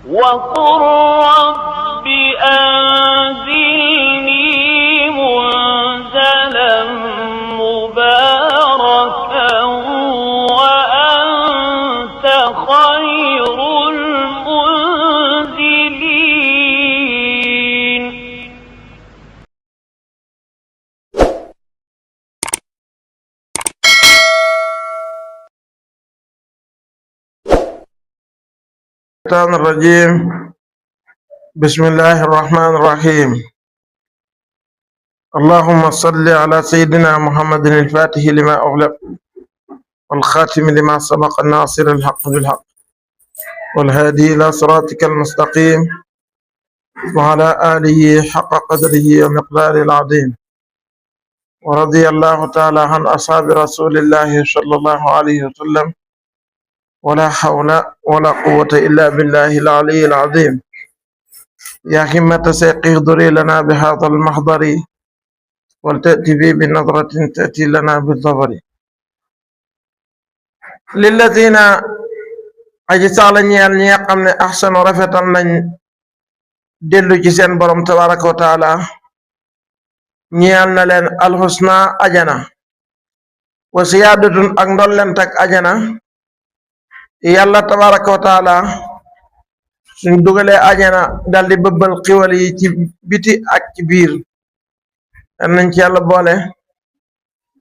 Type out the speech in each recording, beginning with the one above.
وقل رب أنزلني منزلا مباركا وأنت خير المنزلين. الشيطان الرجيم. بسم الله الرحمن الرحيم. اللهم صل على سيدنا محمد الفاتح لما أغلق والخاتم لما سبق الناصر الحق بالحق والهادي إلى صراطك المستقيم وعلى آله حق قدره ومقداره العظيم. ورضي الله تعالى عن أصحاب رسول الله صلى الله عليه وسلم ولا حول ولا قوة إلا بالله العلي العظيم. يا همة سيق اغدري لنا بهذا المحضر ولتأتي بي بنظرة تأتي لنا بالظفر. للذين أجسال ñeel ñi nga xam ne ahsanu rafetal nañ dellu ci seen borom tabaraka wa taala ñeel na leen alxusna ajana wa siyaadatun ak ndollent ak ajana. yàlla tabaraka wa taala suñ dugalee ajana dal di bëbbal xiwal yi ci biti ak ci biir nañ ci yàlla boole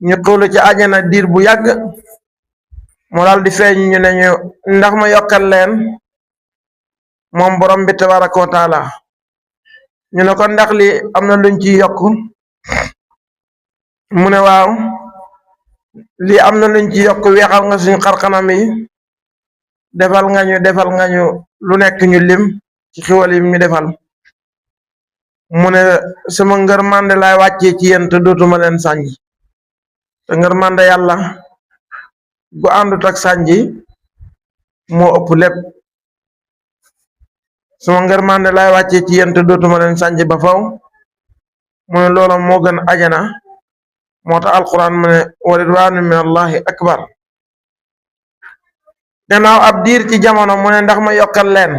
ñu xiwlu ci ajana diir bu yàgg mu dal di feeñ ñu ne ñu ndax ma yokkal leen moom borom bi tabaraka wa taala ñu ne ko ndax li am na luñ ci yokk mu ne waaw lii am na luñ ci yokk weexal nga suñ xarxanam yi defal nga ñu lu nekk ñu lim ci xiwal yi ñu defal mu ne sama ngërmande laay wàccee ci yéen te dootuma leen sànji te ngërmande yàlla gu àndut ak sànji moo ëpp lépp. sama ngërmande laay wàccee ci yéen te dootuma leen sànji ba faw mu ne loola moo gën ajana moo tax alquran mu ne wa ridwaanu min allahi akbar. gannaaw ab diir ci jamono mu ne ndax ma yokkal leen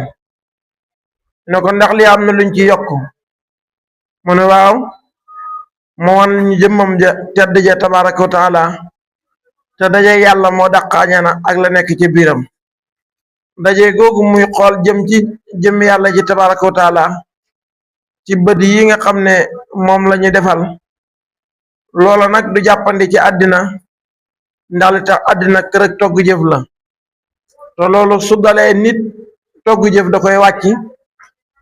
ne ko ndax li am na luñ ci yokk mu ne waaw mo wan ñu jëmmam ja tedd ja tabaraka wa taala te daje yàlla moo dàq añana ak la nekk ci biiram. daje googu muy xool jëm ci jëm yàlla ji tabaraka wa taala ci bët yi nga xam ne moom la ñu defal loola nag du jàppandi ci àddina ndax li tax àddina kër ak togg jëf la te loolu su dalee nit togg jëf da koy wàcc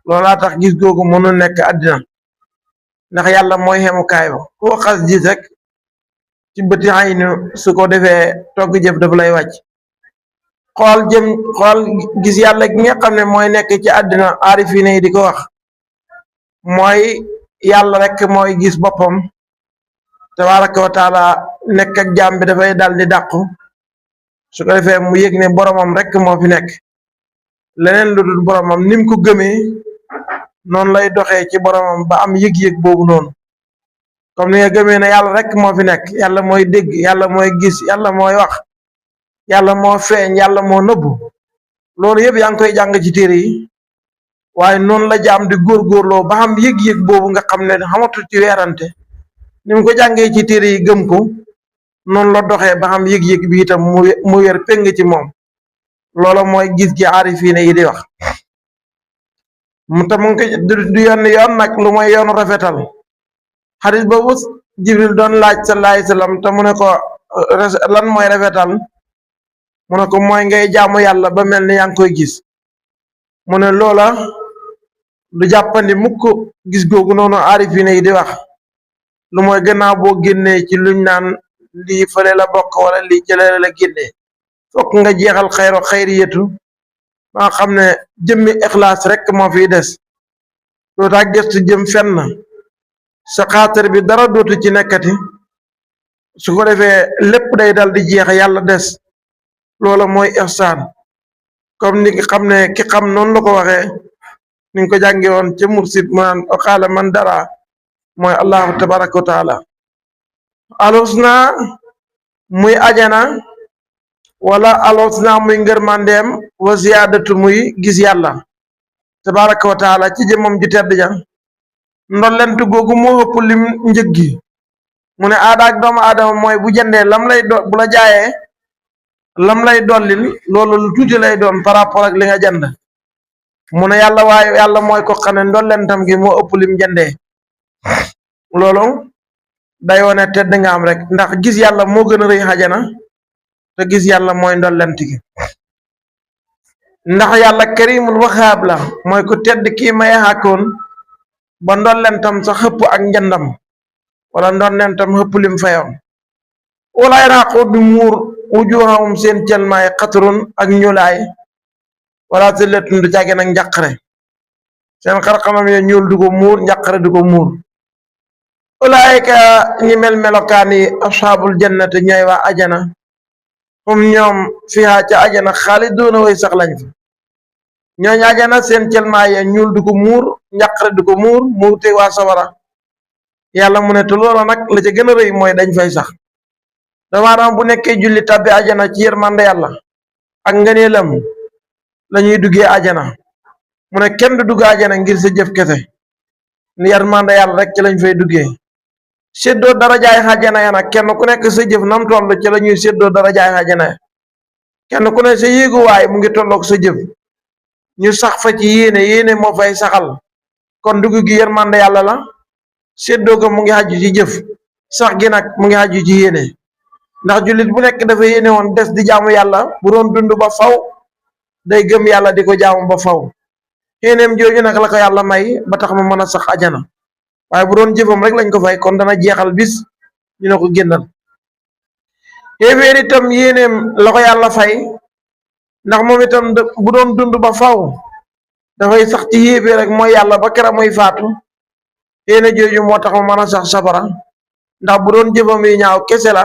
loolaa tax gis googu mënul nekk àddina ndax yàlla mooy xemukaay ba koo xas gis rek ci bëti aynu su ko defee togg jëf dafa lay wàcc. xool gis yàlla gi nga xam ne mooy nekk ci àddina aarifine yi di ko wax mooy yàlla rek mooy gis boppam tabaraka wa taala nekk ak jaam bi dafay dal di dàqu su ko defee mu yëg ne boromam rek moo fi nekk leneen lu dul boromam nim ko gëmee noonu lay doxee ci boromam ba am yëg-yëg boobu noonu comme ni nga gëmee ne yàlla rek moo fi nekk yàlla mooy dégg yàlla mooy gis yàlla mooy wax yàlla moo feeñ yàlla moo nëbbu loolu yëpp yaa ngi koy jàng ci téere yi waaye noonu la jaam di góorgóorloo ba xam yëg-yëg boobu nga xam ne xamatul ci weerante ni mu ko jàngee ci téere yi gëm ko noonu la doxee ba xam yëg-yëg bi itam mu wér péng ci moom loola mooy gis gi aarifiine yi di wax mu tam mu ngi du yoon nag lu mooy yoonu rafetal. xadis boobu jibril doon laaj sallallahu alayhi wasallam te mu ne ko lan mooy rafetal mu ne ko mooy ngay jaamu yàlla ba mel ni yaa ngi koy gis mu ne loola du jàppandi mukk gis googu noonu aarifiine yi di wax lu mooy gannaaw boo génnee ci luñ naan lii fële la bokk wala lii jële la génnee fokk nga jeexal xayriyatu ba nga xam ne jëmmi ixlaas rek moo fiy des dootaa gëstu jëm fenn sa xaatar bi dara dootu ci nekkati su ko defee lépp day dal di jeex yàlla des loola mooy ihsaan comme ni xam ne ki xam noonu la ko waxee ni nga ko jànge woon ca mursid mu naan xaala man dara mooy allahu tabaraka wa taala alhusna muy ajana wala alhusna muy ngërmandeem wa ziyaadatu muy gis yàlla tabaraka wa taala ci jëmmam ju tedd ja ndollentu googu moo ëpp lim njëg gi mu ne aada ak doomu aadama mooy bu jëndee bu la jaayee lam lay dollil loolu lu tuuti lay doon par rapport ak li nga jënd mu ne yàlla waaye yàlla mooy ko xam ne ndollentam gi moo ëpp lim jëndee loolu day wone tedd nga am rek ndax gis yàlla moo gën a rëy xajana te gis yàlla mooy ndollent gi ndax yàlla karimul waxaab la mooy ku tedd kii maye xàkkoon ba ndollentam sa xëpp ak njëndam wala ndollentam xëpp lim fayoon wala yaraqu du muur wujuhahum seen cëlmaay xaturun ak ñuulaay wala sillatun du càggeen ak njàqare seen xarxanam ya ñuul du ko muur njàqare du ko muur ulaayika ñi mel melokaan yi ashaabul jannati ñooy waa ajana hum ñoom fiha ca ajana xaaliduuna way sax lañ fa ñooñ ajana seen cëlmaay ya ñuul du ko muur njàqare du ko muur te waa sawara yàlla mu ne te loola nag la ca gën a rëy mooy dañ fay sax doomu aadama bu nekkee julli tabbi ajana ci yërmande yàlla ak ngëneelam la ñuy duggee ajana mu ne kenn du dugg ajana ngir sa jëf kese ni yërmande yàlla rek ci lañ fay duggee séddoo darajaay ajana ya nag kenn ku nekk sa jëf nam toll ci la ñuy séddoo darajaay ajana ya kenn ku ne sa yéeguwaay mu ngi tolloog sa jëf ñu sax fa ci yéene moo fay saxal kon dugg gi yërmande yàlla la séddoo ko mu ngi xaju ci jëf sax gi nag mu ngi xaju ci yéene ndax jullit bu nekk dafa yéene woon des di jaamu yàlla bu doon dund ba faw day gëm yàlla di ko jaamu ba faw yéeneem jooju nag la ko yàlla may ba tax mu mën a sax ajana waaye bu doon jëfam rek lañ ko fay kon dana jeexal bis ñu ne ko génnal yéeféer itam yéeneem la ko yàlla fay ndax moom itam bu doon dund ba faw dafay sax ci yéeféer rek mooy yàlla ba kera muy faatu yéene jooju moo tax mu mën a sax safara ndax bu doon jëfam yi ñaaw kese la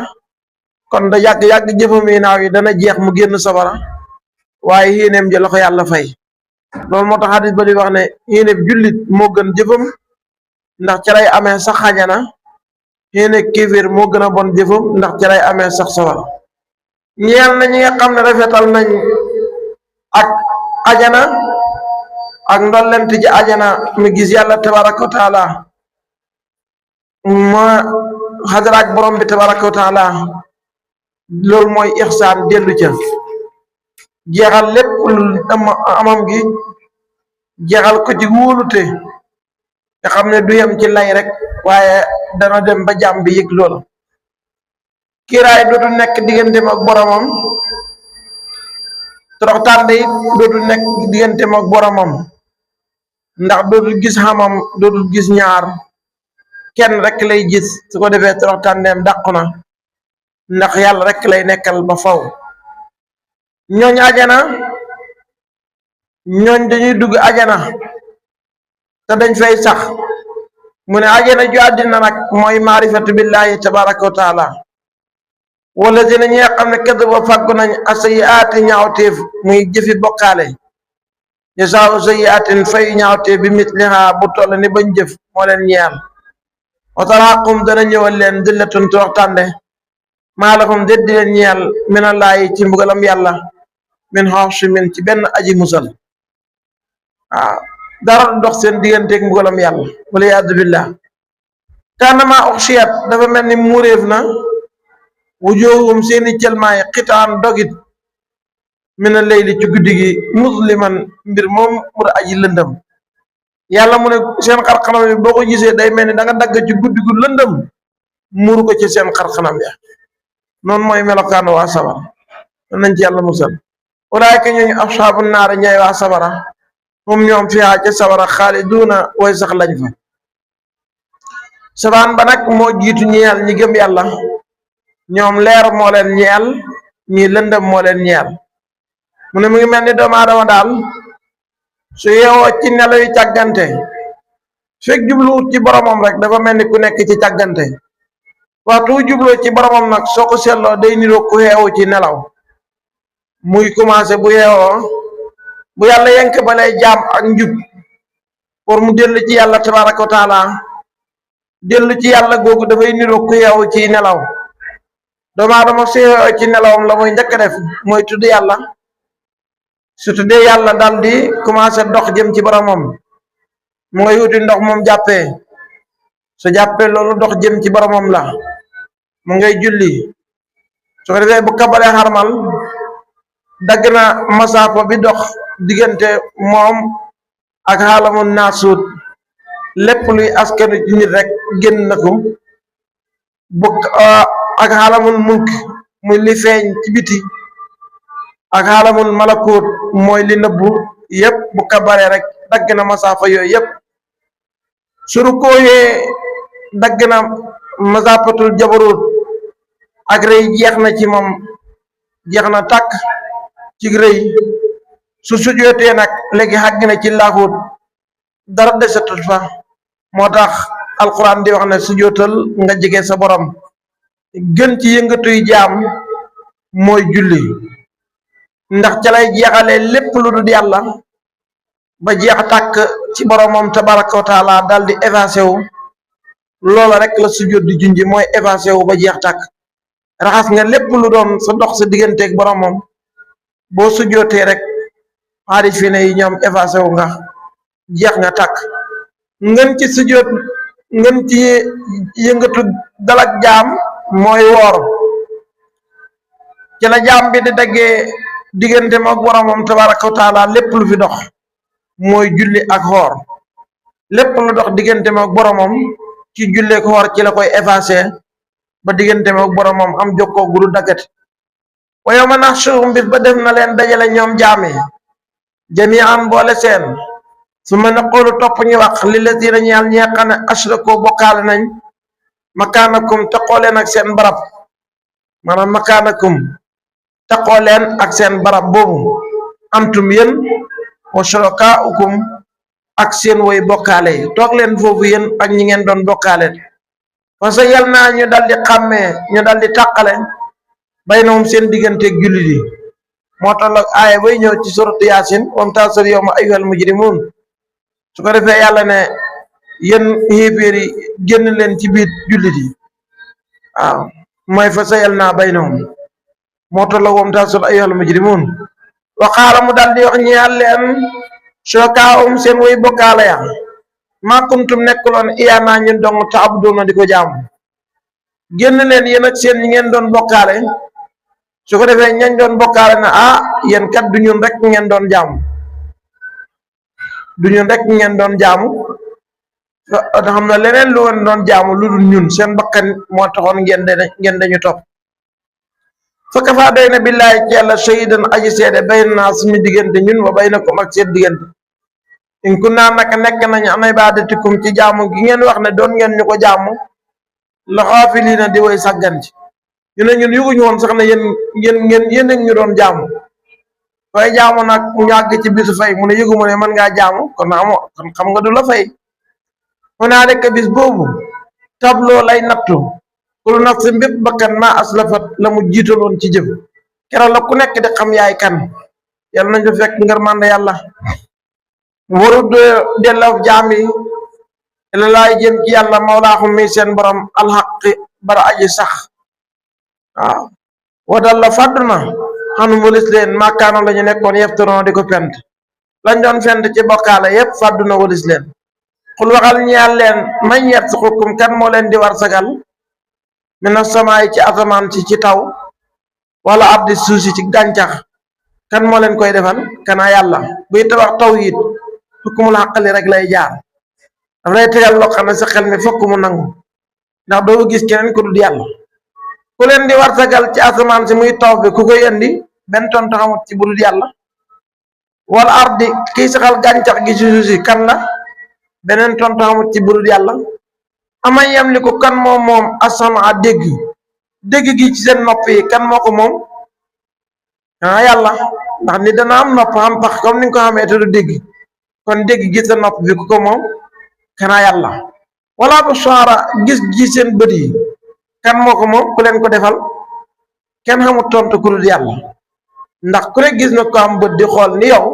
kon da yàgg jëfam yi naaw yi dana jeex mu génn safara waaye yéeneem ji la ko yàlla fay loolu moo tax hadis ba di wax ne yéene jullit moo gën jëfam ndax ca lay amee sax xajana yéene kéeféer moo gën a bon jëfam ndax ca lay amee sax safara ñeel na ñi nga xam ne rafetal nañ ak ajana ak ndollent ci ajana mi gis yàlla tabaraka wa taala ma xadaraak borom bi tabaraka wa taala loolu mooy ixsaan dellu ca jeexal lépp amam gi jeexal ko ci wóolute nga xam ne du yem ci lay rek waaye dana dem ba jàmm bi yëg loola kiiraay dootu nekk digganteem ak boromam toroxtaande it dootu nekk digganteem ak boromam ndax dootul gis xamam dootul gis ñaar kenn rek lay gis su ko defee toroxtaandeem dàqu na ndax yàlla rek lay nekkal ba faw ñooñ ajana ñooñ dañuy dugg ajana te dañ fay sax mu ne ajana ju àddina nag mooy maarifatu billahi tabaraka wa taala wala dina ñi nga xam ne kedd ba fàggu nañ asayiaati ñaawteef muy jëfi bokkaale jasaaw sayiaatin fay ñaawteef bi misliha bu toll ni bañ jëf moo leen ñeel wa taraqum dana ñëwal leen dillatun toroxtande maalahum déet di leen ñeel minallaahi ci mbugalam yàlla min xaasimin ci benn aji musal waaw dara du dox seen digganteeg mbugalam yàlla wala yaadu billah kaanama uxsiyat dafa mel ni muuréef na wujuhum seeni cëlmaay xitaan dogit mina layli ci guddi gi musliman mbir moom mu da aji lëndëm yàlla mu ne seen xarxanam yi boo ko gisee day mel ni da nga dagg ci guddi gu lëndëm muuru ko ci seen xarxanam ya noonu mooy melokaanu waa sabara nañ ci yàlla musal ulaayka ñooñu asxaabu naari ñooy waa sabara moom ñoom fiha ca sabara xaaliduuna way sax lañ fa sabaan ba nag moo jiitu ñeel ñi gëm yàlla ñoom leer moo leen ñeel ñi lëndëm moo leen ñeel mu ne mu ngi mel ni doomu aadama daal su yeewoo ci nelaw yi càggante fekk jubluwut ci boromam rek dafa mel ni ku nekk ci càggante waxtu jubloo ci boromam nag soo ko seetloo day niroo ku xeewu ci nelaw muy commencé bu yeewoo bu yàlla yenk ba lay jaam ak njub pour mu dellu ci yàlla tabaraka wa taala dellu ci yàlla googu dafay niroo ku xeewu ci nelaw doomu aadama su xeewoo ci nelawam la muy njëkk def mooy tudd yàlla su tuddee yàlla dal di commencé dox jëm ci boromam mu ngay wuti ndox moom jàppee su jàppee loolu dox jëm ci boromam la mu ngay julli su ko defee bu kabaree xarmal dagg na masaafa bi dox diggante moom ak xaalamu naasuut lépp luy askanu ci nit rek génn na ko bu ak xaalamul mulk muy li feeñ ci biti ak xaalamul malakut mooy li nëbbu yépp bu kabaree rek dagg na masaafa yooyu yépp su rukkooyee dagg na masaafatul jabarut ak rëy jeex na ci moom jeex na tàkk ci rëy su sujootee nag léegi xàgg na ci laaxut dara desatut fa moo tax alquran di wax ne sujootal nga jege sa borom gën ci yëngatuy jaam mooy julli ndax ca lay jeexalee lépp lu dul yàlla ba jeex tàkk ci boromam tabaraka wa taala dal di effacé wu loola rek la sujoot di junji mooy effacé wu ba jeex tàkk raxas nga lépp lu doon sa dox sa digganteeg boromam boo sujootee rek xaari fi ne yi ñoom effacé wu nga jeex nga tàkk ngën ci sujoot ngën ci yëngatu dalak jaam mooy woor ci la jaam bi di daggee diggante mook boromam tabaraka wa taala lépp lu fi dox mooy julli ak xoor lépp lu dox diggante mook boromam ci julli ak xoor ci la koy effacé ba diggante mook boromam am jokkoo guru daggati wa yawma nahshuruhum bis ba def na leen dajale ñoom jaami jami'an boole seen su ma naqulu topp ñu wax lillazina ñeel ñi nga xam ne ashraku bokkaale nañ makaanakum taqoo leen ak seen barab maanaam makaanakum taqoo leen ak seen barab boobu antum yéen wa shurakaa'ukum ak seen woy bokkaale yi toog leen foofu yéen ak ñi ngeen doon bokkaale parce que yal naa ñu dal di xàmmee ñu dal di tàqale baynahum seen digganteeg jullit yi moo tax la aaya bay ñëw ci suratu yaasin wamtaazul yawma ayyuhal mujrimuun su ko defee yàlla ne yéen xéeféer yi génn leen ci biir jullit yi waaw mooy fa sayal naa baynahum moo tax la wamtaazul ayyuhal mujrimuun wa qaala mu dal di wax ñeel leen shurakaa'uhum seen way bokkaale ya maa kuntum nekkuloon iyaanaa ñun dong ta'buduuna di ko jaamu génn leen yéen ak seen ñi ngeen doon bokkaale su ko defee ñañ doon bokkaale na yéen kat du ñun rek ngeen doon jaamu du ñun rek ngeen doon jaamu da xam na leneen lu ngeen doon jaamu lu dul ñun seen bakkan moo taxoon ngeen dañu topp fa kafaa doy na billaahi ci yàlla shahidan aji seede baynanaa suñu diggante ñun wa baynakum ak seen diggante in kunnaa naka nekk nañu an ibaadatikum ci jaamu gi ngeen wax ne doon ngeen ñu ko jaamu la xaafiliina di woy sàggan ci ñu ne ñun yëguñu woon sax ne yéen ñu doon jaamu fay jaamu nag ñu àgg ci bisu fay mu ne yëgu mu ne mën ngaa jaamu kon xam nga du la fay mu naa rek bis boobu tableau lay nattu kulu nafsin bépp bakkan ma aslafat la mu jiitaloon ci jëf keroog la ku nekk di xam yaay kan yàlla nañu fekk ngërmande yàlla waru delloo jaam yi ila laay jëm ci yàlla mawlaaxum mi seen borom alxaqi bara aji sax waaw wadal la fàddu na xanu walis leen màkkaano la ñu nekkoon yeftaroon di ko fent lañ doon fent ci bokkaale yépp fàddu na walis leen xul waxal ñeel leen mañ yet sa xukkum kan moo leen di war sagal mina samaay ci asamaan si ci taw wala abdi suuf si ci gàncax kan moo leen koy defal kana yàlla buy tabax taw it xukkumul xaqali rek lay jaar daf lay tegal loo xam ne sa xel mi fokk mu nangu ndax doo gis keneen ku dul yàlla ku leen di war sagal ci asamaan si muy taw bi ku koy indi benn tontu xamut ci bu dul yàlla wala ardi kiy saxal gàncax gi ci suuf si kan la beneen tontu xamut ci bu dul yàlla ama yem li ko kan moom asama dégg gi ci seen nopp yi kan moo ko moom yàlla ndax ni dana am nopp am pax comme ni nga ko xamee te du dégg kon dégg gi sa nopp bi ku ko moom kanaa yàlla wala bu soara gis gi seen bët yi kan moo ko moom ku leen ko defal kenn xamut tontu ku dul yàlla ndax ku ne gis na ko am bët di xool ni yow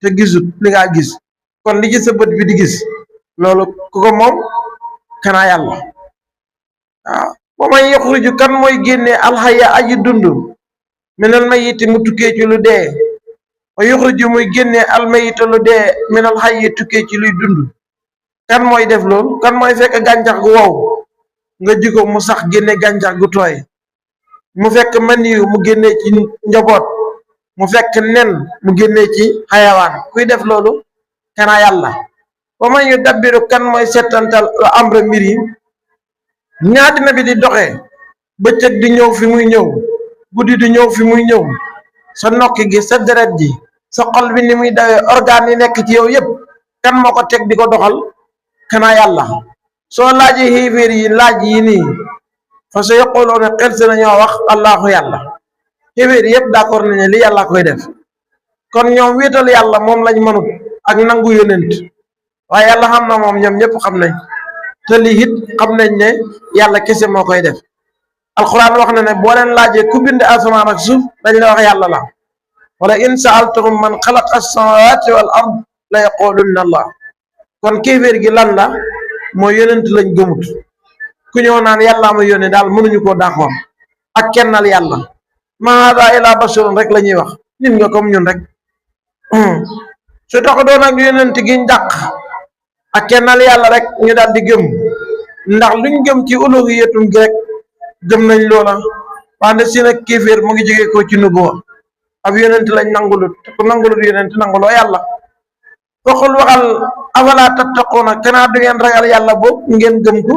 te gisut li nga gis kon li gis sa bët bi di gis loolu ku ko moom kanaa yàlla waaw ba may yaxruju kan mooy génne alxaya aji dund minal mayyiti mu tukkee ci lu dee wa yuxriju muy génne almayita lu dee minal hayyi tukkee ci luy dund. kan mooy def loolu kan mooy fekk gàncax gu wow nga ji ko mu sax génne gàncax gu tooy, mu fekk maniyu mu génne ci njaboot, mu fekk nen mu génne ci xayawaan. kuy def loolu kanaa yàlla. wa man yu dabbiru kan mooy settantal la amra mbir yi ñaadina bi di doxee bëccëg di ñëw fi muy ñëw, guddi di ñëw fi muy ñëw, sa nokki gi sa deret ji sa xol bi ni muy dawee organe yi nekk ci yow yépp kan moo ko teg di ko doxal kanaa yàlla. soo laaji xiiféer yi laaj yi nii fa sa yaquluuna xel si nañoo wax allahu yàlla. xiiféer yépp d'accord nañu li yàlla koy def, kon ñoom wéetal yàlla moom lañ mënut ak nangu yonent, waaye yàlla xam na moom ñoom ñëpp xam nañ te lii it xam nañ ne yàlla kese moo koy def. alquran wax na ne boo leen laajee ku bind asamaan ak suuf dañ la wax yàlla la. wala in saaltahum man xalaqa as-samawati wal ard la yaqulunna allah. kon kéeféer gi lan la mooy yonent lañ gëmut. ku ñëw naan yàlla ma yónne daal mënuñu koo d'accord ak kennal yàlla. ma hada ila basharun rek la ñuy wax, nit nga comme ñun rek. su tax doon ak yonent giñ dàq ak kennal yàlla rek ñu daal di gëm, ndax luñ gëm ci uluhiyatum gi rek gëm nañ loola. wante si nag kéeféer mu ngi jógee ko ci nubuwa, ab yonent lañ nangulut, ku nangulut yonent nanguloo yàlla. waxul waxal afala tattaquuna kanaa du ngeen ragal yàlla boobu ngeen gëm ko.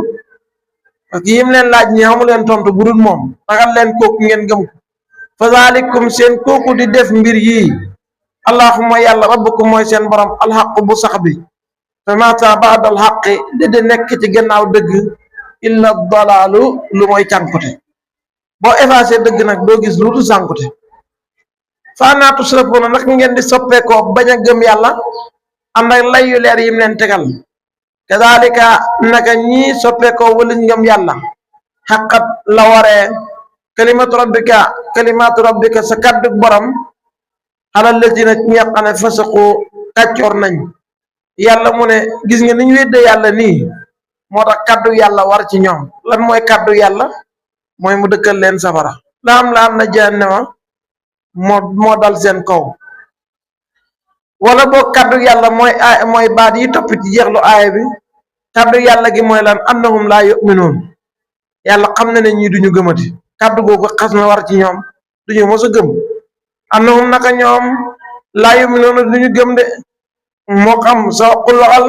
ak yim leen laaj ñi xamu leen tontu bu dul moom, ragal leen kooku ngeen gëm ko. fa zalikum seen kooku di def mbir yii allahumma yàlla rabbukum mooy seen borom alxaq bu sax bi. fa mata baada alxaqi di nekk ci gannaaw dëgg illa dalaalu lu mooy cànkute. boo effacé dëgg nag doo gis lu du sànkute. fa naa tusrafuuna nag ngeen di soppeekoo bañ a gëm yàlla ànd ak lay yu leer yim leen tegal. kadalika naka ñii soppeekoo wëliñ ngëm yàlla xaqat la waree kalimatu rabbika sa kaddu borom xalal lazina ci ña xam ne fasaqu kàccoor nañ. yàlla mu ne gis nga ni ñu wedde yàlla nii moo tax kaddu yàlla war ci ñoom. lan mooy kaddu yàlla mooy mu dëkkal leen safara. la am na jahannama moo dal seen kaw. wala boo kaddu yàlla mooy baat yi topp ci jeexlu aaya bi. kaddu yàlla gi mooy lan annahum laa yu'minuun. yàlla xam na ne ñii duñu gëmati. kaddu googu xas na war ci ñoom duñu mos a gëm. annahum naka ñoom laa yu'minuun duñu gëm de. moo xam soo qul waxal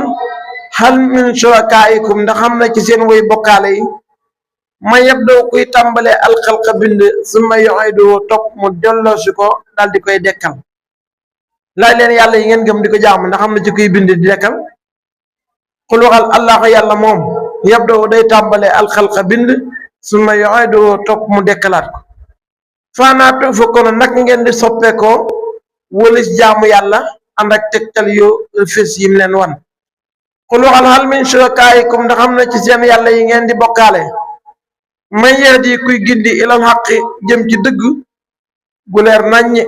hal min shurakaikum ndax xam na ci seen woy bokkaale yi ma yabdaw kuy tàmbale alxalqa bind summa yu'iidu topp mu delloosi ko daal di koy dekkal. laaj leen yàlla yi ngeen gëm di ko jaamu ndax xam na ci kuy bind di dekkal. qul waxal allahu yàlla moom yabdaw day tàmbale alxalqa bind summa yu'iidu topp mu dekkalaat ko. faanaatu fekkoon nag ngeen di soppeekoo wëlis jaamu yàlla ànd ak tegtal yu fés yim leen wan. qul waxal hal min shurakaikum ndax xam na ci seen yàlla yi ngeen di bokkaale man yahdi kuy gindi ilal xaqi jëm ci dëgg gu leer naññi.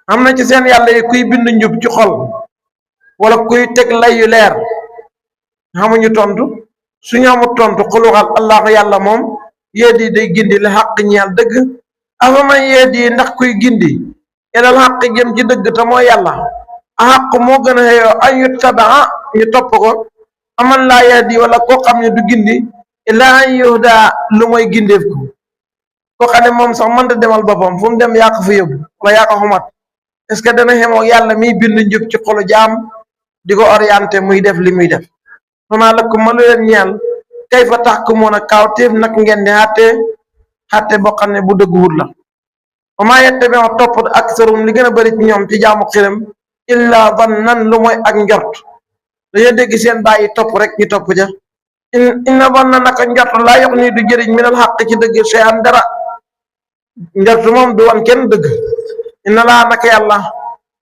xam na ci seen yàlla yi kuy bind njub ci xol wala kuy teg lay yu leer xamuñu tontu. suñu amut tontu qul waxal allahu yàlla moom yahdi day gindi li xaq ñeel dëgg. afa man yahdi ndax kuy gindi ilal xaq jëm ci dëgg te mooy yàlla a xaq moo gën a xëyoo an yuttabaa ñu topp ko aman laa yahdi wala koo xam ne du gindi illaa an yuhda lu mooy gindeef ko. koo xam ne moom sax mënta demal boppam fu mu dem yaa ko fa yóbbu wala yaa ko xumat. est-ce que dana xemoo yàlla miy bind njub ci xolu jaam di ko orienté muy def li muy def. famaa lakum ma lu leen ñeel kayfa tahkumuuna kaawteef nag ngeen di xàtte boo xam ne bu dëgguwut la. wa maa yattabi'u topp aksarum li gën a bëri ci ñoom ci jaamu xiram illa zannan lu mooy ak njort. dañoo dégg seen bàyyi topp rek ñu topp ja. inna zanna naka njort laa yox nii du jëriñ minal xaq ci dëgg shay'an dara. njort moom du wan kenn dëgg. inna laa naka yàlla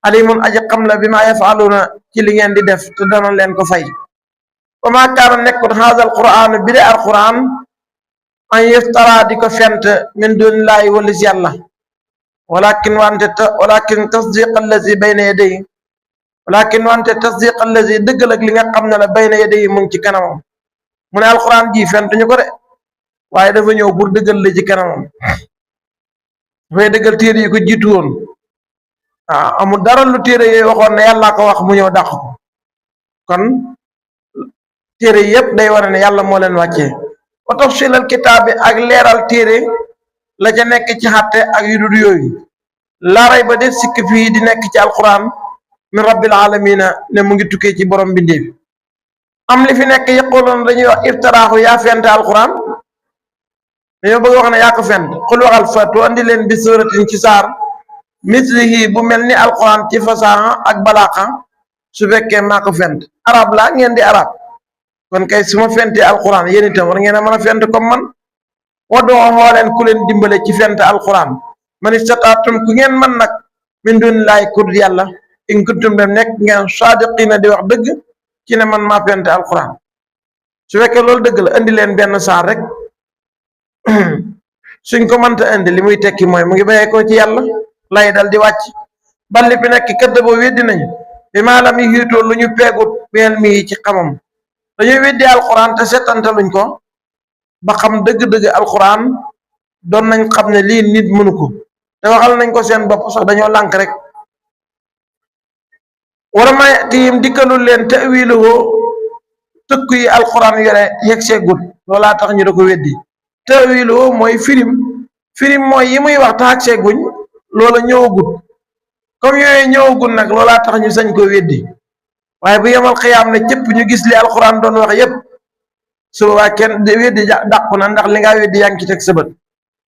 alimun aji xam la bi ma yafaaluuna ci li ngeen di def te dana leen ko fay. wa maa kaana nekkut haazal qur'aan bi de al qur'aan an yuftara di ko fent min dunillahi walis yàlla walakin tasdiq allazi bayna yadayhi tasdiq allazi dëggal ak li nga xam ne la bayna yadayhi mu ngi ci kanamam. mu ne alquran ji fentuñu ko de waaye dafa ñëw pour dëggal la ci kanamam. dafay dëggal téere yi ko jiitu woon amul dara lu téere yooyu waxoon ne yàllaa ko wax mu ñëw dàq ko kon téere yépp day wane ne yàlla moo leen wàccee wa tafsilal kitaab bi ak leeral téere la ca nekk ci xàtte ak yu dul yooyu laaray ba def sikk fii di nekk ci alquran min rabbil alamina ne mu ngi tukkee ci borom bindéef am li fi nekk yëqooloon dañuy wax iftaraaxu yaa fent alquran dañoo bëgg wax ne yaa ko fent xul waxal fatu andi leen bi suratin ci saar mislihi bu mel ni alquran ci fasaha ak balaaxa su fekkee maa ko fent arab la ngeen di arab kon kay su ma fentee alquran yéen itam war ngeen a mën a fent comme man waddoo xooleen ku leen dimbale ci fent alquran man istataatum ku ngeen man nag min dun laay kur yàlla in kuntum dem nekk ngeen saadiqina di wax dëgg ci ne man maa fent alquran su fekkee loolu dëgg la indi leen benn saar rek suñ ko mënta indi li muy tekki mooy mu ngi bayee ko ci yàlla lay dal di wàcc balli bi nekk këdd boo weddi nañu bi maalam yi xiitoo lu ñu peegut beel mi ci xamam dañuy weddi alquran te settantaluñ ko ba xam dëgg-dëgg alquran doon nañ xam ne lii nit mënu ko te waxal nañ ko seen bopp sax dañoo lànk rek wala may tiim dikkalul leen tawiluhu tëkk yi alquran yore yegg seegut loolaa tax ñu da ko weddi tawiluhu mooy firim mooy yi muy wax tax ak seeguñ loola ñëwagut comme yooyu ñëwagut nag loolaa tax ñu sañ ko weddi waaye bu yemal xiyaam ne cëpp ñu gis li alquran doon wax yépp su boobaa kenn weddi dàqu na ndax li nga weddi yaa ngi ci teg sa bët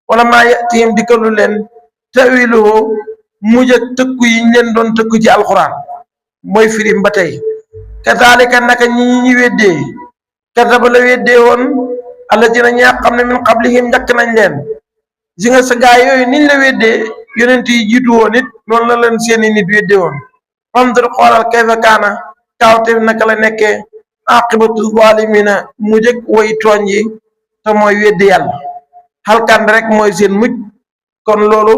wala maa yatihim dikkalu leen tawiluhu mujj ak tëkku yi ñu leen doon tëkku ci alquran mooy firim ba tey kadaalika naka ñi weddee kataba la weddee woon alladina ñaa xam ne min qablihim njëkk nañ leen si nga sa gaay yooyu niñ la weddee yonent yi jiitu woon it noonu la leen seeni nit weddee woon fandur xoolal kayfa kaana kaawte naka la nekkee aqibatu zalimina mujj ak way tooñ yi te mooy weddi yàlla xalkande rek mooy seen mujj kon loolu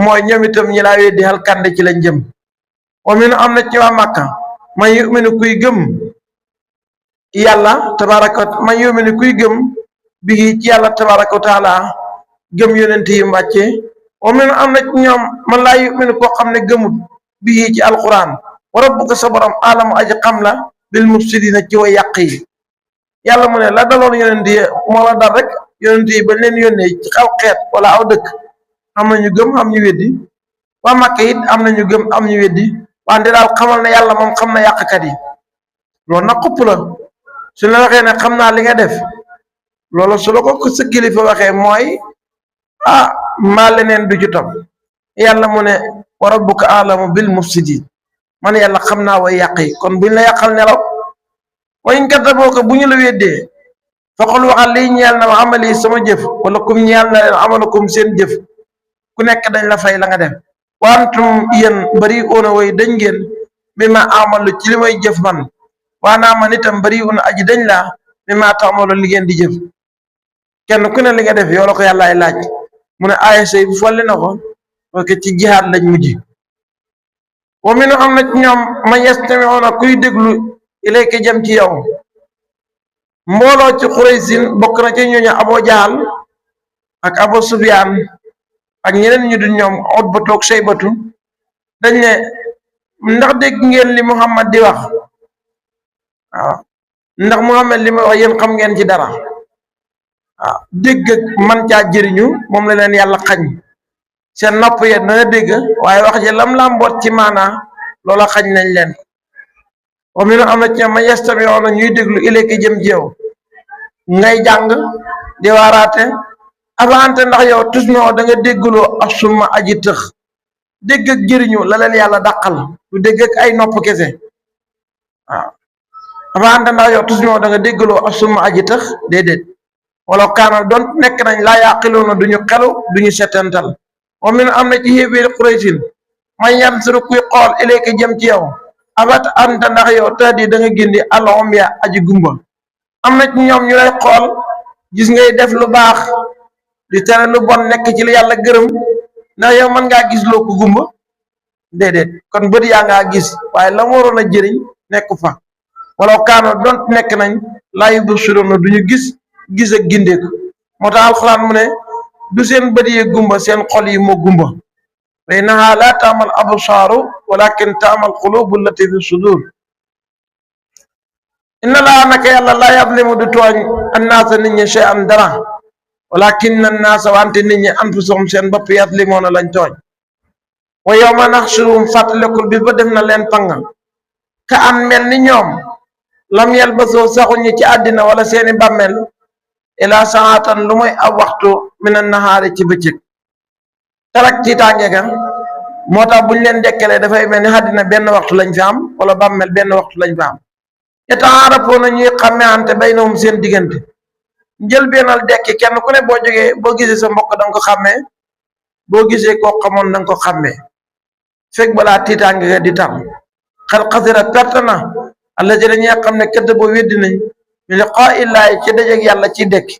mooy ñoom itam ñi laa weddi xalkande ci lañ jëm wa min am na ci waa Makka man yuminu kuy gëm yàlla tabaraka man yuminu kuy gëm bi ci yàlla tabaraka wa taala gëm yonent yi mbàcce wa min am na ci ñoom man laa yuminu koo xam ne gëmut bi ci alquran wa rabbuka sa borom alamu aji xam la bil mufsidina ci way yàq yi yàlla mu ne la daloon yonent yi moo la dal rek yonent yi bañ leen yónnee ci xaw xeet wala aw dëkk am na ñu gëm am ñu weddi waa Makka it am na ñu gëm am ñu weddi wante daal xamal ne yàlla moom xam na yàqkat yi loolu nag xupp la su la waxee ne xam naa li nga def loolu su la ko sa kilifa waxee mooy maa leneen du ci topp yàlla mu ne wa rabbuka alamu bil mufsidin man yàlla xam naa way yàq yi kon buñ la yàqal nelaw wa in kaddabuuka bu ñu la weddee faqul waxal lii ñeel na ma amali sama jëf wala kum ñeel na leen amalakum seen jëf ku nekk dañ la fay la nga def wa antum yéen bari una way dañ ngeen mi ma amalu ci li may jëf man waanaa man itam bari una aji dañ laa mi ma taamalu li ngeen di jëf kenn ku ne li nga def yow la ko yàllaay laaj mu ne aaya sey bu folli na ko parce que ci jihaad lañ mujj wa minu am na ci ñoom man yastami'una kuy déglu ilayka jëm ci yow mbooloo ci Xuraysin bokk na ci ñooñu Abu Jahal ak Abu Sufyaan ak ñeneen ñu dul ñoom Utbatu ak Shaybatu dañ ne ndax dégg ngeen li Muhammad di wax waaw ndax Muhammad li ma wax yéen xam ngeen ci dara waaw dégg ak man caa jëriñu moom la leen yàlla xañ seen nopp ya dana dégg waaye wax ji lam mboot ci maanaa loola xañ nañ leen wa mi am na ci ma yastami'una ñuy déglu ilayka jëm ci yow ngay jàng di waaraate avante ndax yow tusnoo da nga déggloo ak summa aji tëx dégg ak jëriñu la leen yàlla dàqal du dégg ak ay nopp kese waaw avante ndax yow tusnoo da nga déggloo ak summa aji tëx déedéet wala kaana doon nekk nañ laa yaqiluuna duñu xelu duñu setental wa min am na ci xéebéeri Quraysin man yansuru kuy xool ilayka jëm ci yow abat anta ndax yow tadi da nga gindi alom ya aji gumba am na ci ñoom ñu lay xool gis ngay def lu baax di tere lu bon nekk ci lu yàlla gërëm ndax yow mën ngaa gis loo ko gumba déedéet kon bët yaa ngaa gis waaye la mu waroon a jëriñ nekk fa wala kaano doon nekk nañ laa yubsiruuna duñu gis ak gindeeku moo tax alxuraan mu ne du seen bët yi gumba seen xol yi moo gumba fa innaha la taamal absaaru walakin taamal qulubu allati fi sudur inna laa naka yàlla laa yazlimu du tooñ annaasa nit ñi shay an dara walakin annaasa wante nit ñi anfusahum seen bopp yazlimoona lañ tooñ wa yawma naxshuruhum fàttalikul bis ba def na leen panga ka an mel ni ñoom lam yalbasoo saxuñu ci àddina wala seeni bàmmeel ilaa saatan lu mooy ab waxtu mina nahaari ci bëccëg tarak tiitaange ga moo tax buñ leen dekkelee dafay mel ni àddina benn waxtu lañ fi am wala bàmmeel benn waxtu lañ fi am yataarafuuna ñuy xàmmeante baynahum seen diggante njël beenal dekki kenn ku ne boo jógee boo gisee sa mbokk danga ko xàmmee boo gisee koo xamoon danga ko xàmmee fekk balaa tiitaange ga di tar xal xasira perte na allazina ñi nga xam ne këdd boo weddi nañ bi liqaa illaahi ci dajeeg yàlla ci dekki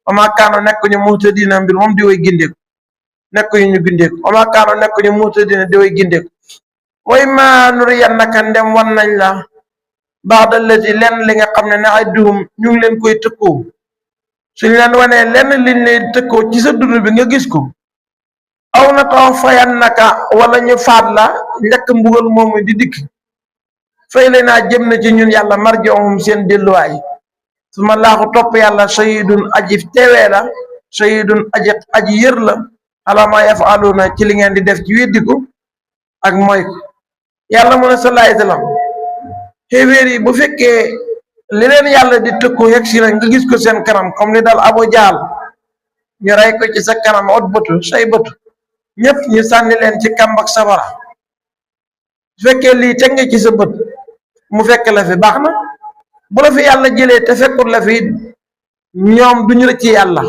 wa maa kaanu nekkuñu muhtadiina mbir moom di way gindeeku nekkuñu ñu gindeeku wa maa kaanu nekkuñu muhtadiina di way gindeeku way ma nuriyannaka ndem wan nañ la ba'da allati lenn li nga xam ne na'iduhum ñu ngi leen koy tëkkoo suñ leen wanee lenn liñ leen tëkkoo ci sa dund bi nga gis ko aw na taw fayannaka wala ñu faat la njëkk mbugal moomu di dikk fay le naa jëm na ci ñun yàlla marjohum seen delluwaay su ma laaxu topp yàlla shahidun aji teewee la shahidun aji yër la ala ma yafaluna ci li ngeen di def ci weddiku ak mooy ko yàlla mu ne sallallahu alayhi wasallam xéewéer yi bu fekkee li leen yàlla di tëkku yegg si na nga gis ko seen kanam comme li dal Abu Jahl ñu rey ko ci sa kanam ot bëtu say bëtu ñëpp ñu sànni leen ci kàmb ak sabara su fekkee lii teg nga ci sa bët mu fekk la fi baax na bu la fi yàlla jëlee te fekkul la fi ñoom duñu la ci yàlla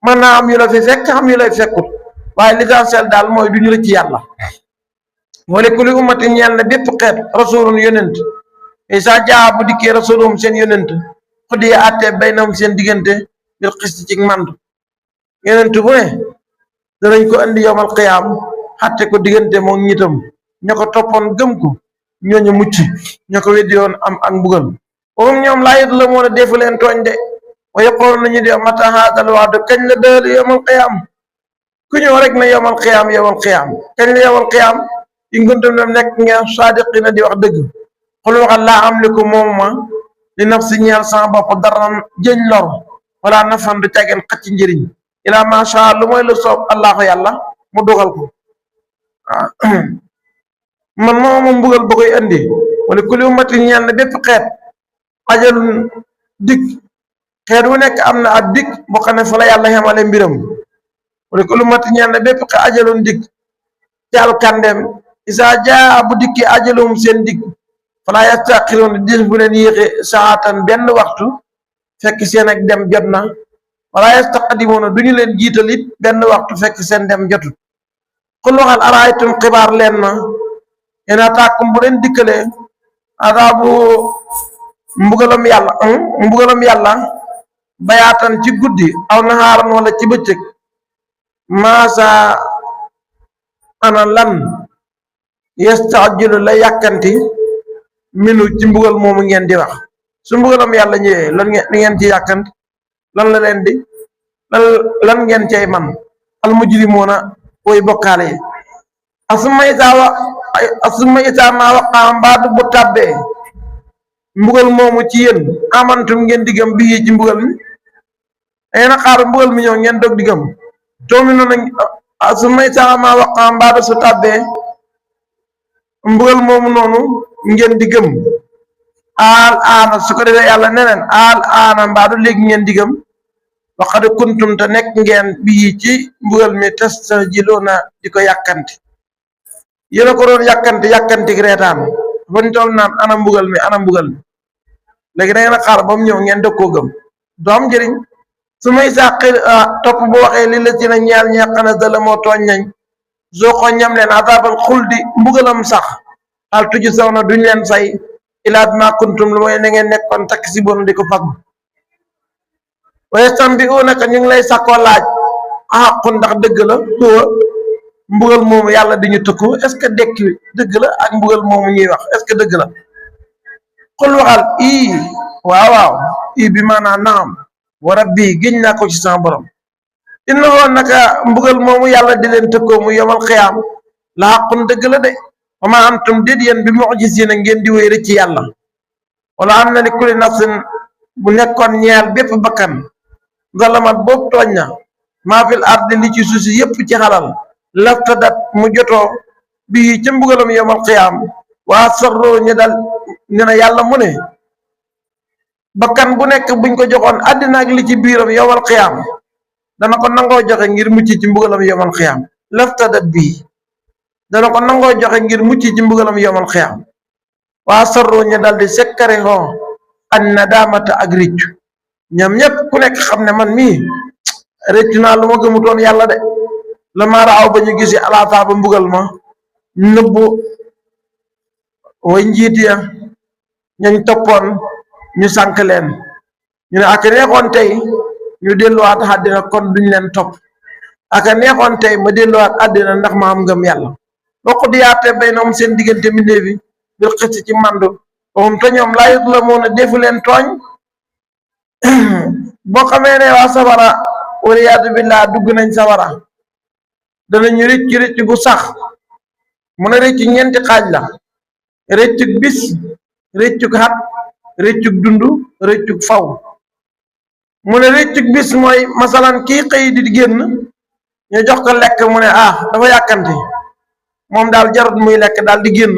mën naa am yu la fi fekk am yu lay fekkul waaye l'essentiel daal mooy duñu la ci yàlla wala kulli ummatin ñeel na bépp xeet rasulun yonent isa jaa bu dikkee rasulum seen yonent xuddi ya àttee baynahum seen diggante bil xisti ci mandu yonent bu ne danañ ko andi yowmal qiyaam xatte ko diggante moom ñitam ña ko toppoon gëm ko ñooñu mucc ña ko weddi woon am ak mbugal moom ñoom laa yit la moon a defu leen tooñ de wa yaqoolu nañu de mata haadal wa'du kañ la dël yowmal qiyaam ku ñëw rek na yowmal qiyaam kañ la yowmal qiyaam in kuntum dem nekk ngeen saadiqina di wax dëgg xul waxal laa am li ko moomuma li nafsi ñeel sama bopp daran jëñ lor wala nafan du cageen xacc njëriñ ilaa masha lu mooy lu soob allahu yàlla mu dogal ko waaw man mooma mbugal ba koy andi wala kulli ummatin ñeel na bépp xeet ajalun dig xeet wu nekk am na ab dig boo xam ne fa la yàlla xemale mbiram wala kulli ummatin ñeel na bépp xeet ajalun dig ci alkandem isa jaa bu dikki ajalum seen dig fala yastaxiroon dis bu leen yéexe saatan benn waxtu fekk seen ak dem jot na wala yastaqdimoona duñu leen jiital it benn waxtu fekk seen dem jotut xul waxal araaytum xibaar leen ma ena tàkkum bu leen dikkalee adaabu mbugalam yàlla bayaatan ci guddi aw naxaaran wala ci bëccëg maasa ana lan yastaajilu la yàkkanti minu ci mbugal moomu ngeen di wax su mbugalam yàlla ñëwee lan ngeen ci yàkkanti lan la leen di lan ngeen cay man almujrimoona way bokkaale yi asuma isaa maa waqaa mbaadu bu tàbbee mbugal moomu ci yéen amantum ngeen diggam bii ci mbugal mi dangeen a xaar mbugal mi ñëw ngeen dog diggam toomi noonu asuma isaa maa waqaa mbaadu su tàbbee mbugal moomu noonu ngeen di gëm aal aana su ko defee yàlla neneen aal aana mbaadu léegi ngeen di gëm waxad kuntum te nekk ngeen bii ci mbugal mi tastajiluna di ko yàkkanti yéen a ko doon yàkkanti reetaan bañ toll naan ana mbugal mi léegi da ngeen a xaar ba mu ñëw ngeen dëg koo gëm du am njëriñ su may sàqi topp bu waxee li la ci na ñaar ñeqana dala moo tooñ nañ soo ko ñam leen azabal xuldi mbugalam sax xal tuju saw na duñ leen fay ilaa bi ma kuntum lu mooy na ngeen nekkoon takk si bon di ko fag wa yastambi'unaka ñu ngi lay sakkoo laaj axaqun ndax dëgg la huwa mbugal moomu yàlla di ñu tëkku est-ce que dekki dëgg la ak mbugal moomu ñuy wax est-ce que dëgg la xul waxal waaw bi maanaam naam wa rabbi géñ naa ko ci sama borom innahu naka mbugal moomu yàlla di leen tëkkoo mu yomal xiyaam la xaqun dëgg la de wa ma antum déet yéen bi mu'jizina ngeen di wéy rek ci yàlla wala am na li kulli nafsin bu nekkoon ñeel bépp bakkan zalamat boobu tooñ na maa fil ardi li ci suuf si yépp ci xalal laftadat mu jotoo bii ca mbugalam yomal xiyaam waa sarroo ñu dal ñu ne yàlla mu ne bakkan bu nekk buñ ko joxoon àddina ak li ci biiram yomal xiyaam dana ko nangoo joxe ngir mucc ci mbugalam yomal xiyaam laftadat bii dana ko nangoo joxe ngir mucc ci mbugalam yomal xiyaam waa sarroo ñu dal di sekkare hoo an nadaamata ak riccu ñoom ñépp ku nekk xam ne man mii rëccu naa lu ma gëmutoon yàlla de la ma raaw ba ñu gisi alaataa ba mbugal ma nëbbu way njiit ya ñañ toppoon ñu sànk leen ñu ne aka neexoon tey ñu delluwaat àddina kon duñ leen topp aka neexoon tey ma delluwaat àddina ndax ma am ngëm yàlla bokk di yaate bay na seen diggante mbindee bi bil xëcc ci mandu waxum te ñoom laa yëg la moo ne defu leen tooñ boo xamee ne waa safara waliyaadu billaa dugg nañ safara danañu rëcc rëcc gu sax mu ne rëcc ñeenti xaaj la rëccug bis rëccug xat rëccug dund rëccug faw mu ne rëccug bis mooy masalan kii xëy di génn ñu jox ko lekk mu ne dafa yàkkanti moom daal jarut muy lekk daal di génn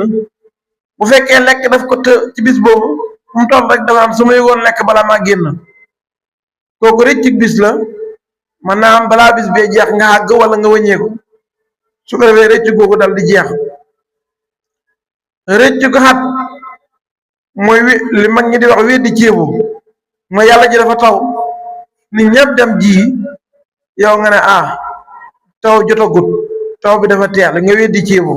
bu fekkee lekk daf ko të ci bis boobu mu toll rek dafa am su ma yëgoon lekk bala maa génn kooku rëccug bis la man naa am balaa bis bee jeex nga àgg wala nga wëññeeku su ko defee rëccu googu dal di jeex rëccu ko xat mooy li mag ñi di wax weddi ceebu mooy yàlla ji dafa taw nit ñëpp dem ji yow nga ne taw jotagut taw bi dafa teel nga weddi ceebu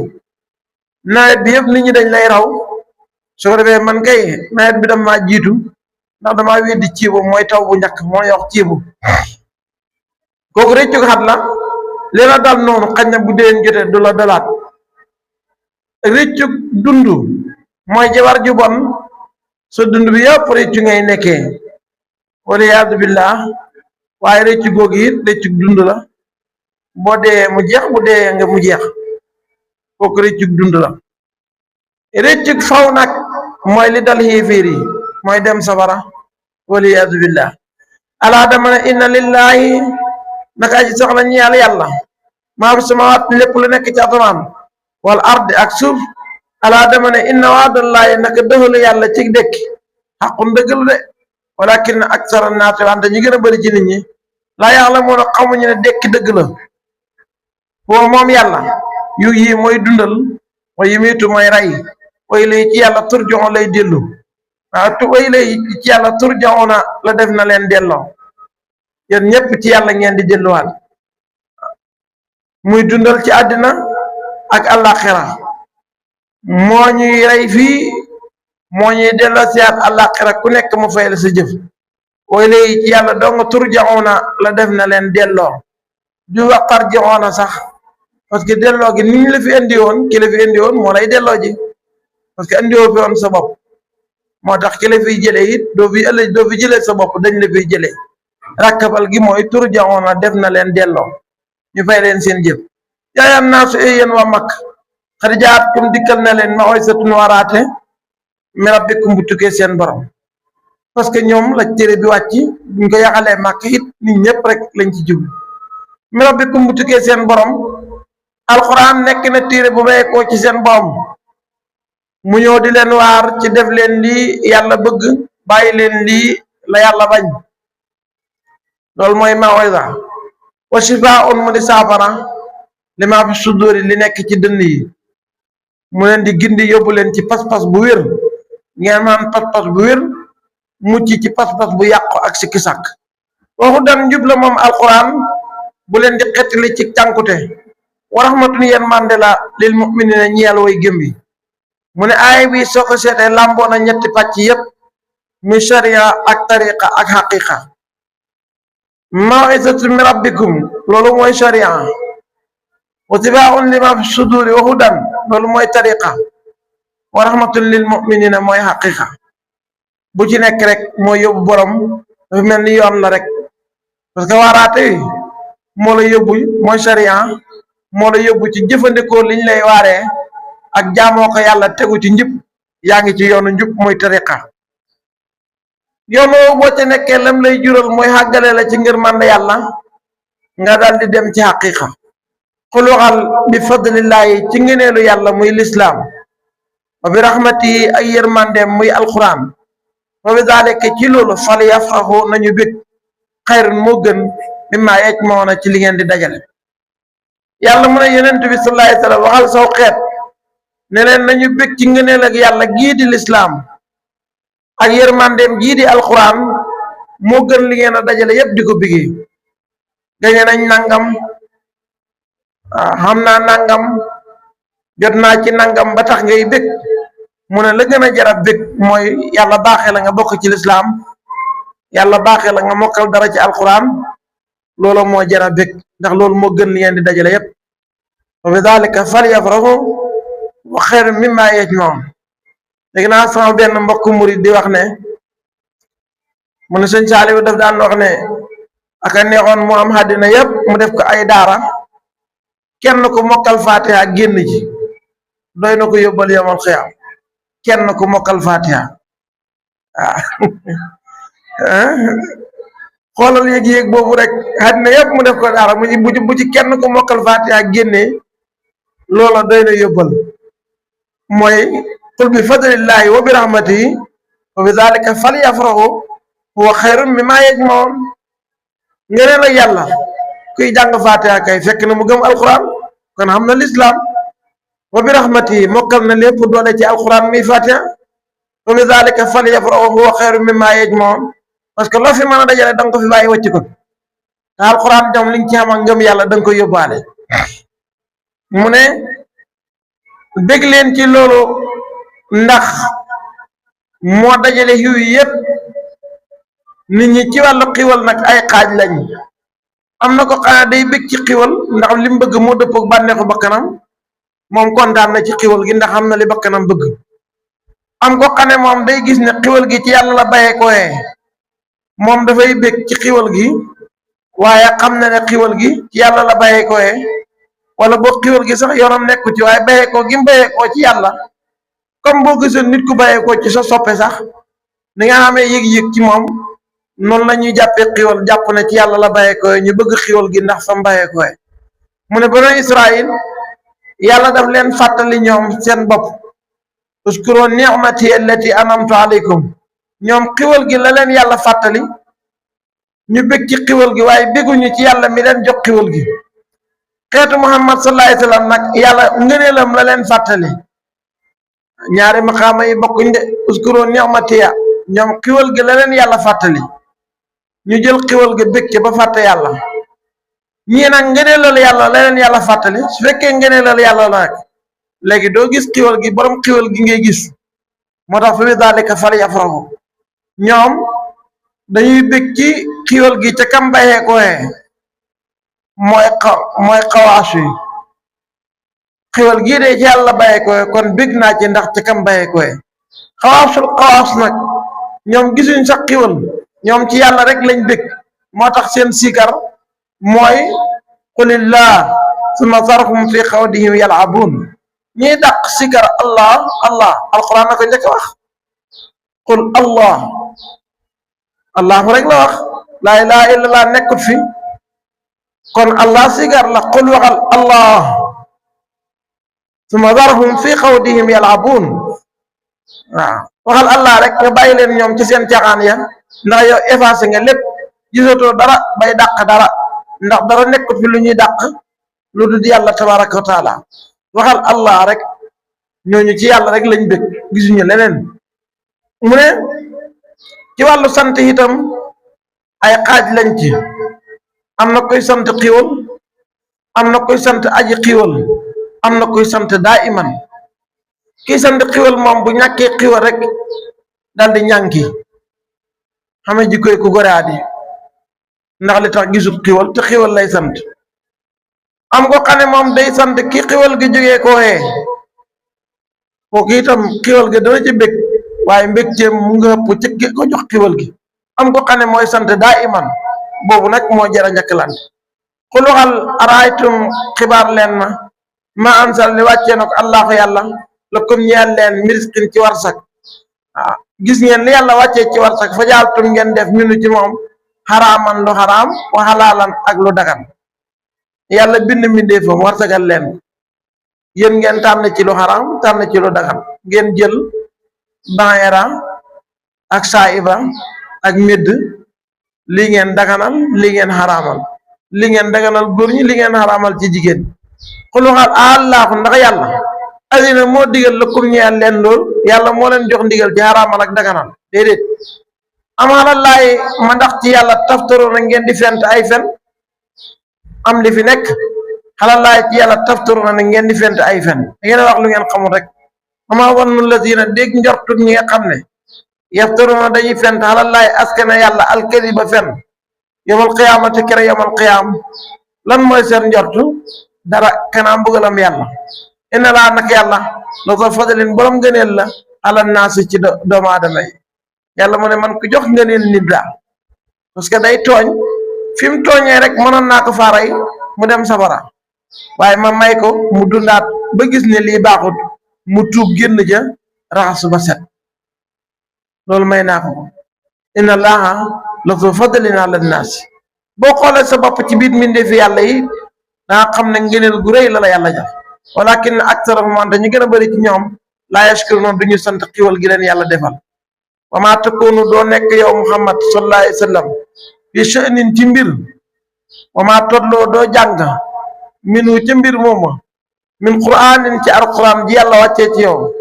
nawet bi yëpp nit ñi dañ lay raw su ko defee man kay nawet bi dama maa jiitu ndax damaa weddi ceebu mooy taw bu njëkk moo yox ceebu kooku rëccu ko xat la li la dal noonu xañ na bu déwén jotee du la dalaat rëccu dund mooy jabar ju bon sa dund bi yëpp rëccu ngay nekkee wala yaadu billah waaye rëccu googu it rëccu dund la boo dee mu jeex bu dee nga mu jeex kooku rëccu dund la rëccu faw nag mooy li dal xéeféer yi mooy dem safara wala yaadu billah alaa dama ne inna lillahi naka aji soxla ñeel yàlla maa fi samawaat lépp lu nekk ci asamaan wal ardi ak suuf alaa dama ne inna waadallaahi naka dëxalu yàlla ci dëkk xaqun dëgg la de walakin aksara naasi wante ñi gën a bëri ci nit ñi laa ya'lamuuna xamuñu ne dëkk dëgg la foo moom yàlla yu yi mooy dundal wa yumiitu mooy rey way lay ci yàlla turjaxoon lay dellu way lay ci yàlla turjaxoona la def na leen delloo yéen ñëpp ci yàlla ngeen di delluwaat muy dundal ci àddina ak àllaaxira moo ñuy rey fii moo ñuy delloo si at àllaaxira ku nekk mu fay la sa jëf way lay ci yàlla dong turjaxoona la def na leen delloo du wax tarjaxoona sax parce que delloo gi ni ñu la fi indi woon ki la fi indi woon moo lay delloo ji parce que indiwoo fi woon sa bopp moo tax ki la fiy jëlee it doo fi jëlee sa bopp dañ la fiy jëlee rakkabal gi mooy turjaxoona def na leen delloo ñu fay leen seen jëf yaayam naa su yéen waa mag xad jaatkum dikkal na leen maw'izatun waraate min rabbikum bu tukkee seen borom parce que ñoom la téere bi wàcc buñ ko yaxalee màkk it nit ñëpp rek lañ ci jublu min rabbikum bu tukkee seen borom alxuraan nekk na téere bu bàyyeekoo ci seen borom mu ñëw di leen waar ci def leen lii yàlla bëgg bàyyi leen lii la yàlla bañ loolu mooy mawiza wa shifaa'un mu di saafara li maa fi suduri li nekk ci dënn yi mu leen di gindi yóbbu leen ci pas-pas bu wér ngeen man pas-pas bu wér mucc ci pas-pas bu yàqu ak sikki sàkk waxu dan njub la moom alquran bu leen di xettali ci cànkute wa rahmatun yéen mande la lil mu'minina ñeel way gëm yi mu ne aay bi soo ko seetee làmboo na ñetti pàcc yépp muy sharia ak tariqa ak xaqiqa maw'izatun min rabbikum loolu mooy sharia wa shifaa'un lima fi suduri wa hudan loolu mooy tariqa wa rahmatun lil mu'minina mooy xaqiqa bu ci nekk rek mooy yóbbu borom dafa mel ni yoon la rek parce que waaraate wi moo la yóbbu mooy sharia moo la yóbbu ci jëfandikoo liñ lay waaree ak jaamoo ko yàlla tegu ci njub yaa ngi ci yoonu njub muy tariqa yoon woowu boo ca nekkee lam lay jural mooy xàggale la ci ngërmande yàlla nga dal di dem ci xaqiqa xul waxal bi fadlillahi ci ngëneelu yàlla muy lislaam wa bi rahmatihi ak yërmandeem muy alquran wa bi zalika ci loolu fal yafraxu nañu bég xayrun moo gën mimma yajmauna ci li ngeen di dajale yàlla mu ne yonent bi sallallahu alayhi wa sallam waxal saw xeet ne leen nañu bég ci ngëneel ak yàlla gii di lislaam ak yërmandeem gii di alquran moo gën li ngeen a dajale yépp di ko bigee gañe nañ nangam xam naa nangam jot naa ci nangam ba tax ngay bég mu ne la gën a jarab bég mooy yàlla baaxee la nga bokk ci lislaam yàlla baaxee la nga mokkal dara ci alquran loolu moo jarab bég ndax loolu moo gën li ngeen di dajale yépp wa bi dalika falyafrahu wa xayrun mimma yajmaun léegi naa sama benn mbokk murid di wax ne mu ne sëñ Saaliw daf daan wax ne aka neexoon mu am àddina yépp mu def ko ay daara kenn ku mokkal fatiha génn ci doy na ko yóbbal yomal xiyam kenn ku mokkal fatiha xoolal yéeg-yéeg boobu rek àddina yépp mu def ko daara bu ci kenn ku mokkal fatiha génnee loola doy na yóbbal mooy qul bi fadlillahi wa bi rahmatihi wa bi zalika falyafrahu huwa xayrun mimma yajmaun ngeen ak yàlla kuy jàng fatiha kay fekk na mu gëm alquran kon xam na lislaam wa bi rahmatihi mokkal na lépp doole ci alquran muy fatiha wa bi zalika falyafrahu huwa xayrun mimma yajmaun parce que loo fi mën a dajale da nga ko fi bàyyi wàcc ko te alquran ñoom liñ ci xam ak ngëm yàlla da nga koy yóbbaale mu ne dégg leen ci loolu ndax moo dajale xiw yi yépp nit ñi ci wàllu xiwal nag ay xaaj lañ am na ko xanaa day bég ci xiwal ndax li mu bëgg moo dëppook bànneexu bakkanam moom kontaan na ci xiwal gi ndax xam na li bakkanam bëgg am ko xane moom day gis ne xiwal gi ci yàlla la bayee koyee moom dafay bég ci xiwal gi waaye xam na ne xiwal gi ci yàlla la bayee koyee wala boo xiwal gi sax yoonam nekku ci waaye bayee ko gi mu bayee koo ci yàlla comme boo gisoon nit ku bayee ko ci sa soppe sax ni nga xamee yëg-yëg ci moom noonu la ñuy jàppee xiwal jàpp ne ci yàlla la bayee koy ñu bëgg xiwal gi ndax fa mu bayee koy mu ne banu Israil yàlla daf leen fàttali ñoom seen bopp uskuru ni'mati allati an'amtu alaykum ñoom xiwal gi la leen yàlla fàttali ñu bëgg ci xiwal gi waaye bëgguñu ci yàlla mi leen jox xiwal gi xeetu Muhammad sallallahu alayhi wa sallam nag yàlla ngëneelam la leen fàttali ñaari maqaama yi bokkuñ de uskuru ni'matiya ñoom xiwal gi la leen yàlla fàttali ñu jël xiwal gi bëgg ci ba fàtte yàlla ñii nag ngëneelal yàlla la leen yàlla fàttali su fekkee ngëneelal yàlla la nag léegi doo gis xiwal gi borom xiwal gi ngay gis moo tax fa bi daalika falyafrahu ñoom dañuy bëgg ci xiwal gi ca kam bayee koyee mooy xawaas yi xiwal gii de ci yàlla bayee koyee kon bëgg naa ci ndax ca kam bayee koyee xawaas nag ñoom gisuñ sax xiwal ñoom ci yàlla rek lañ bëgg moo tax seen sikar mooy qulillah summa zarhum fi xawdihim yal'abun ñiy dàq sikar allah allah alquran na ko njëkk wax qul allah allahu rek la wax laa ilaha illallah nekkut fi kon allah sikar la qul waxal allah summa zarhum fi xawdihim yal'abun waaw waxal allah rek nga bàyyi leen ñoom ci seen caaxaan ya ndax yow effacé nga lépp gisatoo dara bay dàq dara ndax dara nekkut fi lu ñuy dàq lu dul yàlla tabaraka wa taala waxal allah rek ñooñu ci yàlla rek lañ bëgg gisuñu leneen mu ne ci wàllu sant itam ay xaaj lañ ci am na koy sant xiwal am na koy sant aji xiwal am na koy sant daa iman kii sant xiwal moom bu ñàkkee xiwal rek dal di ñànki xame jikkoy ku goraadi ndax li tax gisul xiwal te xiwal lay sant am ko xane moom day sant ki xiwal gi jógee kooyee kooku itam xiwal gi dana ci bég waaye mbégteem mu nga ëpp ci ki ko jox xiwal gi am ko xane mooy sant daa iman boobu nag moo jara njëkkalante qul waxal araaytum xibaar leen ma ansal li wàccee na ko allahu yàlla lakum ñeel leen miriskin ci warsak waaw gis ngeen li yàlla wàccee ci warsak fa jaaltum ngeen def minu ci moom xaraaman lu xaraam wa xalaalan ak lu dagan yàlla bind mbindeefam warsagal leen yéen ngeen tànn ci lu xaraam tànn ci lu dagan ngeen jël banera ak saiba ak médd li ngeen daganal li ngeen xaraamal li ngeen daganal góor ñi li ngeen xaraamal ci jigéen xuluxal àllaahu ndax yàlla azina moo digal lakum ñeel leen lool yàlla moo leen jox ndigal ci xaraamal ak daganal déedéet amaana laay ma ndax ci yàlla taftaroo na ngeen di fent ay fen am li fi nekk xalal laay ci yàlla taftaroo na ngeen di fent ay fen da ngeen wax lu ngeen xamul rek ama wan nu lazina dégg njortu ñi nga xam ne yaftaruna dañuy fent xalal laay askana yàlla alkadiba fen yawmal qiyaamati kere yawmal qiyaam lan mooy seen njortu dara kanaa mbugalam yàlla inna laa nak yàlla la ko fadalin borom ngëneel la ala naasi ci doomu aadama yi yàlla mu ne man ko jox ngëneel nit daal parce que day tooñ fi mu tooñee rek mënoon naa ko faaray mu dem safara waaye ma may ko mu dundaat ba gis ne lii baaxut mu tuub génn ja raxasu ba set loolu may naa ko inna laaha la ko fadalin ala naasi boo xoolee sa bopp ci biir mbindeefi yàlla yi danga xam ne ngëneel gu rëy la la yàlla jox walakin aksarahum wante ñu gën a bëri ci ñoom laa yashkuruun duñu sant xiwal gi leen yàlla defal wa maa takunu doo nekk yow muhammad sallallahu alayhi wa sallam fi sha'nin ci mbir wa maa tolloo doo jàng minu ci mbir mooma min qur'aanin ci alquran ji yàlla wàccee ci yow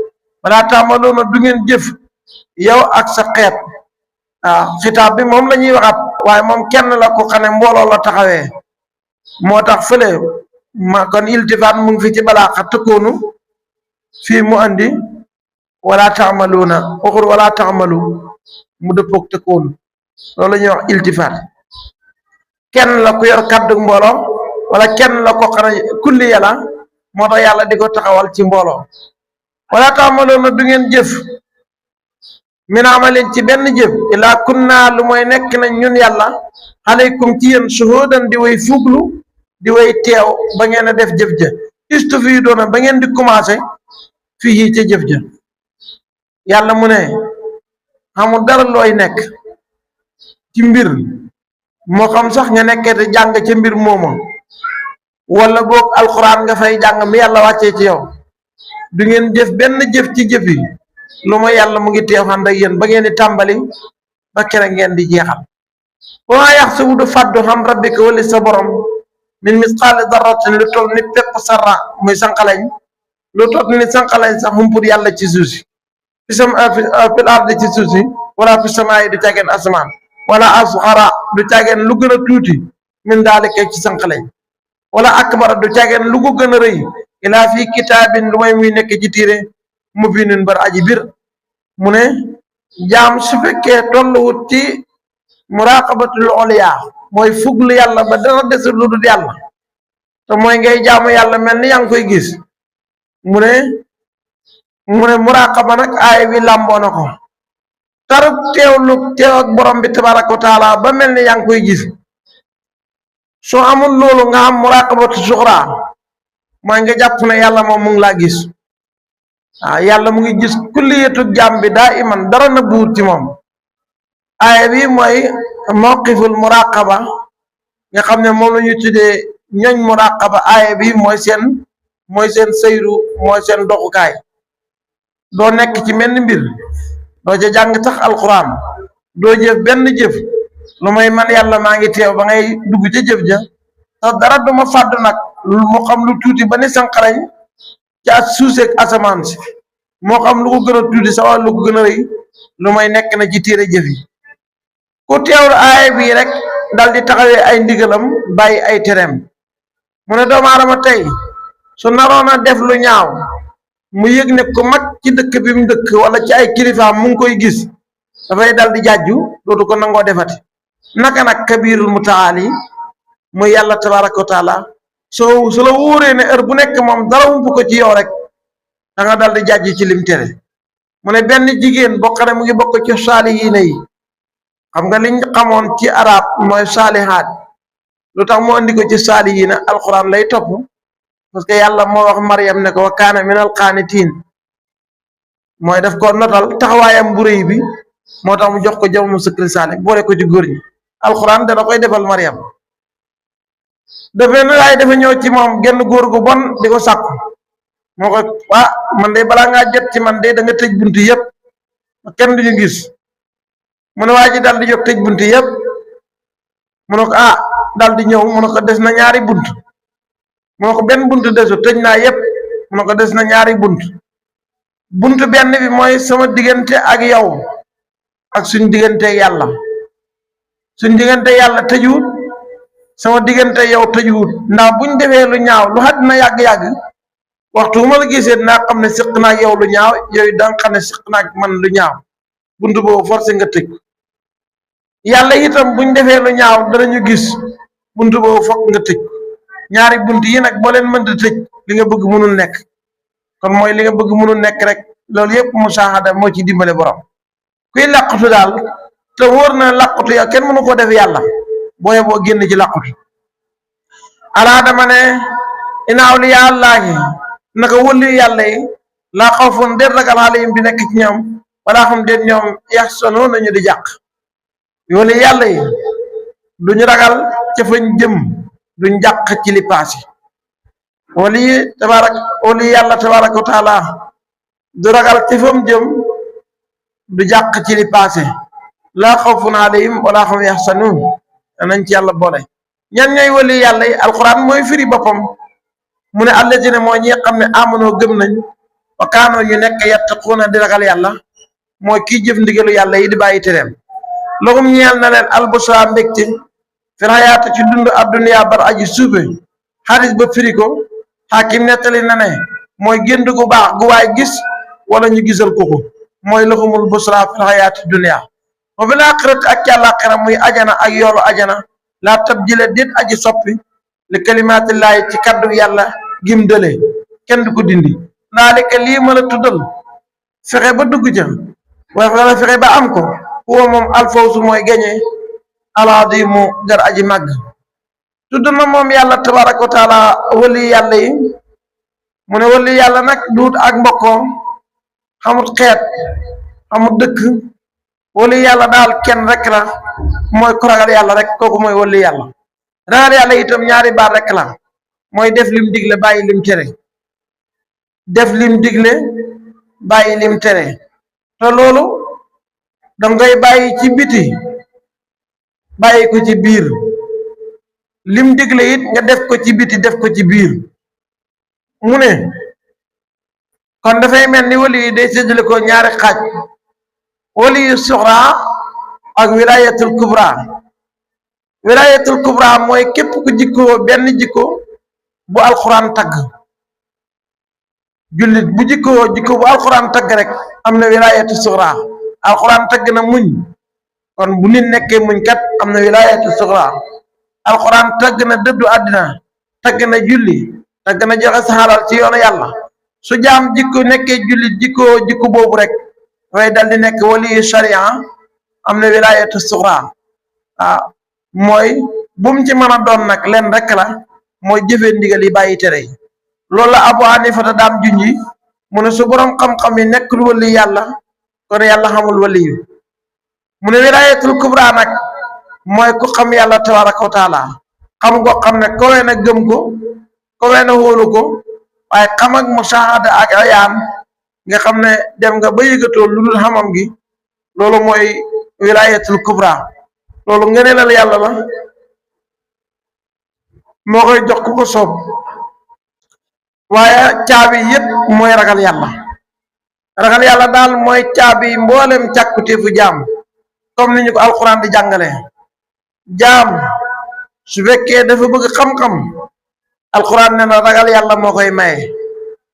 wala taamaloona du ngeen jëf yow ak sa xeet waaw xitaab bi moom la ñuy waxat waaye moom kenn la ko xam ne mbooloo la taxawee moo tax fële ma kon iltifaat mu ngi fi ci balaaxa tëkkoonu fii mu andi wala taamaluuna waxul wala taamalu mu dëppoog tëkkoonu loolu la ñuy wax iltifaat kenn la ku yor kàddu mbooloo wala kenn la ko xam ne kulli yàlla moo tax yàlla di ko taxawal ci mbooloo wala taamaluuna du ngeen jëf min amalin ci benn jëf ilaa kunna lu mooy nekk nañ ñun yàlla alaykum ci yéen shuhudan di way fuglu di way teew ba ngeen a def jëf ja istu fii doona ba ngeen di commencé fii ca jëf ja yàlla mu ne xamul dara looy nekk ci mbir moo xam sax nga nekkee te jàng ca mbir mooma wala boog alxuraan nga fay jàng mi yàlla wàccee ci yow du ngeen jëf benn jëf ci jëf yi lu ma yàlla mu ngi teew ànd ak yéen ba ngeen di tàmbali ba kere ngeen di jeexal wa yax sa wudu fàddu xam rabbika wali sa borom min misqaali darratin lu toll ni pepp sarra muy sanqalañ lu toll ni sanqalañ sax humput yàlla ci suuf si fil ardi ci suuf si wala fi samaayi du càggeen asamaan wala asxara du càggeen lu gën a tuuti min daalika ci sanqalañ wala akbara du càggeen lu ko gën a rëy ilaa fii kitaabin lu may muy nekk ci tiire mubiinin bar aji bir mu ne jaam su fekkee tolluwut ci muraqabatul oliya mooy fuglu yàlla ba dara desul lu dul yàlla te mooy ngay jaamu yàlla mel ni yaa ngi koy gis mu ne muraqaba nag aay wi làmboo na ko taruk teew ak borom bi tabaraka wa taala ba mel ni yaa ngi koy gis soo amul loolu nga am muraqabatu suxra mooy nga jàpp ne yàlla moom mu ngi laa gis waaw yàlla mu ngi gis kulliyatu jaam bi daa iman dara na buut ci moom aaya bi mooy mawqiful muraqaba nga xam ne moom la ñu tuddee ñoñ muraqaba aaya bi mooy seen sayru mooy seen doxukaay doo nekk ci menn mbir doo ca jàng sax alquran doo jëf benn jëf lu may man yàlla maa ngi teew ba ngay dugg ca jëf ja sax dara duma fàddu nag mu xam lu tuuti ba ni sanqarañ ci suuseeg asamaan si moo xam lu ko gën a tuuti sa wala lu ko gën a rëy lu may nekk na ci téere jëf yi ku teewlu aaya bii rek dal di taxawee ay ndigalam bàyyi ay tereem mu ne doomu aadama tey su naroon a def lu ñaaw mu yëg ne ko mag ci dëkk bi mu dëkk wala ci ay kilifaam mu ngi koy gis dafay dal di jàjju dootu ko nangoo defati naka nag kabirul mutaali muy yàlla tabaraka wa taala su la wóoree ne heure bu nekk moom dara wump ko ci yow rek da nga dal di jàjj ci lim tere mu ne benn jigéen bokk ne mu ngi bokk ci saalihiina yi xam nga liñ xamoon ci arab mooy saalihaat lu tax mu andi ko ci saalihiina alquran lay topp parce que yàlla moo wax Maryam ne ko wa kaana minal qaanitiin mooy daf ko notal taxawaayam bu rëy bi moo tax mu jox ko jamu sëkkri saalih boole ko ci góor ñi alquran dana koy defal Maryam dafa ne waaye dafa ñëw ci moom genn góor gu bon di ko sàkku moo ko man de balaa ngaa jot ci man de da nga tëj buntu yëpp kenn duñu gis mu ne waa ji dal di jóg tëj buntu yëpp mu ne ko dal di ñëw mu ne ko des na ñaari bunt mu ne ko benn bunt desu tëj naa yëpp mu ne ko des na ñaari bunt benn bi mooy sama diggante ak yow ak suñ diggante yàlla tëjuwut sama diggante yow tëjuwut ndax buñ defee lu ñaaw lu àddina yàgg-yàgg waxtu bu ma la gisee naa xam ne siq naa yow lu ñaaw yooyu da nga xam ne siq naa man lu ñaaw bunt boobu forcé nga tëj yàlla itam buñ defee lu ñaaw danañu gis bunt boobu fokk nga tëj ñaari bunt yi nag boo leen mënta tëj li nga bëgg mënul nekk kon mooy li nga bëgg mënul nekk rek loolu yëpp musaahada moo ci dimbale borom kuy làqatu daal te wóor na làqatu ya kenn mënu ko def yàlla booye boo génn ci làqatu alaa dama ne inna awliya allahi naka wëlli yàlla yi laa xawfun déet ragal alayhim di nekk ci ñoom walaa xam déet ñoom yaxsanu nañu di jàq wëlli yàlla yi duñu ragal ca fañ jëm duñ jàq ci li paasi wëlli yàlla tabaraka wa taala du ragal ca fam jëm du jàq ci li paase laa xawfun alayhim walaa xam yaxsanun nañ ci yàlla boole ñan ñooy wëlli yàlla yi alquran mooy firi boppam mu ne allazina mooy ñi xam ne amanoo gëm nañ wa kaanoo ñu nekk yattaquuna di ragal yàlla mooy kii jëf ndigalu yàlla yi di bàyyi tereem lahum ñeel na leen albusra mbégte fil hayaati ci dund adduniya bar aji suufe xadis ba firi ko xaakim nettali na ne mooy gént gu baax gu waay gis wala ñu gisal ko mooy lahumul busra fil hayaati dunya wa fil aaxirati ak ci àllaaxira muy ajana ak yoolu ajana laa tabdila déet aji soppi li kalimaatillaahi ci kaddu yàlla gim dële kenn du ko dindi daalika lii ma la tuddal fexe ba dugg ca wala fexe ba am ko huwa moom alfawsu mooy gañe alaadimu gar aji màgg tudd na moom yàlla tabaraka wa taala wali yàlla yi mu ne wali yàlla nag duut ak mbokkoom xamut xeet xamut dëkk wali yàlla daal kenn rek la mooy ku ragal yàlla rek kooku mooy wali yàlla ragal yàlla itam ñaari baat rek la mooy def lim digle bàyyi lim tere def lim digle bàyyi lim tere te loolu dangay bàyyi ci biti bàyyi ko ci biir lim digle it nga def ko ci biti def ko ci biir mu ne kon dafay mel ni wali yi day séddale ko ñaari xaaj wali yu suxra ak wilayatul kubra mooy képp ku jikkoo benn jikko bu alxuraan tagg jullit bu jikkoo jikko bu alxuraan tagg rek am na wilayatu suxra alxuraan tagg na muñ kon bu nit nekkee muñ kat am na wilayatu suxra alxuraan tagg na dëddu àddina tagg na julli tagg na joxe sa xalal ci yoonu yàlla su jaam jikko nekkee jullit jikko boobu rek dafay dal di nekk waliyu sharia am na wilayatu suxra mooy bu mu ci mën a doon nag leen rek la mooy jëfee ndigal yi bàyyi tere yi loolu la Abu Hanifa daam junji mu ne su boroom xam-xam yi nekkul wali yàlla kon yàlla xamul waliyu mu ne wilayatul kubra nag mooy ku xam yàlla tabaraka wa taala xam ko xam ne kowee na gëm ko kowee na wóolu ko waaye xam ak musaahada ak ayaan nga xam ne dem nga ba yëgatoo lu dul xamam gi loolu mooy wilayatul kubra loolu ngëneelal yàlla la moo koy jox ku ko soob waaye caabi yépp mooy ragal yàlla daal mooy caabi mboolem càkkutéefu jaam comme ni ñu ko alquran di jàngale jaam su fekkee dafa bëgg xam-xam alquran ne na ragal yàlla moo koy maye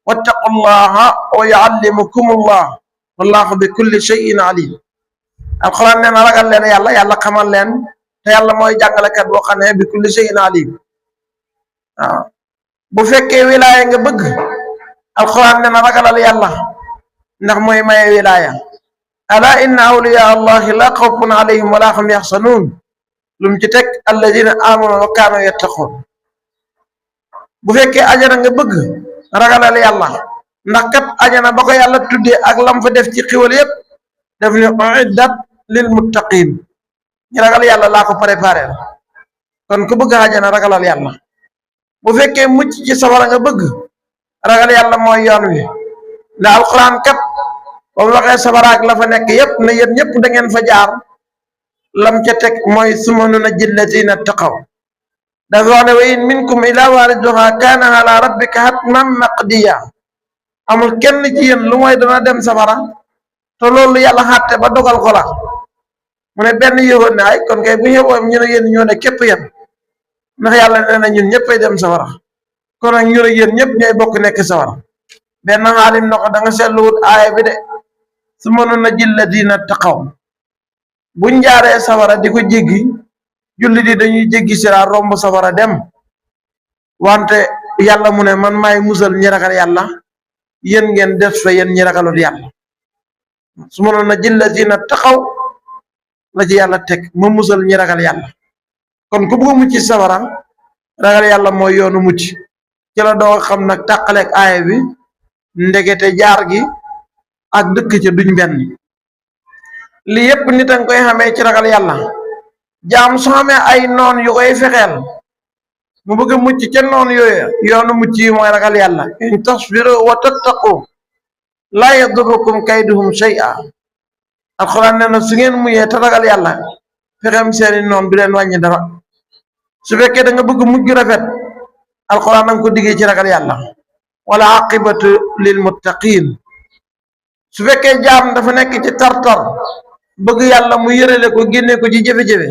wattaqullaha wa yuallimukumullah wallahu bi kulli shay'in alim alquran ne na ragal leen yàlla xamal leen te yàlla mooy jàngalekat boo xam ne bi kulli shay'in alim waaw bu fekkee wilaaya nga bëgg alquran ne na ragalal yàlla ndax mooy maye wilaaya ala inna awliya allahi la xawfun alayhim wala hum yaxsanun lum ci teg alladina amanu wa kaanu yattaqun bu fekkee ajana nga bëgg ragalal yàlla ndax kat ajana ba ko yàlla tuddee ak lam fa def ci xiwal yépp def ni uiddat lil muttaqin ñi ragal yàlla laa ko préparé kon ku bëgg ajana ragalal yàlla bu fekkee mucc ci safara nga bëgg ragal yàlla mooy yoon wi ndax alquran kat ba mu waxee safara ak la fa nekk yépp na yéen ñëpp da ngeen fa jaar lam ca teg mooy summa nunajji llaziina ttaqaw dafa wax ne wa in minkum illa waariduha kaana ala rabbika hatman maqdiya amul kenn ci yéen lu mooy dana dem safara te loolu yàlla xàtte ba dogal ko la mu ne benn yëgoon ne ay kon kay bu yeboo ñu ne yéen ñoo ne képp yéen ndax yàlla nee na ñun ñëppay dem safara kon nag ñu ne yéen ñëpp ñooy bokk nekk safara benn xaalim na ko da nga seetluwut aaya bi de summa nunajji llaziina ttaqaw buñ jaaree safara di ko jéggi julli di dañuy jéggi sira romb safara dem wante yàlla mu ne man maay musal ñi ragal yàlla yéen ngeen des fa yéen ñi ragalul yàlla summa nunajji llaziina ttaqaw la ci yàlla teg ma musal ñi ragal yàlla kon ku bëgg a mucc ci safara ragal yàlla mooy yoonu mucc ci la doo xam nag tàqaleeg aaya bi ndegete jaar gi ak dëkk ca duñ benn lii yépp nit a nga koy xamee ci ragal yàlla jaam su xamee ay noon yu koy fexeel mu bëgg a mucc ca noon yooyu yoonu mucc yi mooy ragal yàlla in tasbiru wa tattaqu laa yadurrukum kayduhum shay'a alxuraan nee na su ngeen muñee te ragal yàlla fexeem seeni noon du leen wàññi dara su fekkee da nga bëgg mujj rafet alxuraan nanga ko diggee ci ragal yàlla wala aqibatu lil muttaqin su fekkee jaam dafa nekk ci tartar bëgg yàlla mu yërale ko génne ko ci jafe-jafe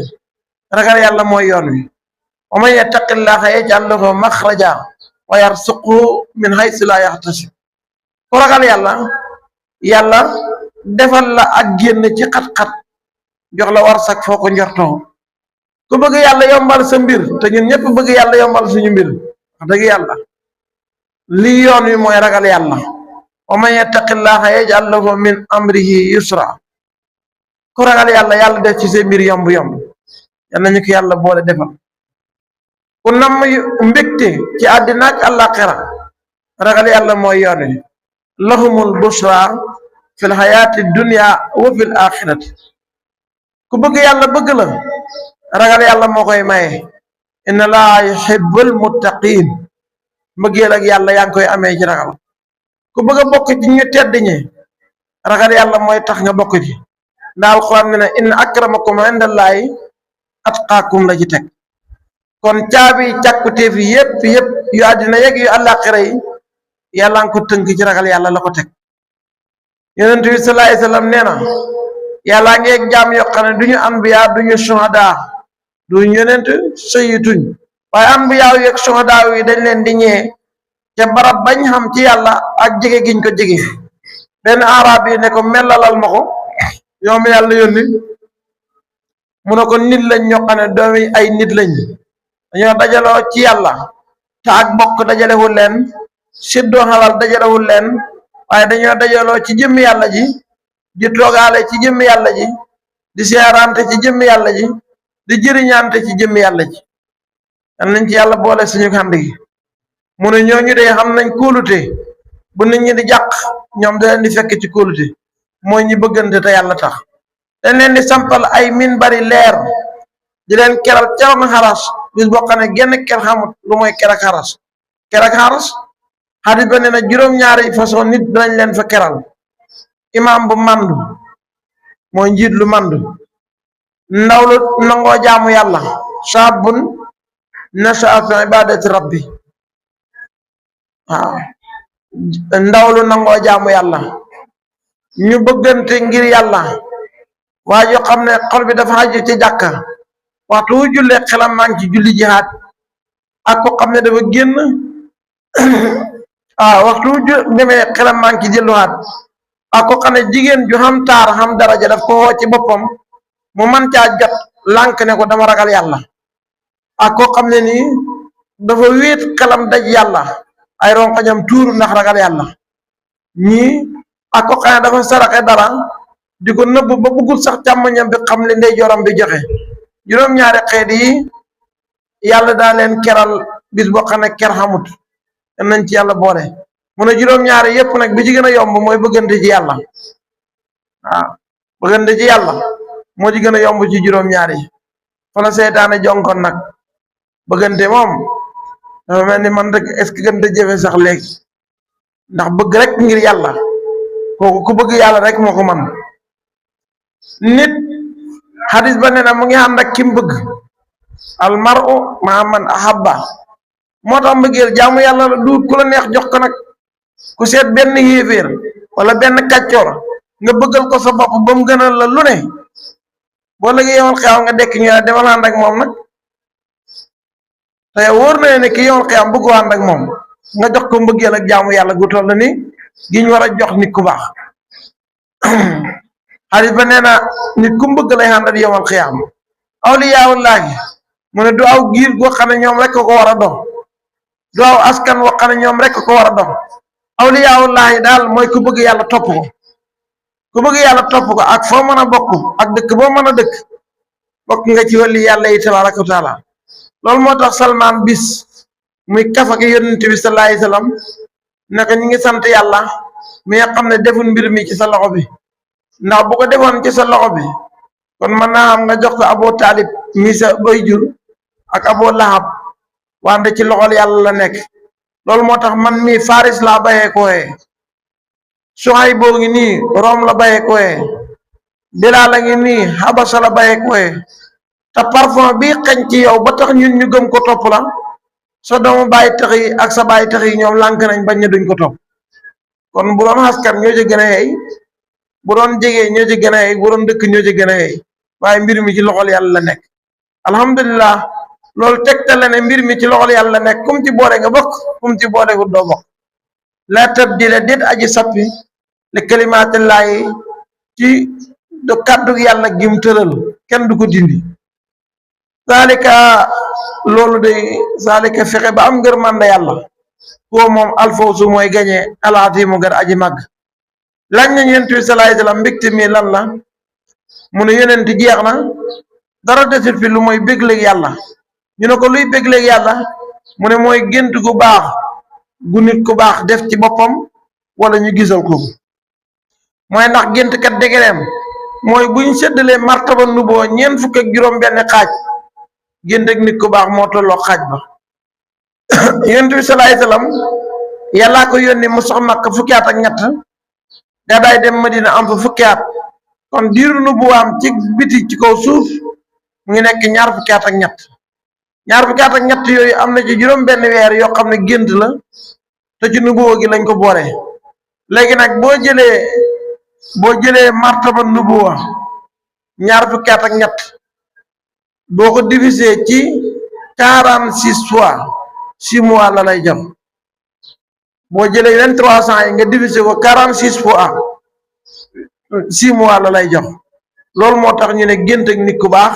ragal yàlla mooy yoon wi wa man yattaqillaha yaj'al lahu maxraja wa yarzuqhu min haysu la yahtasib ku ragal yàlla yàlla defal la ak génn ci xat-xat jox la warsak foo ko njortoo ku bëgg yàlla yombal sa mbir te ñun ñëpp bëgg yàlla yombal suñu mbir wax dëgg yàlla lii yoon wi mooy ragal yàlla wa man yattaqillaha yaj'al lahu min amrihi yusra ku ragal yàlla yàlla def ci seen mbir yomb yomb yal nañu ko yàlla boole defal ku namm mbégte ci àddina ak àllaaxira ragal yàlla mooy yoon wi lahumul busra fil hayaati dunya wa fil axirati ku bëgg yàlla bëgg la ragal yàlla moo koy maye inna laa yuhibbul muttaqin mbëggeel ak yàlla yaa ngi koy amee ci ragal ku bëgg a bokk ci ñu tedd ñi ragal yàlla mooy tax nga bokk ci ndax alxuraan ne inna akramakum indallaahi atqaakum la ci teg kon caabi càkkutéef yi yépp yu àddina yeg yu àllaaxira yi yàlla nga ko tënk ci ragal yàlla la ko teg yonent bi sallallahu alayhi wasallam nee na yàllaa ngeeg jaam yoo xam ne duñu anbiya duñu shuhada duñu yonent sëyituñ waaye anbiya yeeg shuhada yi dañ leen di ñee ca barab bañ xam ci yàlla ak jege giñ ko jege benn arab yi ne ko melalal ma ko yow mi yàlla yónni mu ne ko nit lañ ñoo xam ne doomi ay nit lañ dañoo dajaloo ci yàlla te ak bokk dajalewul leen séddoo xalal dajalewul leen waaye dañoo dajaloo ci jëmmi yàlla ji di toogaale ci jëmmi yàlla ji di seeraante ci jëmmi yàlla ji di jëriñaante ci jëmmi yàlla ji am nañ ci yàlla boole suñu xand gi mu ne ñooñu de xam nañ kóolute bu nit ñi di jàq ñoom da leen di fekk ci kóolute mooy ñi bëggante te yàlla tax dañ leen di sampal ay min bari leer di leen keral keroog xaras bis boo xam ne genn ker xamut lu mooy keroog xaras xadis ba nee na juróom-ñaari façon nit dinañ leen fa keral imam bu mandu mooy njiit lu mandu ndaw lu nangoo jaamu yàlla saabun nasha'a fi ibadati rabbi waaw ndaw lu nangoo jaamu yàlla ñu bëggante ngir yàlla waa joo xam ne xol bi dafa aju ci jàkka waxtu wu jullee xelam maa ngi ci julli jihaad ak ko xam ne dafa génn waxtu wu demee xelam maa ngi ci jëlluwaat ak ko xam ne jigéen ju xam taar xam daraja daf ko woo ci boppam mu man caa jot lànk ne ko dama ragal yàlla ak ko xam ne nii dafa wéet xelam daj yàlla ay ronkoñam tuuru ndax ragal yàlla ñii ak ko xam ne dafa saraxe dara di ko nëbb ba bëggul sax càmmoñam bi xam li ndeyjooram bi joxe juróom-ñaari xeet yi yàlla daa leen keral bis boo xam ne ker xamut yan nañ ci yàlla boole mu ne juróom-ñaari yépp nag bi ci gën a yomb mooy bëggante ci yàlla waaw bëggante ci yàlla moo ci gën a yomb ci juróom-ñaari fa la seytaane jonkon nag bëggante moom dafa mel ni man rek est ce que gën a jëfe sax léegi ndax bëgg rek ngir yàlla kooku ku bëgg yàlla rek moo ko man nit xadis ba nee na mu ngi ànd ak ki mu bëgg al mar'u ma'a man ahabba moo tax mbëggeel jaamu yàlla la du ku la neex jox ko nag ku seet benn yéeféer wala benn kàccoor nga bëggal ko sa bopp ba mu gënal la lu ne boo léegi yomal xew nga dekk ñu ne demal ànd ak moom nag te wóor na ne ki yomal xew bëggoo ànd ak moom nga jox ko mbëggeel ak jaamu yàlla gu toll ni giñ war a jox nit ku baax xadis ba nee na nit ku mbëgg lay àndal yomal xiyaam awliyaawullaahi mu ne du aw giir goo xam ne ñoom rek ko war a dox du aw askan woo xam ne ñoom rek ko war a dox awliyaawullaahi daal mooy ku bëgg yàlla topp ko ku bëgg yàlla topp ko ak foo mën a bokk ak dëkk boo mën a dëkk bokk nga ci wàlli yàlla yi tabaaraka wa taala loolu moo tax Salmaan bis muy kafa ki yonent bi sallallahu alayhi wasallam naka ñi ngi sant yàlla mi nga xam ne deful mbir mi ci sa loxo bi ndax bu ko defoon ci sa loxo bi kon mën naa am nga jox ko Abu Taalib mi sa bay jur ak Abu Lahab wante ci loxol yàlla la nekk loolu moo tax man mii Faris laa bayee kooyee Suhayb boo ngi nii Rome la bayee kooyee Bilaal la ngi nii Habasa la bayee kooyee te parfum bi xañ ci yow ba tax ñun ñu gëm ko topp la sa doomu bàyyi tax yi ak sa bàyyi tax yi ñoom lànk nañ bañ ne duñ ko topp kon bu doon askan ñoo ci gën a xëy bu doon jege ñoo ci gën a xëy bu doon dëkk ñoo ci gën a xëy waaye mbir mi ci loxol yàlla la nekk alhamdulilah loolu tegtale ne mbir mi ci loxol yàlla la nekk kum ci boole nga bokk kum ci boole gu doo bokk la tabdila déet aji sappi li kalimaatillaahi ci du kàddu yàlla gim tëral kenn du ko dindi zalika loolu de zalika fexe ba am ngërmande yàlla koo moom alfawsu mooy gañe alazimu gar aji màgg lañ nañ yonent bi sallallahu alayhi wasallam mbégte mi lan la mu ne yonent jeex na dara desit fi lu mooy bégleeg yàlla ñu ne ko luy bégleeg yàlla mu ne mooy gént gu baax gu nit ku baax def ci boppam wala ñu gisal ko mooy ndax gént kat degereem mooy buñ séddalee martaba nuboo ñeent fukk ak juróom benn xaaj gént ak nit ku baax moo tolloo xaaj ba yonent bi sallallahu alayhi wasallam yàllaa ko yónni mu sax Makka fukki at ak ñett gàddaay dem Madina am fa fukki at kon diiru nubuwaam ci biti ci kaw suuf mu ngi nekk ñaar fukki at ak ñett yooyu am na ci juróom benn weer yoo xam ne gént la te ci nubuwa gi lañ ko boole léegi nag boo jëlee martaba nubuwa ñaar fukki at ak ñett boo ko divisé ci 46 fois 6 mois la lay jox boo jëlee 2300 yi nga divisé ko 46 fois 6 mois la lay jox loolu moo tax ñu ne gént ak nit ku baax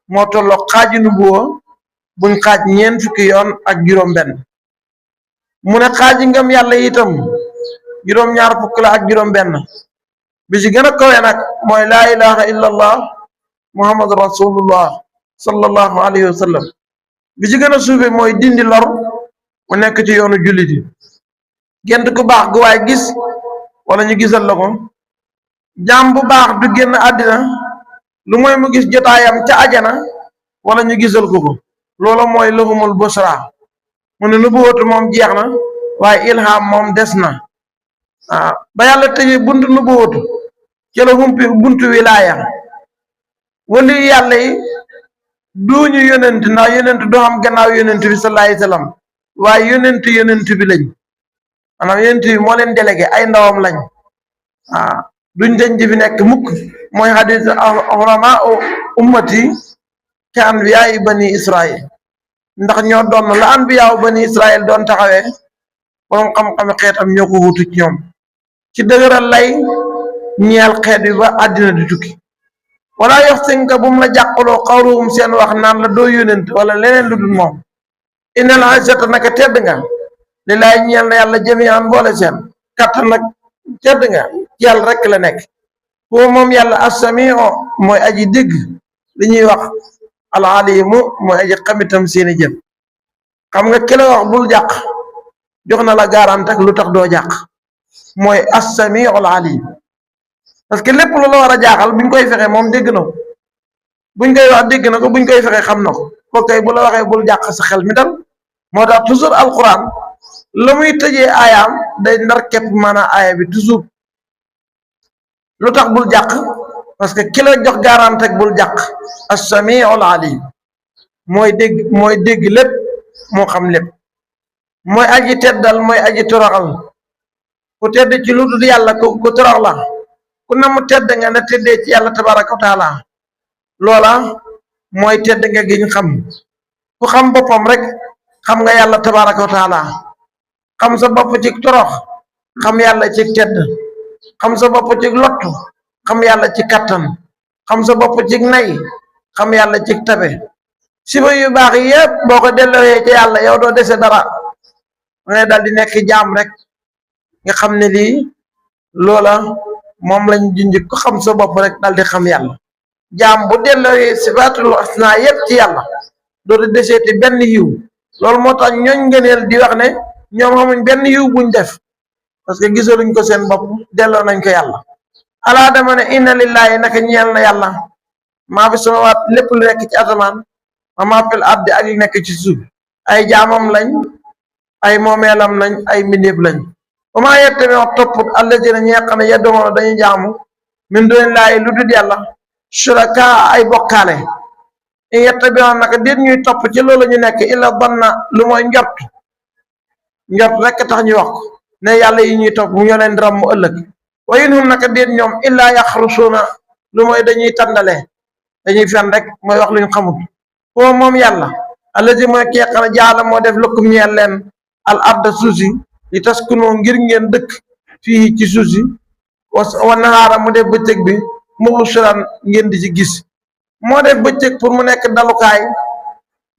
moo tolloo xaaju nubuwa buñ xaaj ñeent fukki yoon ak juróom-benn mu ne xaaji ngëm yàlla itam juróom-ñaar fukk la ak juróom-benn bi ci gën a kawe nag mooy laa ilaha illallah muhammadu rasulullah sallallahu alayhi wa sallam bi ci gën a suufe mooy dindi lor mu nekk ci yoonu jullit yi gént ku baax gu waay gis wala ñu gisal la ko jaam bu baax du génn àddina lu mooy mu gis jotaayam ca ajana wala ñu gisal ko loolu mooy lahumul busra mu ne nubuwatu moom jeex na waaye ilham moom des na ba yàlla tëjee buntu nubuwatu ci la humpi buntu wilaaya wali yàlla yi duñu yonent ndax yonent doo xam gannaaw yonent bi sallallahu alayhi wasallam waaye yonent bi lañ maanaam yonent bi moo leen délégué ay ndawam lañ duñ dañ di fi nekk mukk mooy hadis ulama ummati te anbiyaa bani israil ndax ñoo doon la anbiyaa bani israil doon taxawee borom xam-xam xeetam ñoo ko wutu ci ñoom ci dëgëral lay ñeel xeet bi ba àddina di tukki wala yox sinka bu mu la jàqaloo xawluhum seen wax naan la doo yónent wala leneen lu dul moom innal izzata naka tedd nga lillaay ñeel na yàlla jami'an boole seen kattan nag tedd nga yàlla rek la nekk foofu moom yàlla as-sami'u mooy aji dégg li ñuy wax al alimu mooy aji xamitam seeni jëf xam nga ki la wax bul jàq jox na la garante ak lu tax doo jàq mooy as-samiul alim parce que lépp lu la war a jaaxal buñ koy fexe moom dégg na ko buñ koy wax dégg na ko buñ koy fexe xam na ko kooku kay bu la waxee bul jàq sa xel mi dal moo tax toujours alquran la muy tëjee aayaam day ndar képp maanaam aaya bi toujours lu tax bul jàq parce que ki la jox garante ak bul jàq as-samiul alim mooy dégg lépp moo xam lépp mooy aji teddal mooy aji toroxal ku tedd ci lu dul yàlla ku torox la ku ne mu tedd nga ne teddee ci yàlla tabaraka wa taala loola mooy tedd nga giñ xam ku xam boppam rek xam nga yàlla tabaraka wa taala xam sa bopp ci torox xam yàlla ci tedd xam sa bopp ci lottu xam yàlla ci kattan xam sa bopp ci nay xam yàlla ci tabe siba yu baax yépp boo ko dellooyee ci yàlla yow doo dese dara ngay dal di nekk jaam rek nga xam ne lii loola moom lañ junj ko xam sa bopp rek dal di xam yàlla jaam bu dellooyee sifaatul husna yépp ci yàlla doo di deseeti benn yiw loolu moo tax ñooñ ngëneel di wax ne ñoom xamuñ benn yiw buñ def parce que gisaluñ ko seen bopp delloo nañ ko yàlla alaa dama ne inna lillahi naka ñeel na yàlla maa fi samawaat lépp lu nekk ci asamaan ma maa fil ardi ak li nekk ci suuf ay jaamam lañ ay moomeelam lañ ay mbindeef lañ ba maa yettami wax topput allazina ñi nga xam ne yeddoona dañuy jaamu min dunillahi lu dul yàlla shuraka ay bokkaale in yettabi'una naka déet ñuy topp ci loolu ñu nekk illa danna lu mooy njort rekk tax ñu wax ko ne yàlla yi ñuy topp mu ñoo leen ram mu ëllëg wa in hum naka déet ñoom illa yaxrusuuna lu mooy dañuy tàndale dañuy fen rek mooy wax luñ xamut foo moom yàlla allazi mooy ki xam ne jaala moo def lakum ñeel leen al arda suuf si li taskunu ngir ngeen dëkk fii ci suuf si wa nahaara mu def bëccëg bi mubsiran ngeen di ci gis moo def bëccëg pour mu nekk dalukaay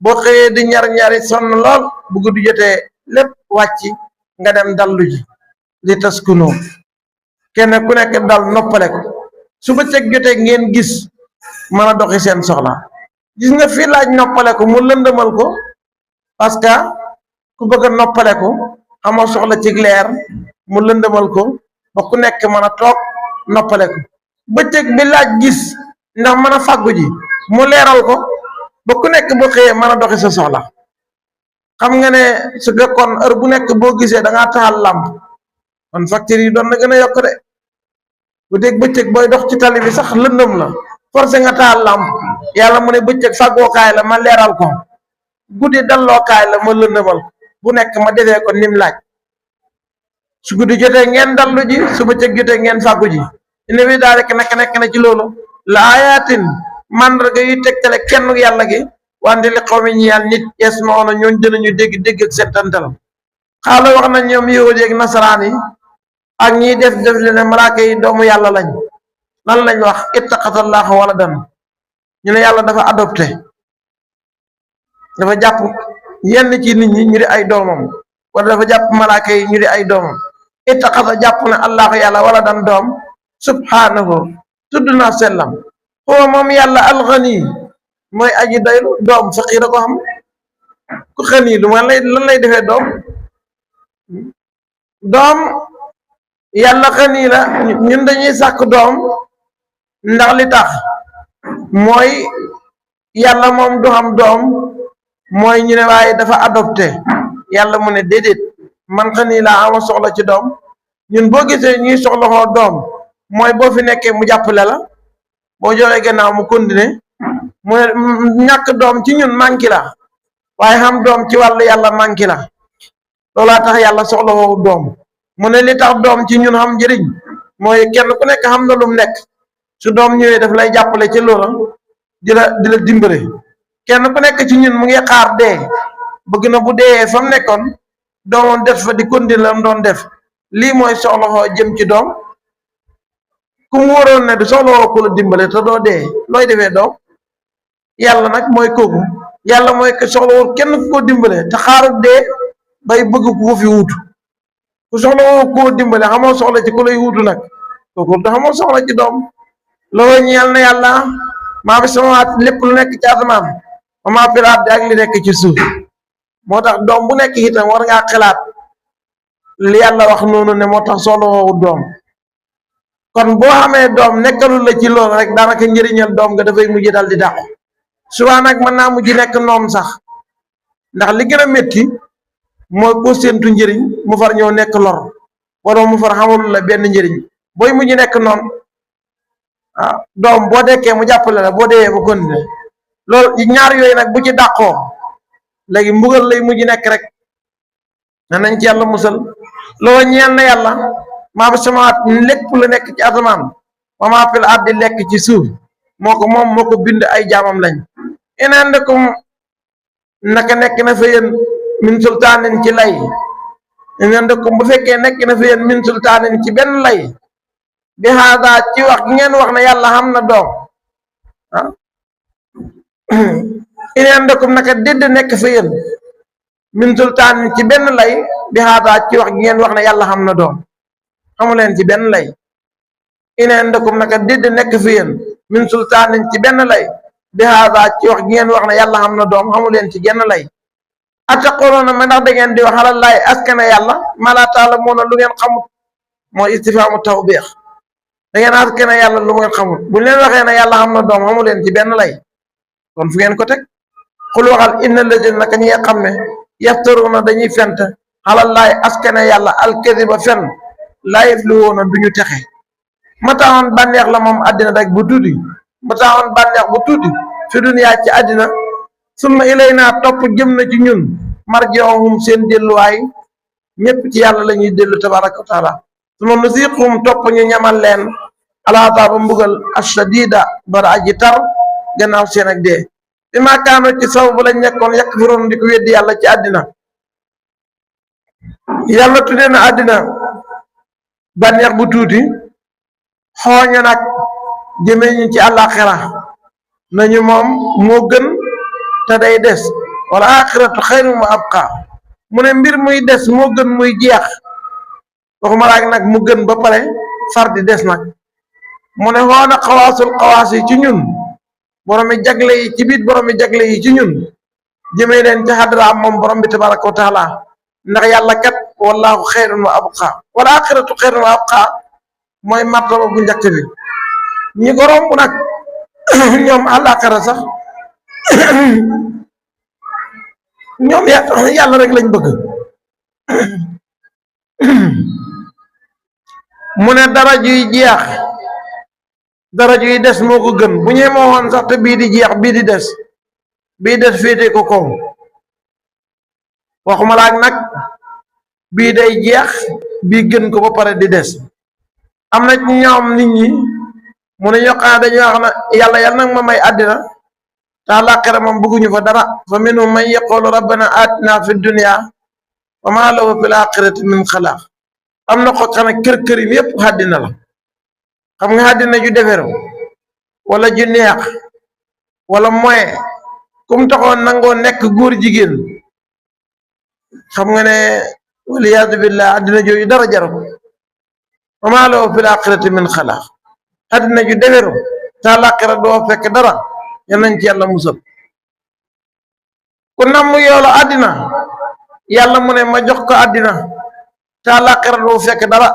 boo xëyee di ñar-ñari sonn lool bu guddi jotee lépp wàcc nga dem dallu ji li taskunu kenn ku nekk dal noppale ko su bëccëg jotee ngeen gis mën a doxi seen soxla gis nga fii laaj noppale ko mu lëndëmal ko parce que ku bëgg a noppale ko amoo soxla ci leer mu lëndëmal ko ba ku nekk mën a toog noppale ko bëccëg bi laaj gis ndax mën a fàggu ji mu leeral ko ba ku nekk boo xëyee mën a doxi sa soxla xam nga ne su fekkoon heure bu nekk boo gisee da ngaa taxal làmp kon facture yi doon na gën a yokk de bu dégg bëccëg booy dox ci tali bi sax lëndëm la forcé nga taal lamp yàlla mu ne bëccëg fàggookaay la ma leeral ko guddi dallookaay la ma lëndëmal bu nekk ma defee ko nim laaj su guddi jotee ngeen dallu ji su bëccëg jotee ngeen fàggu ji ine bi daa rek nekk na ci loolu la ayatin mandarga yuy tegtale kenn yàlla gi wante li xaw mi ñi yàlla nit yes noona ñooñ dinañu dégg ak settantal xaala wax na ñoom yahudi ak nasaraan yi ak ñiy def li ne malaaka yi doomu yàlla lañ lan lañ wax ittaqatallaha waladan ñu ne yàlla dafa adopté dafa jàpp yenn ci nit ñi ñu di ay doomam wala dafa jàpp malaaka yi ñu di ay doomam ittaqata jàpp ne allahu yàlla waladan doom subhanahu tudd naa sellam huwa moom yàlla alxani mooy aji doylu doom faqiira ko xam ku xani lu ma lan lay defee doom yàlla xani la ñun dañuy sàkk doom ndax li tax mooy yàlla moom du xam doom mooy ñu ne waaye dafa adopté yàlla mu ne déedéet man xani laa ama soxla ci doom ñun boo gisee ñuy soxla xoo doom mooy boo fi nekkee mu jàppale la boo joxee gannaaw mu continuer mu ne ñàkk doom ci ñun manki la waaye xam doom ci wàllu yàlla manki la loolaa tax yàlla soxla woo doom mu ne li tax doom ci ñun xam njëriñ mooy kenn ku nekk xam na lu mu nekk su doom ñëwee daf lay jàppale ci loola di la dimbale kenn ku nekk ci ñun mu ngi xaar dee bëgg na bu dee fa mu nekkoon doomoon def fa di continuer la mu doon def lii mooy soxla xoo jëm ci doom ku mu waroon ne du soxla woo ku la dimbale te doo dee looy defee doom yàlla nag mooy kooku yàlla mooy ko soxla woo kenn ku ko dimbale te xaarut dee bay bëgg ku ko fi wuutu ku soxla woo koo dimbale xamoo soxla ci ku lay wuutu nag kooku da xamoo soxla ci doom loolu ñeel na yàlla maa fi samawaat lépp lu nekk ci asamaan wa maa fil ardi ak li nekk ci suuf moo tax doom bu nekk itam war ngaa xalaat li yàlla wax noonu ne moo tax soxla woowu doom kon boo xamee doom nekkalul la ci loolu rek daanaka njëriñal doom nga dafay mujj dal di dàqu souvent nag mën naa mujj nekk noom sax ndax li gën a métti mooy ko séentu njëriñ mu far ñëw nekk lor wala mu far xamul la benn njëriñ booy mujj nekk noonu waaw doom boo dekkee mu jàppale la boo deewee ba continuer loolu ñaar yooyu nag bu ci dàqoo léegi mbugal lay mujj nekk rek na nañ ci yàlla musal loolu ñeel na yàlla maa fi samawaat lépp lu nekk ci asamaan wa maa fil ardi lekk ci suuf moo ko moom moo ko bind ay jaamam lañ ineen ndekum naka nekk na fa yéen min sultaanin ci lay ineen ndekum bu fekkee nekk na fa yéen min sultaanin ci benn lay bi haada ci wax gi ngeen wax ne yàlla xam na doom ah ineen ndekum naka dédd nekk fa yéen min sultaanin ci benn lay bi haada ci wax gi ngeen wax ne yàlla xam na doom xamu leen ci benn lay ineen ndekum naka dédd nekk fi yéen min sultaanin ci benn lay bi haada ci wax gi ngeen wax ne yàlla xam na doom xamu leen ci genn lay ataquluuna ma ndax da ngeen di wax alallaay askane yàlla maa laa ta'lamuuna lu ngeen xamut mooy istifhaamu tawbiix da ngeen askane yàlla lu ngeen xamut buñ leen waxee ne yàlla xam na doom xamu leen ci benn lay kon fu ngeen ko teg xul waxal inna lazina naka ñi nga xam ne yaftaruuna dañuy fent alallaay askane yàlla alkadiba fen laa yuflihuuna duñu texe mataawoon bànneex la moom àddina rek bu tuuti mataawoon bànneex bu tuuti fi duniyaa ci àddina summa ilaynaa topp jëm na ci ñun marji'uhum seen delluwaay ñépp ci yàlla la ñuy dellu tabaraka wa taala summa nuziiquhum topp ñu ñamal leen alaataaba mbugal ashadida bara aji tar gannaaw seen ak dee bi maa kaanu ci sababu lañ nekkoon yakfuruun di ko weddi yàlla ci àddina yàlla tuddee na àddina bànneex bu tuuti xooña nag jëmee ñu ci àllaaxira nañu moom moo gën te day des wala axiratu xayrun wa abqa mu ne mbir muy des moo gën muy jeex waxuma laak nag mu gën ba pare far di des nag mu ne xoona xawaasul xawaas yi ci ñun boromi jagle yi ci biir boromi jagle yi ci ñun jëmee leen ci xadra am moom borom bi tabaraka wa taala ndax yàlla kat wallahu xayrun wa abqa wala axiratu xayrun wa abqa mooy martaba bu njëkk bi ñi ko romb nag ñoom àllaaxira sax ñoom yàlla rek lañ bëgg mu ne dara juy jeex dara juy des moo ko gën bu ñee moo woon sax te bii di jeex bii des féete ko kaw waxuma laak nag bii day jeex bii gën ko ba pare di des am na ci ñoom nit ñi mu ne ñoo xam dañuy wax na yàlla nag ma may àddina te àllaaxira moom bëgguñu fa dara fa minhum man yaqulu rabbana atina fi dunya wa ma lahu fil axirati min xalaaq am na ko xam ne kër yi yépp àddina la xam nga àddina ju deferu wala ju neex wala moyen kum taxoon nangoo nekk góor jigéen xam nga ne waliyaadu billah àddina jooju dara jaru wa maa lahu fil aaxirati min xalaaq àddina ju deferu te àllaaxira doo fekk dara yal nañ ci yàlla musal ku nam mu yoolu àddina yàlla mu ne ma jox ko àddina te àllaaxira doo fekk dara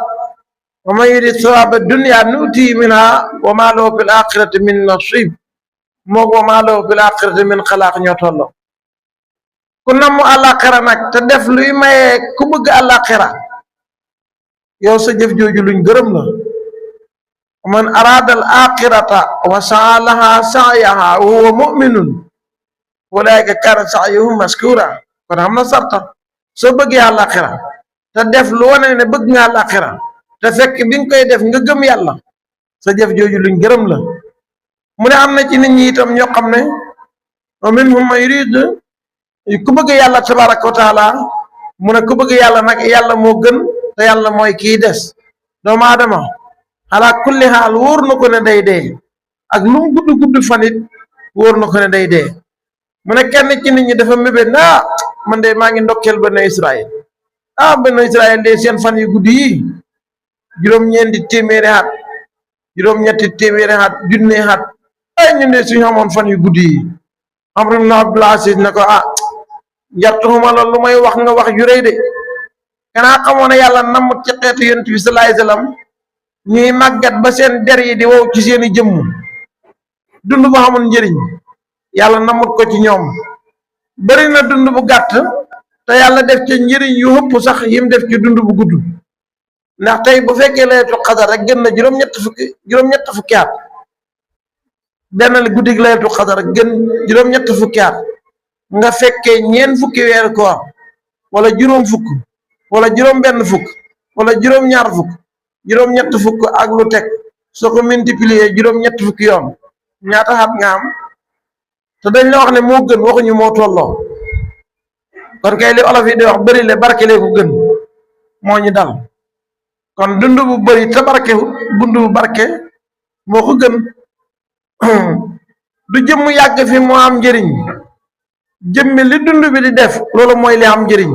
wa man yurid sawaaba dunya nuutii minhaa wa maa lahu fil aaxirati min nasiib moog wa maa lahu fil aaxirati min xalaaq ñoo tolloo ku nam mu àllaaxira nag te def luy mayee ku bëgg àllaaxira yow sa jëf jooju luñ gërëm la man araada al axirata wa saa laha sa'yaha wa huwa mu'minun ulaa'ika kaana sa'yuhum mashkuura kon xam na sarta soo bëggee àllaaxira te def lu wane ne bëgg nga àllaaxira te fekk bi nga koy def nga gëm yàlla sa jëf jooju luñ gërëm la mu ne am na ci nit ñi itam ñoo xam ne wa minhum man yuriidu ku bëgg yàlla tabaraka wa taala mu ne ku bëgg yàlla nag yàlla moo gën te yàlla mooy kii des doomu aadama ala kulli xaal wóor na ko ne day dee ak lu mu gudd fanit wóor na ko ne day dee mu ne kenn ci nit ñi dafa mébét na man de maa ngi ndokkeel banu Israël banu Israël de seen fan yu guddi yi juróom-ñeenti téeméeri at juróom-ñetti téeméeri at junne at ay ñu ne suñu amoon fan yu guddi yi Amr ibn Abdul Aziz ne ko ah njartuxuma loolu lu may wax nga wax ju rëy de kanaa xamoo ne yàlla namut ci xeetu yonent bi sallallahu alayhi wasallam ñuy màggat ba seen der yi di wow ci seeni jëmm dund bu xamul njëriñ yàlla namut ko ci ñoom bari na dund bu gàtt te yàlla def ci njëriñ yu ëpp sax yim def ci dund bu gudd ndax tey bu fekkee laylatul qadar rek gën na juróom-ñett fukki at benn guddig laylatul qadar gën juróom-ñett fukki at nga fekkee ñeen fukki weer koor wala juróom fukk wala juróom benn fukk wala juróom ñaar fukk juróom-ñett fukk ak lu teg soo ko multiplier juróom-ñett fukki yoon ñaata xat nga am te dañ la wax ne moo gën waxuñu moo tolloo kon kay li olof yi di wax bëri le barkelee ko gën moo ñu dal kon dund bu bëri te barke dund bu barke moo ko gën du jëmm yàgg fi moo am njëriñ jëmmi li dund bi di def loolu mooy li am njëriñ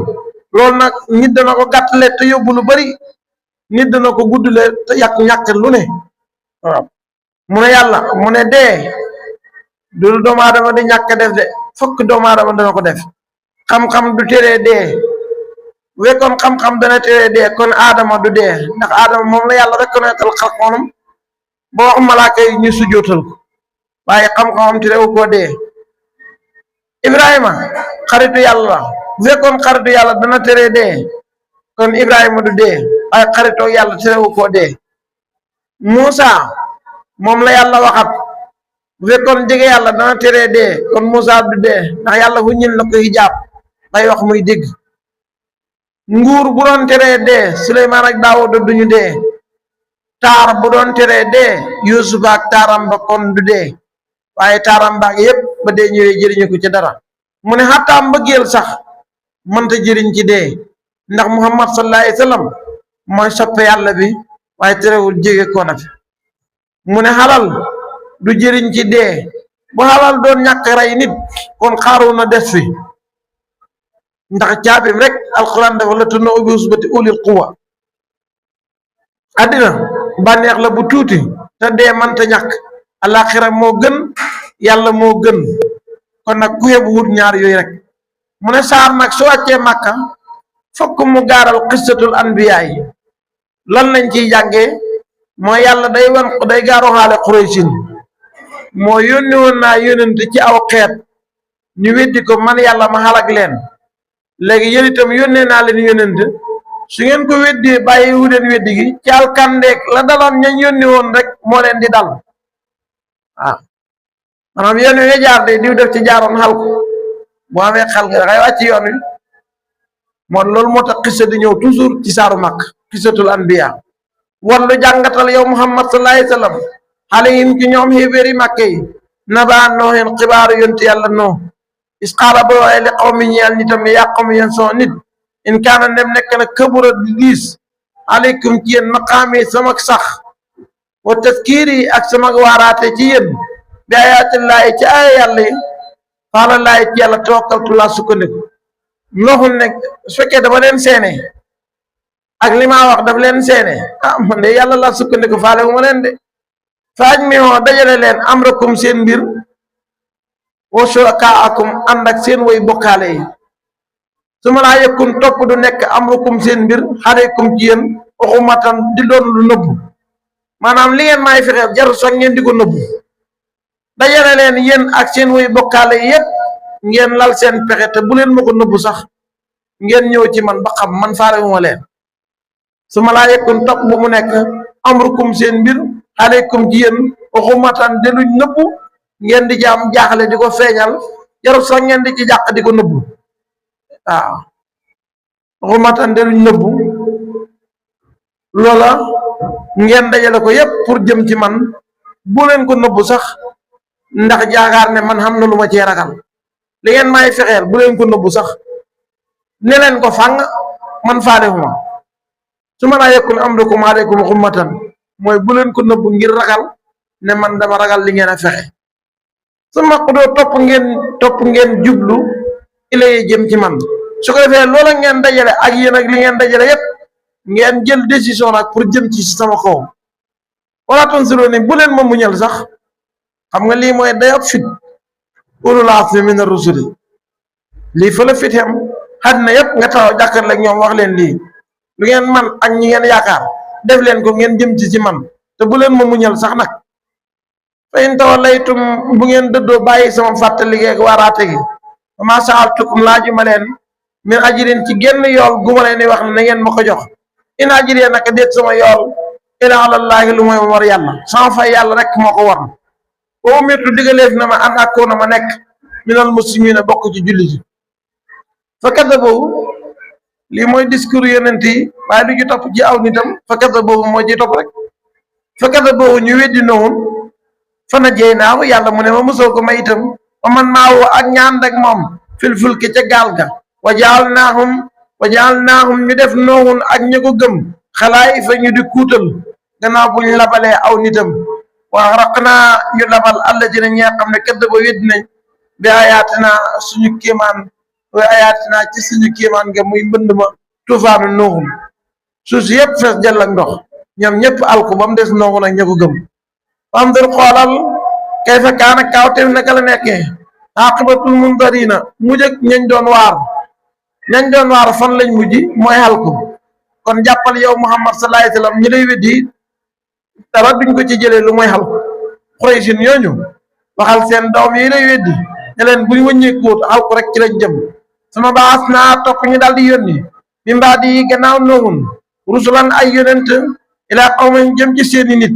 loolu nag nit dana ko gàttale te yóbbu lu bari nit dana ko guddule te yàq ñàkk lu ne waaw mu ne yàlla mu ne dee du doomu aadama di ñàkk def de fokk doomu aadama dana ko def xam-xam du teree dee bu fekkoon xam-xam dana teree dee kon aadama du dee ndax aadama moom la yàlla reconnaître xalqoonam ba wax malaaka yi ñu sujjóotal ko waaye xam-xamam terewu koo dee Ibrahima xaritu yàlla bu fekkoon xaritu yàlla dana teree dee kon Ibrahima du dee waaye xaritoo yàlla terewu koo dee Muusa moom la yàlla waxat bu fekkoon jege yàlla dana teree dee kon Muusa du dee ndax yàlla fu ñil na ko hijaab day wax muy dégg nguur bu doon teree dee Suleymaan ak Daawuda duñu dee taar bu doon teree dee Yuusufa ak taaram ba kon du dee waaye taaram baag yépp ba dee ñëwee jëriñu ko ci dara mu ne xataa mbëggeel sax mënta jëriñ ci dee ndax Muhammad sallallahu alayhi wasallam mooy soppe yàlla bi waaye terewul jege ko na fi mu ne xalal du jëriñ ci dee bu xalal doon ñàkk rey nit kon xaaru na des fi ndax caabim rek alquran dafa la tunna ubbi usbati ulil quwa àddina bànneex la bu tuuti te dee mënta ñàkk alaxira moo gën yàlla moo gën kon nag ku xebu wut ñaar yooyu rek mu ne saar nag su wàccee màkka fokk mu gaaral xistatul anbiya yi lan lañ ciy jàngee mooy yàlla day gaaro xaale xuraysin moo yónni woon naa yónent ci aw xeet ñu weddi ko man yàlla ma xalak leen léegi yéen itam yónnee naa leen yónent su ngeen ko weddee bàyyi wu leen weddi gi ci alkandeek la daloon ñañ yónni woon rek moo leen di dal waaw maanaam yoon wi nga jaar de diw def ci jaaroon xal ko bu amee xel nga dangay wàcc yoon wi moom loolu moo tax xissa di ñëw toujours ci saaru mag xissatul anbiya wallu jàngatal yow Muhammad sallallahu alayhi wasallam alayhim ci ñoom xéebéeri màkke yi nabaa nooxeen xibaaru yonti yàlla noo isqaala ba waaye li xaw mi ñeel nitam ne yaa qawmi yéen soo nit in kaana ndem nekk na kabura di diis aleykum ci yéen maqaami samak sax wa taskiiri ak samak waaraate ci yéen bi ayaatillaahi ci aaya yàlla yi faala laahi ci yàlla tawakkaltu laa sukkandiku nooxul ne su fekkee dafa leen seene ak li ma wax daf leen seene ah man de yàlla laa sukkandiku faale wu ma leen de faaj mi hoo dajale leen amrakum seen mbir wa shurakaakum ànd ak seen way bokkaale yi su ma laa yëkkun topp du nekk amrakum seen mbir xaleykum ci yéen uxumatan di doon lu nëbbu maanaam li ngeen maay fexeel jarul sax ngeen di ko nëbbu dajale leen yéen ak seen way bokkaale yi yépp ngeen lal seen pexe te bu leen ma ko nëbbu sax ngeen ñëw ci man ba xam man faale wu ma leen su ma laa yëkkun topp bu mu nekk amrukum seen mbir aleykum ci yéen uxumatan de luñ nëbbu ngeen di jaam jaaxle di ko feeñal jarul sax ngeen di ci jàq di ko nëbbu waaw uxumatan de luñ nëbbu loola ngeen dajale ko yépp pour jëm ci man bu leen ko nëbbu sax ndax jaakaar ne man xam na lu ma cee ragal li ngeen may fexeel bu leen ko nëbbu sax ne leen ko fàng man faalewuma su ma laa yekkun amrukum aleykum xummatan mooy bu leen ko nëbbu ngir ragal ne man dama ragal li ngeen a fexe su ma ko doo topp ngeen jublu ilaye jëm ci man su ko defee loola ngeen dajale ak yéen ak li ngeen dajale yépp ngeen jël décision nag pour jëm ci sama kaw wala tonsiloo ni bu leen ma muñal sax xam nga lii mooy day ab fit ulul azmi mina rusuli lii fa la fitem àddina yépp nga taxaw jàkkaarloo ak ñoom wax leen lii lu ngeen man ak ñi ngeen yaakaar def leen ko ngeen jëm ci man te bu leen ma muñal sax nag fa in tawallaytum bu ngeen dëddoo bàyyi sama fàttali ak waaraate gi ma saaltukum laaju ma leen min ajrin ci genn yool gu ma leen di wax ne na ngeen ma ko jox in ajriya naka déet sama yool ila alallaahi lu mooy war yàlla sama fay yàlla rek moo ko war wa umirtu digaleef na ma an akuna ma nekk minal muslimiina bokk ci julli ji fa kaddabu lii mooy discours yonent yi waaye lu ci topp ci aw nitam fa kaddabu moo ci topp rek fa kaddabu ñu weddi noonu fa najjaynaahu yàlla mu ne ma mosoo ko may itam wa man maahu ak ñaan rek moom fil fulki ca gaal ga wa jaalnaahum ñu def noohun ak ña ko gëm xalaa'ifa ñu di kuutal gannaaw bu ñu labalee aw nitam wa aghraqnaa ñu labal allaziina ñi nga xam ne kaddabu weddi nañ bi ayaatinaa suñu kéemaan wa ayaatinaa ci suñu kéemaan nga muy mbënd ma tuufaanu noohum suuf si yëpp fees jël ak ndox ñoom ñëpp alku ba mu des noohun ak ña ko gëm fandur xoolal kayfa kaana kaawteef naka la nekkee aqibatul mundariina mujj ak ñañ doon waar fan lañ mujj mooy alku kon jàppal yow Muhammad sallallahu alayhi wa sallam ñi lay weddi dara duñ ko ci jëlee lu mooy xalku Quraysin ñooñu waxal seen doom yi lay weddi ne leen buñ wëññeekuut xalku rek ci lañ jëm sama baas naa topp ñu daal di yónni mi mbaa di gannaaw noohun rusulan ay yonent ilaa qawmin jëm ci seeni nit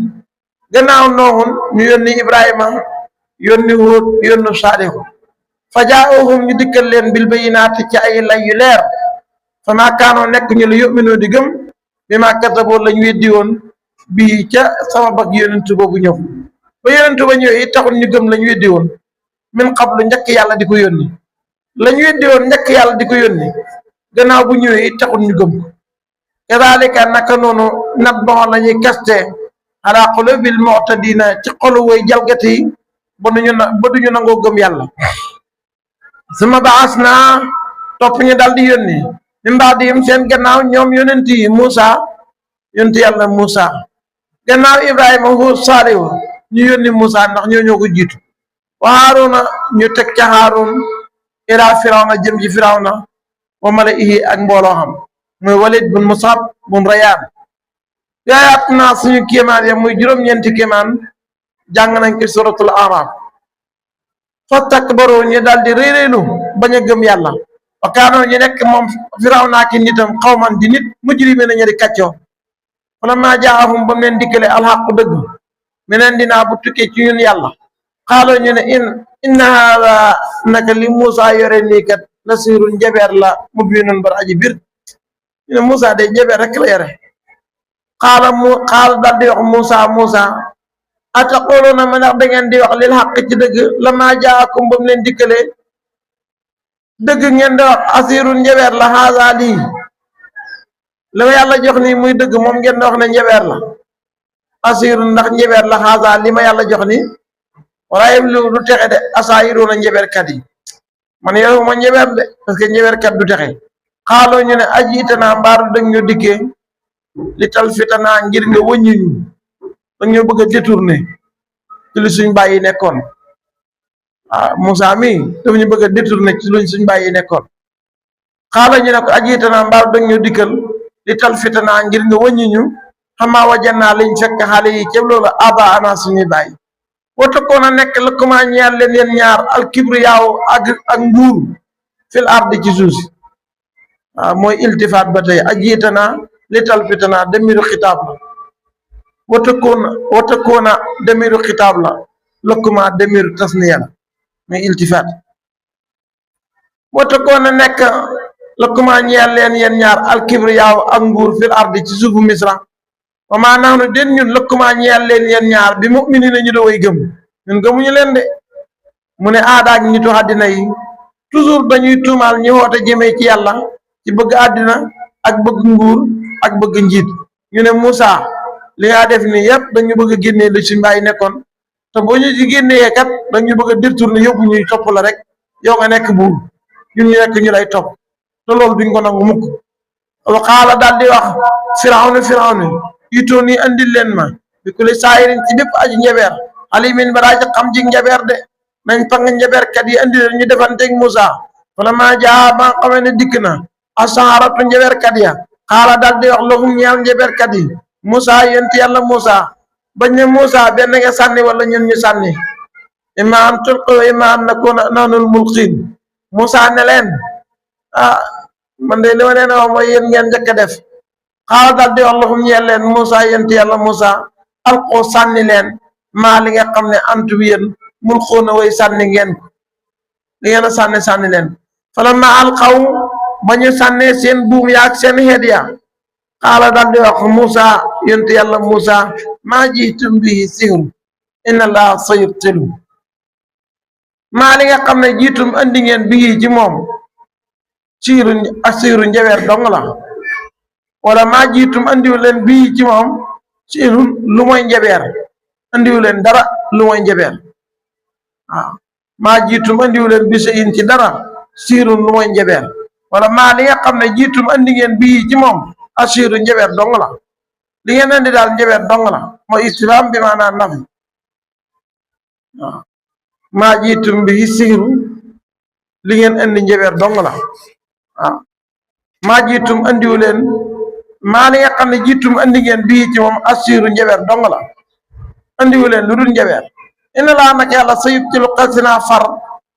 gannaaw noohun ñu yónni Ibrahima yónni Huud yónni Saalihu fa jaa'uhum ñu dikkal leen bil bayyinaati ci ay lay yu leer fa maa kaanoo nekk ñu la yu'minu di gëm bi maa kataboo lañ weddi woon bii ca sama bag yonent boobu ñëw ba yonent ba ñëw it taxul ñu gëm lañ weddi woon min qablu njëkk yàlla di ko yónni lañ weddi woon njëkk yàlla di ko yónni gannaaw bu ñëwee it taxul ñu gëm ko kadaalika naka noonu nat bon la ñuy kaste ala qulubil mu'tadina ci xolu way jalgati yi ba duñu nangoo gëm yàlla suma baas naa topp ñu dal di yónni min ba'dihim seen gannaaw ñoom yonent yi yonent yàlla Muusa gannaaw Ibrahima Huud Saalihu ñu yónni Muusa ndax ñoo ko jiitu wa Haaruna ñu teg ca Haarun ila Firawna jëm ci Firawna wa malaihi ak mbooloo xam muy Walid bun Musab bun Rayaan yaayaat naa suñu kéemaan ya muy juróom-ñeenti kéemaan jàng nañ ko suratul Araf fastakbaru ñu daal di réeréelu bañ a gëm yàlla wa kaanoo ñu nekk moom Firawna ki nitam xawman di nit mujrimiina ña di kàccoo falammaa jaa'ahum ba mu leen dikkale alxaqu dëgg meneen dinaa bu tukkee ci ñun yàlla xaaloo ñu ne inna haada naka li Muusa yore nii kat la siirun njabeer la mubiinun bar aji bir ñu ne Muusa de njabeer rek la yore xaala daal di wax Muusa ataquluuna ma ndax da ngeen di wax lil xaq ci dëgg lammaa jaakum ba mu leen dikkalee dëgg ngeen di wax asirun njabeer la haada lii la ma yàlla jox nii muy dëgg moom ngeen di wax ne njabeer la asirun ndax njabeer la haada li ma yàlla jox nii wala yem lu du texe de asaayiruuna njabeerkat yi man yow ma njabeer de parce que njabeerkat du texe xaaloo ñu ne ajiitanaa mbaaru dëgg ñu dikkee li tal fitanaa ngir nga wëññi ñu dañoo bëgg a détourné ci lu suñ bàyyi nekkoon Moussa mi dafa ñu bëgg a détourné ci luñ suñ bàyyi nekkoon xaala ñu ne ko ajiitanaa mbaaru dëgg ñu dikkal li tal fitanaa ngir nga wëññi ñu xamaa wajannaa liñ fekk xale yi ca loolu aba ana suñuy bàyyi wata koon a nekk la comment ñaar leen yeen ñaar alkibru yaaw ak nguur fil ardi ci suuf si mooy iltifaat ba tey ajiitanaa li tal fitanaa demiru xitaab la wata koona demiru xitaab la lëkkuma demiru tasniya la muy iltifaat wata koona nekk lëkkuma ñeel leen yeen ñaar alkibru yaaw ak nguur fil ardi ci suufu misra wa maa nahnu den ñun lëkkuma ñeel leen yeen ñaar bi mu'miniina ñu da way gëm ñun gëmuñu leen de mu ne aadaak nitu àddina yi toujours dañuy tuumaal ñi woote jëmee ci yàlla ci bëgg àddina ak bëgg nguur ak bëgg njiit ñu ne Moussa li nga def nii yëpp dañu bëgg a génnee lu suñ bàyyi nekkoon te boo ñu ci génnee kat dañu bëgg a détourner yóbbu ñuy topp la rek yow nga nekk buur ñun ñu nekk ñu lay topp te loolu duñ ko nangu mukk wa qaala daal di wax Firawna itoo nii andil leen ma bi kulli saahirin ci bépp aji njabeer alimin baraa ci xam ji njabeer de nañ pang njaberkat yi andi leen ñu defanteeg Moussa wala maa jaa ba nga xamee ne dikk na asaharatu njaberkat ya xaala daal di wax lahum ñeel njaberkat yi Moussa yonent yàlla Moussa bañ ne Moussa benn nga sànni wala ñun ñu sànni imma an tulqu wa imma an nakuna nahnul mulqiin Moussa ne leen man de li ma leen wax mooy yéen ngeen njëkk a def xaala daal di wax lahum ñeel leen Moussa yonent yàlla Moussa alqu sànni leen maa li nga xam ne antum yéen mulquuna way sànni ngeen ko li ngeen a sànni leen falamma alqaw ba ñu sànnee seen buum yaak seen xeet ya xaala daal di wax Moussa yonent yàlla Moussa maa jiitum bihi sihr inna allaha sayubtilu maa li nga xam ne jiitum andi ngeen bii ci moom siiru njabeer dong la wala maa jiitum andiwu leen bii ci moom siiru lu mooy njabeer andiwu leen dara lu mooy njabeer waaw maa jiitum andiwu leen bisa in ci dara siiru lu mooy njabeer wala maa li nga xam ne jiitum andi ngeen bii ci moom asiiru njabeer dong la li ngeen andi daal njabeer dong la mooy istifhaam bi maanaam nafi waaw maa jiitum bi siiru li ngeen andi njabeer dong la waaw maa jiitum andiwu leen maa li nga xam ne jiitum andi ngeen bii ci moom asiiru njabeer dong la andiwu leen lu dul njabeer inna laa nag yàlla sayubtilu xasinaa far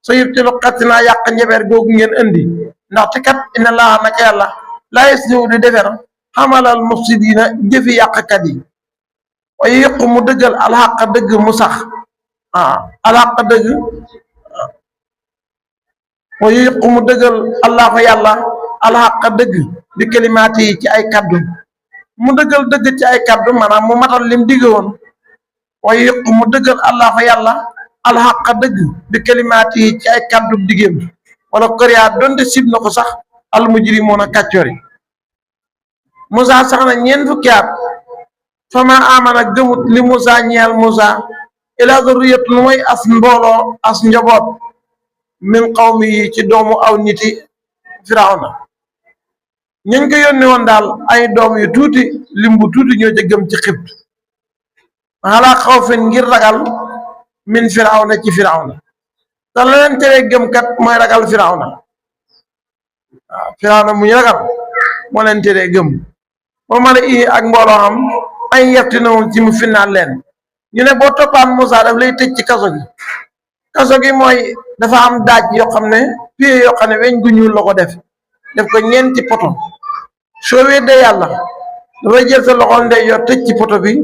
sayubtilu xasinaa yàq njabeer googu ngeen andi ndaxte kat inna laa nag yàlla laa yuslihu di defar xamalal mufsidiina jëfi yàqkat yi waaye yëq mu dëggal alxaq dëgg mu sax alxaq dëgg waaye yëq mu dëggal allahu yàlla alxaq dëgg bi kalimaat yi ci ay kaddu mu dëggal dëgg ci ay kaddu maanaam mu matal lim digg woon waaye yëq mu dëggal allahu yàlla alxaq dëgg bi kalimaat yi ci ay kaddu diggéem wala koriyaa donte sib na ko sax almujrimoona kàccoor yi Moussa sax na ñeent fukki at fama amana gëmut li Moussa ñeel Moussa ila zurriyatun mooy as mbooloo as njaboot min qawmi yi ci doomu aw niti Firawna ñañ ko yónni woon daal ay doom yu tuuti limbu tuuti ñoo ca gëm ci Xibt xalaa xawfin ngir ragal min Firawna ci Firawna te la leen tere gëm kat mooy ragal Firawna waaw Firawna mu ñu ragal moo leen tere gëm ba mën a ii ak mbooloo xam ay yefti na woon ci mu finnaat leen ñu ne boo toppaan Moussa daf lay tëj ci kaso gi mooy dafa am daaj yoo xam ne pied yoo xam ne weñ gu ñuul la ko def ko ñeenti poto soo weddee yàlla dafay jël sa loxol ndeyjoor tëj ci poto bi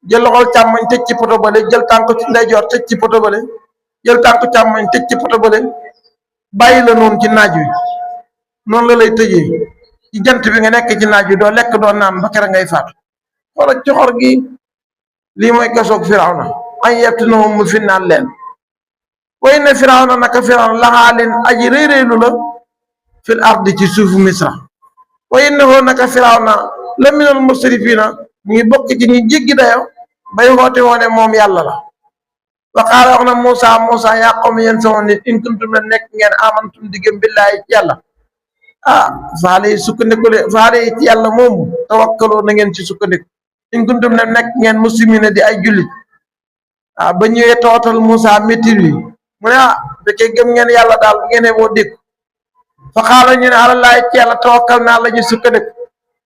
jël loxol càmmoñ tëj ci poto bale jël tànku ndeyjoor tëj ci poto bale jël tànku càmmoñ tëj ci poto bale bàyyi la noonu ci naaj wi noonu la lay tëjee ci jant bi nga nekk ci naaj wi doo lekk doo naan ba kere ngay faatu wala coxor gi lii mooy kasoog Firawna ay yett na moom mu finnaan leen way ne Firawna naka Firawna laxaalin aji réyréylu la fil ardi ci suufu Misra way ne hoo naka Firawna la minal musrifiina mu ngi bokk ci ñi jéggi dayo bay woote woone moom yàlla la wa qaala wax na Moussa yaa qawmi yéen sama nit in kuntum la nekk ngeen amantum diggam billaahi ci yàlla faale yi sukkandiku le faale yi ci yàlla moomu tawakkaloo na ngeen ci sukkandiku in kuntum la nekk ngeen muslimiina di ay jullit ba ñëwee tootal Moussa méttir wi mu ne fekkee gëm ngeen yàlla daal bu ngeen boo dékku fa xaala ñu ne alallaahi ci yàlla tawakkal naa la ñu sukkandiku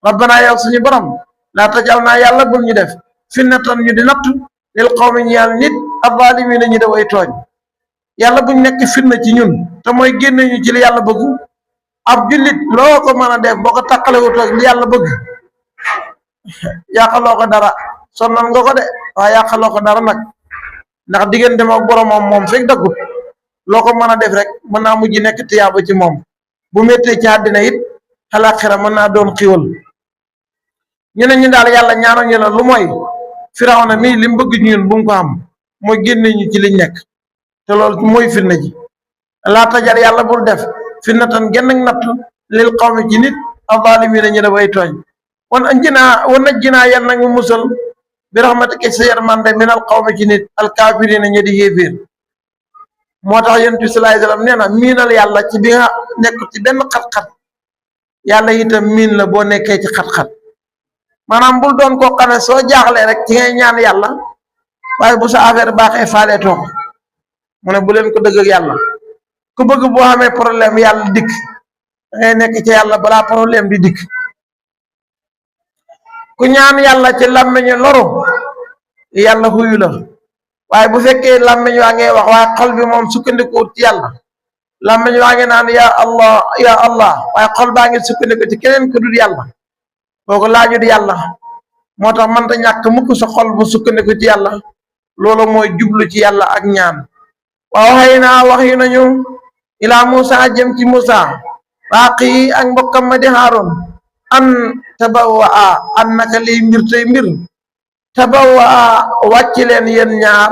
rabbana yow suñu borom laa tajal naa yàlla bul ñu def finnatan ñu di nattu lil qawmi ñeel nit az-zaalimiina ñu da way tooñ yàlla buñ nekk fitna ci ñun te mooy génne ñu ci li yàlla bëgg ab jullit loo ko mën a def boo ko taqalewut ak li yàlla bëgg yàqaloo ko dara sonnal nga ko de waaye yàqaloo ko dara nag ndax diggante ak boromam moom fekk daggut loo ko mën a def rek mën naa mujj nekk tiyaaba ci moom bu méttee ci àddina it xalaaxira mën naa doon xiwal ñu ne ñu daal yàlla ñaanal ñu la lu mooy Firawna mii li mu bëgg ñun bu mu ko am mooy génne ñu ci liñ nekk te loolu mooy fitna ji laa tajar yàlla bul def fitnatan genn natt lil qawmi ci nit az-zaalimiina ñu def ay tooñ wan najjinaa yal nag mu musal bi rahmatika sa yërmande minal qawmi ci nit alkaafiriina ñi di xéeféer moo tax yonent bi sallallahu alayhi wa sallam nee na miinal yàlla ci bi nga nekk ci benn xat-xat yàlla itam miin la boo nekkee ci xat-xat maanaam bul doon koo xam ne soo jaaxlee rek ci ngay ñaan yàlla waaye bu sa affaire baaxee faaleetoo ko mu ne bu leen ko dëgg ak yàlla ku bëgg boo xamee problème yàlla dikk da ngay nekk ci yàlla balaa problème di dikk ku ñaan yàlla ci làmmiñu loru yàlla xuyu la waaye bu fekkee làmmiñ waa ngay wax waaye xol bi moom sukkandikuwut ci yàlla làmmiñ waa ngi naan ya allah waaye xol baa ngi sukkandiku ci keneen ku dul yàlla kooku laajut yàlla moo tax mënta ñàkk mukk sa xol bu sukkandiku ci yàlla loolu mooy jublu ci yàlla ak ñaan waaw xëy naa wax yu nañu ilaa Muusa jëm ci Muusa baaqi ak mbokkam ma di Haaroon an tabawaa an naka liy mbir tey mbir tabawaa wàcc leen yéen ñaar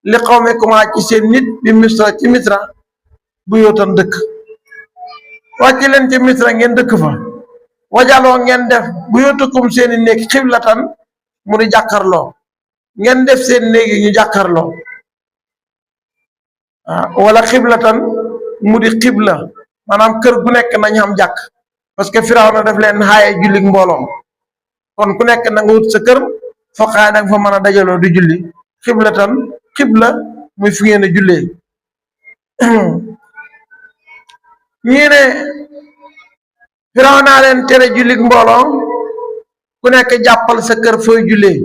li qawmikuma ci seen nit bi misra ci misra bu yootan dëkk wàcc leen ci misra ngeen dëkk fa wajaloo ngeen def bu yootakum seeni néeg xiblatan mu di jàkkarloo ngeen def seen néegi ñu jàkkarloo wala xiblatan mu di xibla maanaam kër gu nekk nañ xam jàkk parce que Firawna daf leen xaaye jullik mbooloo kon ku nekk na nga wut sa kër foo xaay nag fa mën a dajaloo di julli xiblatan xibla muy fi ngeen a jullee ñii ne Firawna leen tere jullik mbooloo ku nekk jàppal sa kër fooy jullee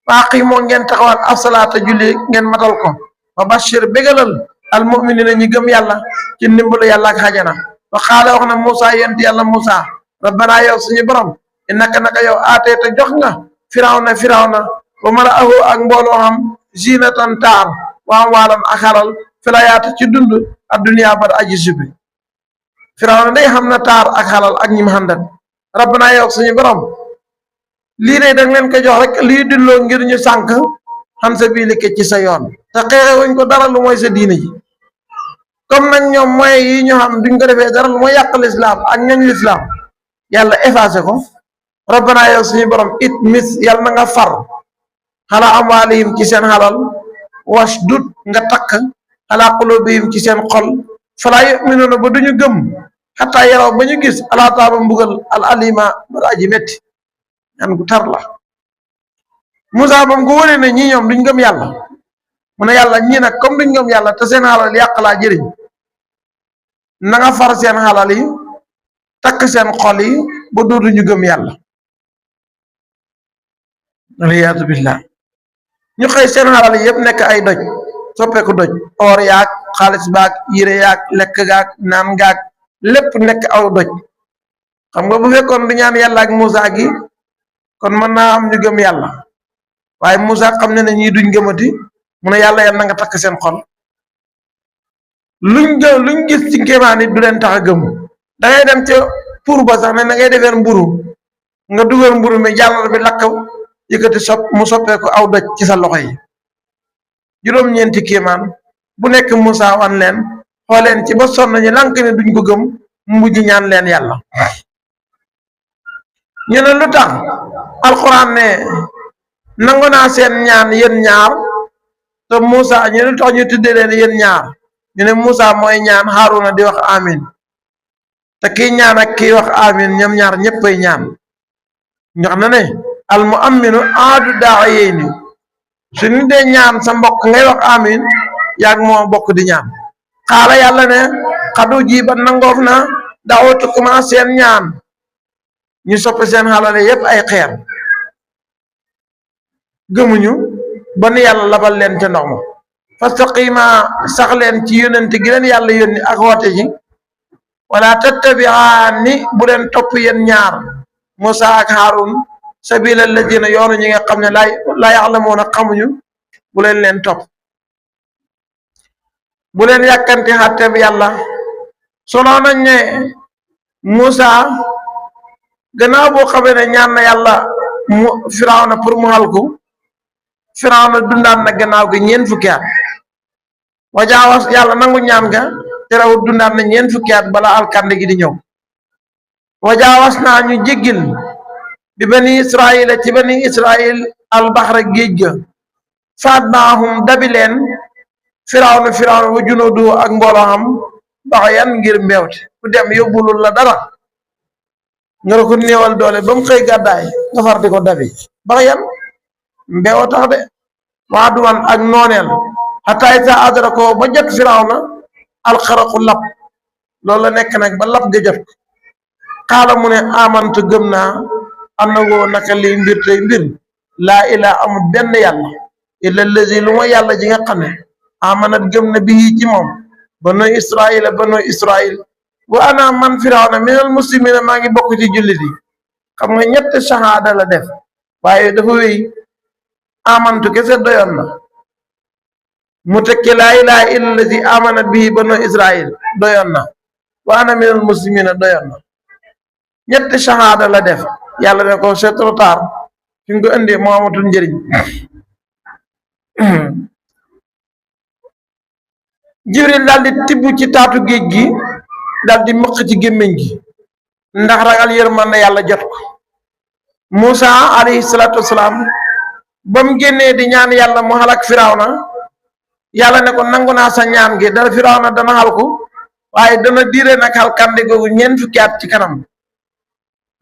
baaqi moo ngeen taxawal asalaata julli ngeen matal ko wa bashir bégalal al muminina ñi gëm yàlla ci ndimbalu yàlla ak xajana wa xaala wax na Muusa yent yàlla Muusa rabbana yow suñu borom innaka naka yow aatee te jox nga firawna wa malaahu ak mbooloo xam zinatan taar wa amwaalan ak xalal filayaata ci dund adduniya bar aji subi firawna day xam na taar ak xalal ak ñim xandat rabbana yow suñu borom lii de danga leen ko jox rek lii dilloo ngir ñu sànk xam sa biilike ci sa yoon te xeexe wuñ ko dara lu mooy sa diine ji comme nag ñoom mooy yi ñu xam duñ ko defee dara lu mooy yàq lislaam ak ñoñ lislaam yàlla effacé ko rabbana yow suñu borom it mis yàlla na nga far xala amwaalihim ci seen xalal wasdud nga takk ala qulubihim ci seen xol falaa yuminuuna ba duñu gëm xataa yaraw ba ñu gis alaataaba mbugal al alima ba aji metti ñaan gu tar la Moussa bam ko wóoree ne ñii ñoom duñ gëm yàlla mu ne yàlla ñii nag comme duñ gëm yàlla te seen xalal yàq laa jëriñ na nga far seen xalal yi takk seen xol yi ba dootuñu gëm yàlla aliyaatu billah ñu xëy seen xalal yi yëpp nekk ay doj soppeeku doj or yaag xaalis baag yére yaag lekk gaag naan gaag lépp nekk aw doj xam nga bu fekkoon du ñaan yàlla ak Moussa gi kon mën naa am ñu gëm yàlla waaye Moussa xam ne ne ñii duñ gëmati mu ne yàlla na nga takk seen xol luñ gis ci kéemaan it du leen tax a gëm da ngay dem ca pour ba sax ne na ngay defeer mburu nga dugal mburu mi jàllar bi lakk yëkkati mu soppeeku aw doj ci sa loxo yi juróom-ñeenti kéemaan bu nekk Moussa wan leen xooleen ci ba sonn ñu lank ne duñ ko gëm mujj ñaan leen yàlla ñu ne lu tax alxuraan ne nangu naa seen ñaan yéen ñaar te Moussa ñu ne lu tax ñu tuddee leen yéen ñaar ñu ne Moussa mooy ñaan Haaruna di wax amin te kii ñaan ak kii wax amin ñoom ñaar ñëppay ñaan ñu xam ne al mu aminu aadu daa yéy ni su ñu dee ñaan sa mbokk ngay wax amin yaag moo bokk di ñaan xaala yàlla ne xadu ji ba nangoof na daawatukuma seen ñaan ñu soppi seen xalale yépp ay xeer gëmuñu ba ni yàlla labal leen ca ndox ma fastaqima sax leen ci yónnente gi leen yàlla yónni ak woote ji wala tattabi'aani bu leen topp yéen ñaar Moussa ak Haarun sabila alladina yoonu ñi nga xam ne laa ya'lamuuna xamuñu bu leen topp bu leen yàkkanti xàtteb yàlla soloo nañ ne Moussa gannaaw boo xamee ne ñaan na yàlla mu Firawna pour mu halku Firawna dundaan na gannaaw gi ñeent fukki at wajaawas yàlla nangu ñaan ga terewut dundaan na ñeent fukki at bala alkande gi di ñëw wajaawas naa ñu jéggil bi bani Israil ci bani Israil albaxra géej ga faat naahum dabi leen Firawna wa junuudu ak mbooloo xam baxyan ngir mbeewte ku dem yóbbulul la dara nga ko néewal doole ba mu xëy gàddaay nga far di ko dabi bax yan mbeewa tax de waa duwan ak nooneel xataa isa adrako ba jot firawna alxaraqu lab loolu la nekk nag ba lab ga jot xaala mu ne amantu gëm naa am na woo naka liy mbir tey mbir laa ilaa amul benn yàlla illa lazi lu ma yàlla ji nga xam ne amanat gëm na bii ci moom banu israila banu israil wa ana man firawna minal muslimina maa ngi bokk ci jullit yi xam nga ñett shahada la def waaye dafa wéy amantu kese doyoon na mu tekki laa ilaaha illa lazi amanat bihi banu israil doyoon na wa ana minal muslimina doyoon na ñetti shahada la def yàlla ne ko c'est trop tard fi nga ko indee moo amatul njëriñ jibril daal di tibb ci taatu géej gi daal di mëq ci gémmiñ gi ndax ragal yërmande yàlla jot ko Moussa alayhi salaatu wasalaam ba mu génnee di ñaan yàlla mu xalak firawna yàlla ne ko nangu naa sa ñaan gi dana firawna dana xal ko waaye dana diire nag xal kande googu ñeent fukki at ci kanam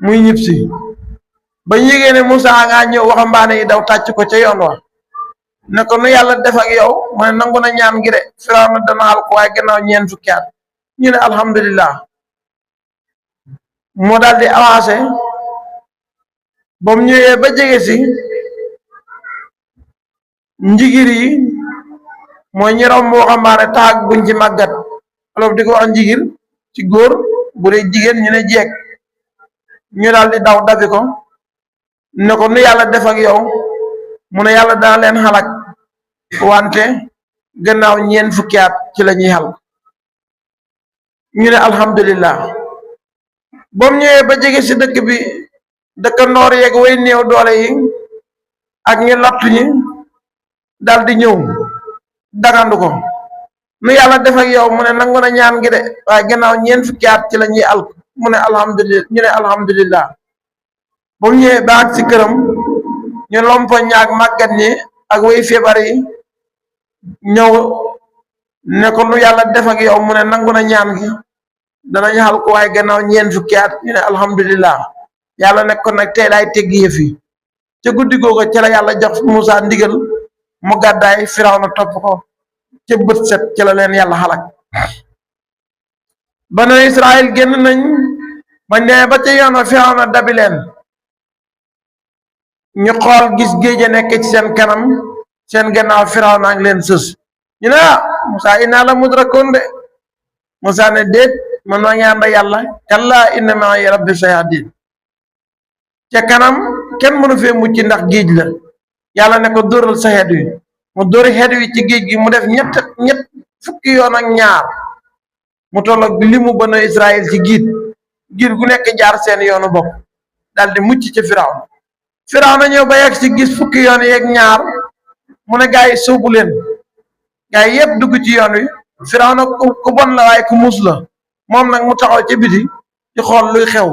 muy ñib si ba yégée ne Moussa ngaa ñëw waxambaane yi daw tàcc ko ca yoon wa ne ko nu yàlla def ak yow mu ne nangu na ñaan gi de firawna dana xal ko waaye gannaaw ñeent fukki at ñu ne alhamdulillah moo daal di avancé ba mu ñëwee ba jege si njigir yi mooy ñi romb waxambaane taag buñ ci màggat olof di ko wax njigir ci góor bu dee jigéen ñu ne jeeg ñu daal di daw dabi ko ne ko nu yàlla def ak yow mu ne yàlla dana leen xalak wante gannaaw ñeent fukki at ci la ñuy xal ñu ne alhamdulillah ba mu ñëwee ba jege si dëkk bi dëkk noor yeeg way néew doole yi ak ñu lottu ñi dal di ñëw dagandu ko nu yàlla def ak yow mu ne nangu na ñaan gi de waaye gannaaw ñeent fukki at ci la ñuy alk mu ne alhamdulillah ñu ne alhamdulillah ba mu ñëwee ba ak si këram ñu lompo ñaag màggat ñi ak way feebar yi ñëw ne ko nu yàlla def ak yow mu ne nangu na ñaan gi danañ xal ko waaye gannaaw ñeent fukki at ñu ne alhamdulillah yàlla nekk ko nag tey laay tegg yëf yi ca guddi googu ca la yàlla jox Moussa ndigal mu gàddaay firawna topp ko ca bët set ca la leen yàlla xalak banu Israël génn nañ bañ demee ba ca yoon wa firawna dabi leen ñu xool gis géej a nekk ci seen kanam seen gannaaw firawna ak leen sës ñu ne Moussa inna la mudrakoon de Moussa ne déet man maa ngi ànd ak yàlla kallaa inna ma'iya rabbi sayahdin ca kanam kenn mënu fee mucc ndax géej la yàlla ne ko dóoral sa xeet wi mu dóori xeet wi ci géej gi mu def ñett fukki yoon ak ñaar mu tolloog limu banu Israël ci giir gu nekk jaar seen yoonu bopp daal di mucc ca firawna ñëw ba yegg ci gis fukki yoon yeeg ñaar mu ne gaa yi sóobu leen gaa yi yëpp dugg ci yoon wi firawna ku bon la waaye ku muus la moom nag mu taxaw ca biti di xool luy xew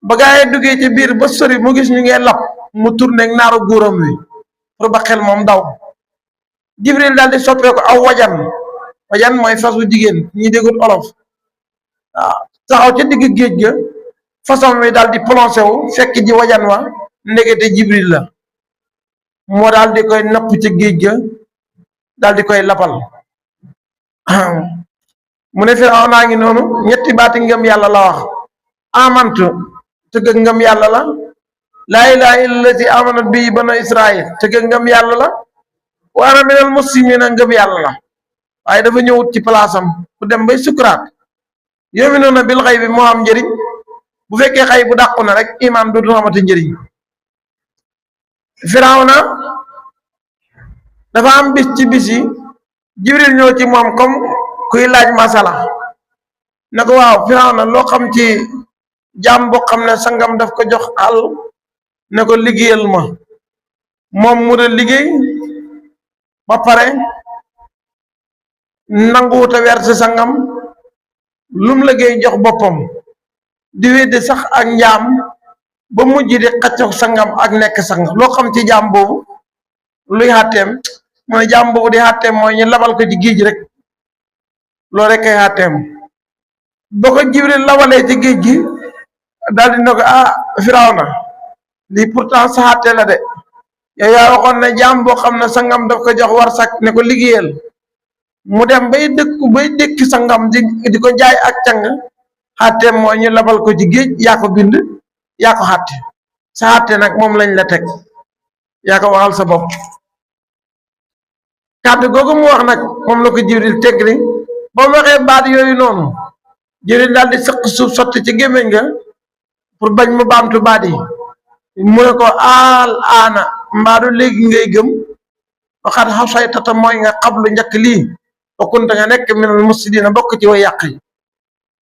ba gaa yi duggee ci biir ba sori mu gis ñu ngee lap mu tourné ak naaru góoram wi pour ba xel moom daw Jibril daal di soppeeku aw wajan mooy fas wu jigéen ñi déggut olof waaw taxaw ca digg géej ga façon wi daal di plongé wu fekk ji wajan wa ndekete Jibril la moo daal di koy napp ca géej ga daal di koy lapal mu ne Firawna naa ngi noonu ñetti baati ngëm yàlla la wax amantu tëgg ngëm yàlla la laa ilaaha illa llazi amanat bi banu Israil tëgg ngëm yàlla la wa ana minal muslimina ngëm yàlla la waaye dafa ñëwut ci palaasam ku dem bay sukuraat yu'minuuna bil ghaybi moo am njëriñ bu fekkee xay bu dàqu na rek iman dootu xamati njëriñ Firawna dafa am bis ci bis yi Jibril ñëw ci moom comme kuy laaj masala na ko waaw Firawna loo xam ci jaam boo xam ne sangam daf ko jox àll ne ko liggéeyal ma moom mu de liggéey ba pare nanguwuta werse sangam lum liggéey jox boppam di weddi sax ak njaam ba mujj di xaccox sangam ak nekk sang loo xam ci jaam boobu luy xàtteem mooy jaam boobu di xàtteem mooy ñu labal ko ci géej rek loolu rek kay xàtteem ba ko Jibril labalee ci géej gi daal di ne ko ah Firawna lii pourtant sa xàtte la de yow yaa waxoon ne jaam boo xam ne sangam daf ko jox war sak ne ko liggéeyal mu dem bay dékki sangam di ko jaay ak càng xàtte mooy ñu labal ko ci géej yaa ko bind yaa ko xàtte sa xàtte nag moom lañ la teg yaa ko waxal sa bopp kàddu googu mu wax nag moom la ko Jibril teg ni ba mu waxee baat yooyu noonu Jibril daal di sëq suuf sotti ci gémmiñ nga pour bañ mu baamtu baat yi mu ne ko al aana mbaadu léegi ngay gëm waxaat xawsay tata mooy nga xablu njëkk lii bokkunte nga nekk minal mufsidina bokk ci way yàq yi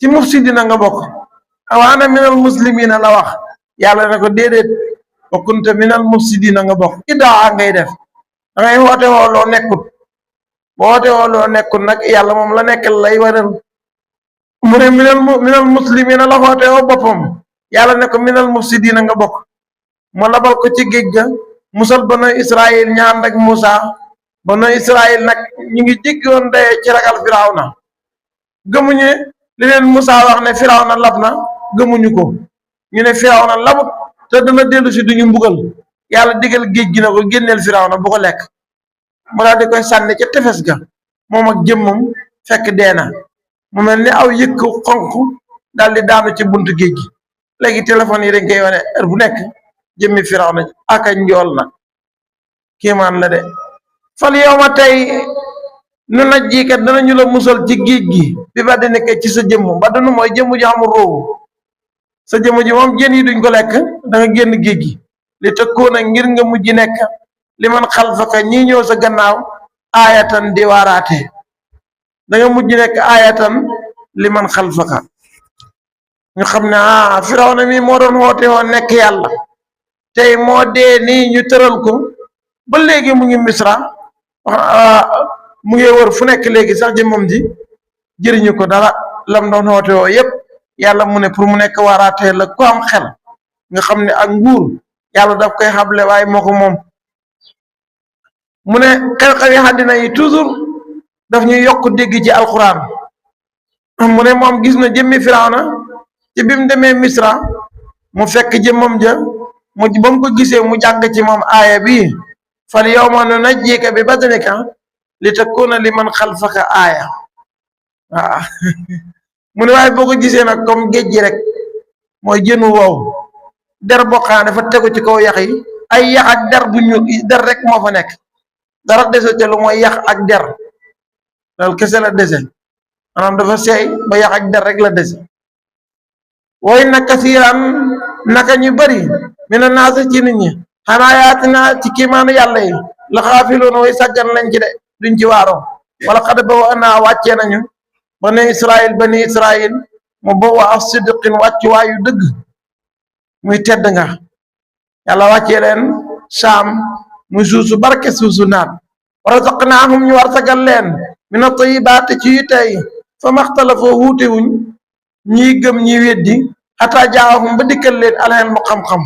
ci mufsidina nga bokk awaana minal muslimina la wax yàlla ne ko déedéet bokkunte minal mufsidina nga bokk idaa ngay def da ngay woote woo loo nekkut boo woote woo loo nekkut nag yàlla moom la nekkal lay waral mu ne minal muslimina la woote woo boppam yàlla ne ko minal mufsidina nga bokk mu labal ko ci géej ga musal banu Israël ñaan rek Moussa banu Israël nag ñu ngi jéggoon dayee ci ragal Firawna gëmuñu li leen Moussa wax ne Firawna lab na gëmuñu ko ñu ne Firawna labut te dana dellu si duñu mbugal yàlla digal géej gi na ko génneel Firawna bu ko lekk mu daal di koy sànni ca tefes ga moom ak jëmmam fekk deena mu mel ni aw yëkk xonq daal di daanu ci buntu géej gi léegi téléphone yi dañ koy wane heure bu nekk jëmmi Firawna aka njool na kéemaan la de fal yow ma tey nu naj jiikat danañu la musal ci géej gi bi ba di nekk ci sa jëmm ba dunu mooy jëmm ji amul roowu sa jëmm ji moom jën yi duñ ko lekk da nga génn géej gi li tëkkoona ngir nga mujj nekk li man xalfaka ñii ñëw sa gannaaw aayatan di waaraate da nga mujj nekk aayatan li man xalfaka ñu xam ne Firawna mi moo doon woote woon nekk yàlla tey moo dee nii ñu tëral ko ba léegi mu ngi Misra mu ngi wër fu nekk léegi sax jëmmam ji jëriñu ko dara lam doon woote woo yépp yàlla mu ne pour mu nekk waaraatee la ku am xel nga xam ne ak nguur yàlla daf koy xable waaye moo ko moom mu ne xew-xewi àddina yi toujours daf ñuy yokk dégg ci alxuraan mu ne moom gis na jëmmi Firawna ci bi mu demee Misra mu fekk jëmmam ja mu ba mu ko gisee mu jàng ci moom aaya bi fal yawma nunajjika bi badanika li takuna liman xalfaka aaya waaw mu ne waaye boo ko gisee nag comme géej gi rek mooy jënu wow der bokkaan dafa tegu ci kaw yax yi ay yax ak der bu ñuul der rek moo fa nekk dara dese te lu mooy yax ak der loolu kese la dese maanaam dafa seey ba yax ak der rek la dese way na kasiran naka ñu bari mina naasa ci nit ñi xanaa yaatina ci kiimaanu yàlla yi la xaafiloon way sàggan lañ ci de duñ ci waaroo wala xad ba wa naa wàccee nañu bani Israël mu ba wa af sidqin wàccu waayu dëgg muy tedd nga yàlla wàccee leen saam muy suusu barke suusu naat wa razaqnaahum ñu war sagal leen mina tayyibaat ci yu tey fa maxtalafoo wuute wuñ ñii gëm ñi weddi xataa jaahum ba dikkal leen alxel mu xam-xam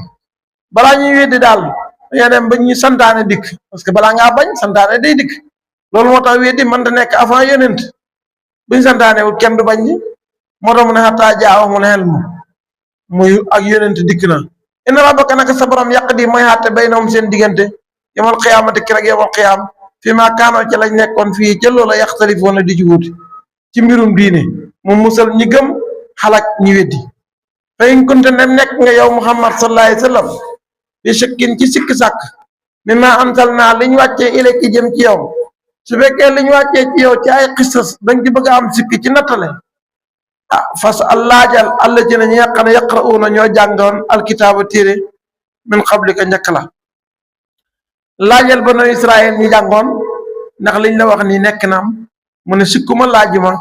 balaa ñuy weddi daal dañoo dem ba ñu santaane dikk parce que balaa ngaa bañ santaane day dikk loolu moo tax weddi mën ta nekk avant yonent buñ santaane wut kenn du bañ ñi moo tax mu ne xataa jaahumul ilm muy ak yonent dikk na inna rabbaka naka sa borom yàq di mooy xàtte baynahum seen diggante yomal xiyaamati ki rek yomal xiyaam fi maa kaanoo ca lañ nekkoon fii ca loola yaxtalifoona di ci wuute ci mbirum diine mu musal ñi gëm xalak ñi weddi fa in kunta dem nekk nga yow Muhammad sallallahu alayhi wa sallam bi shakkin ci sikk sàkk mi ma antal naa liñ wàccee ilayki jëm ci yow su fekkee liñ wàccee ci yow ci ay xisas dañ ci bëgg a am sikk ci nattale fas allaajal alla ci ne ñi nga xam ne yaqra'uuna ñoo jàngoon alkitaaba téere min qablika njëkk la laajal banu Israël ñi jàngoon ndax liñ la wax ni nekk naam mu ne sikkuma laajuma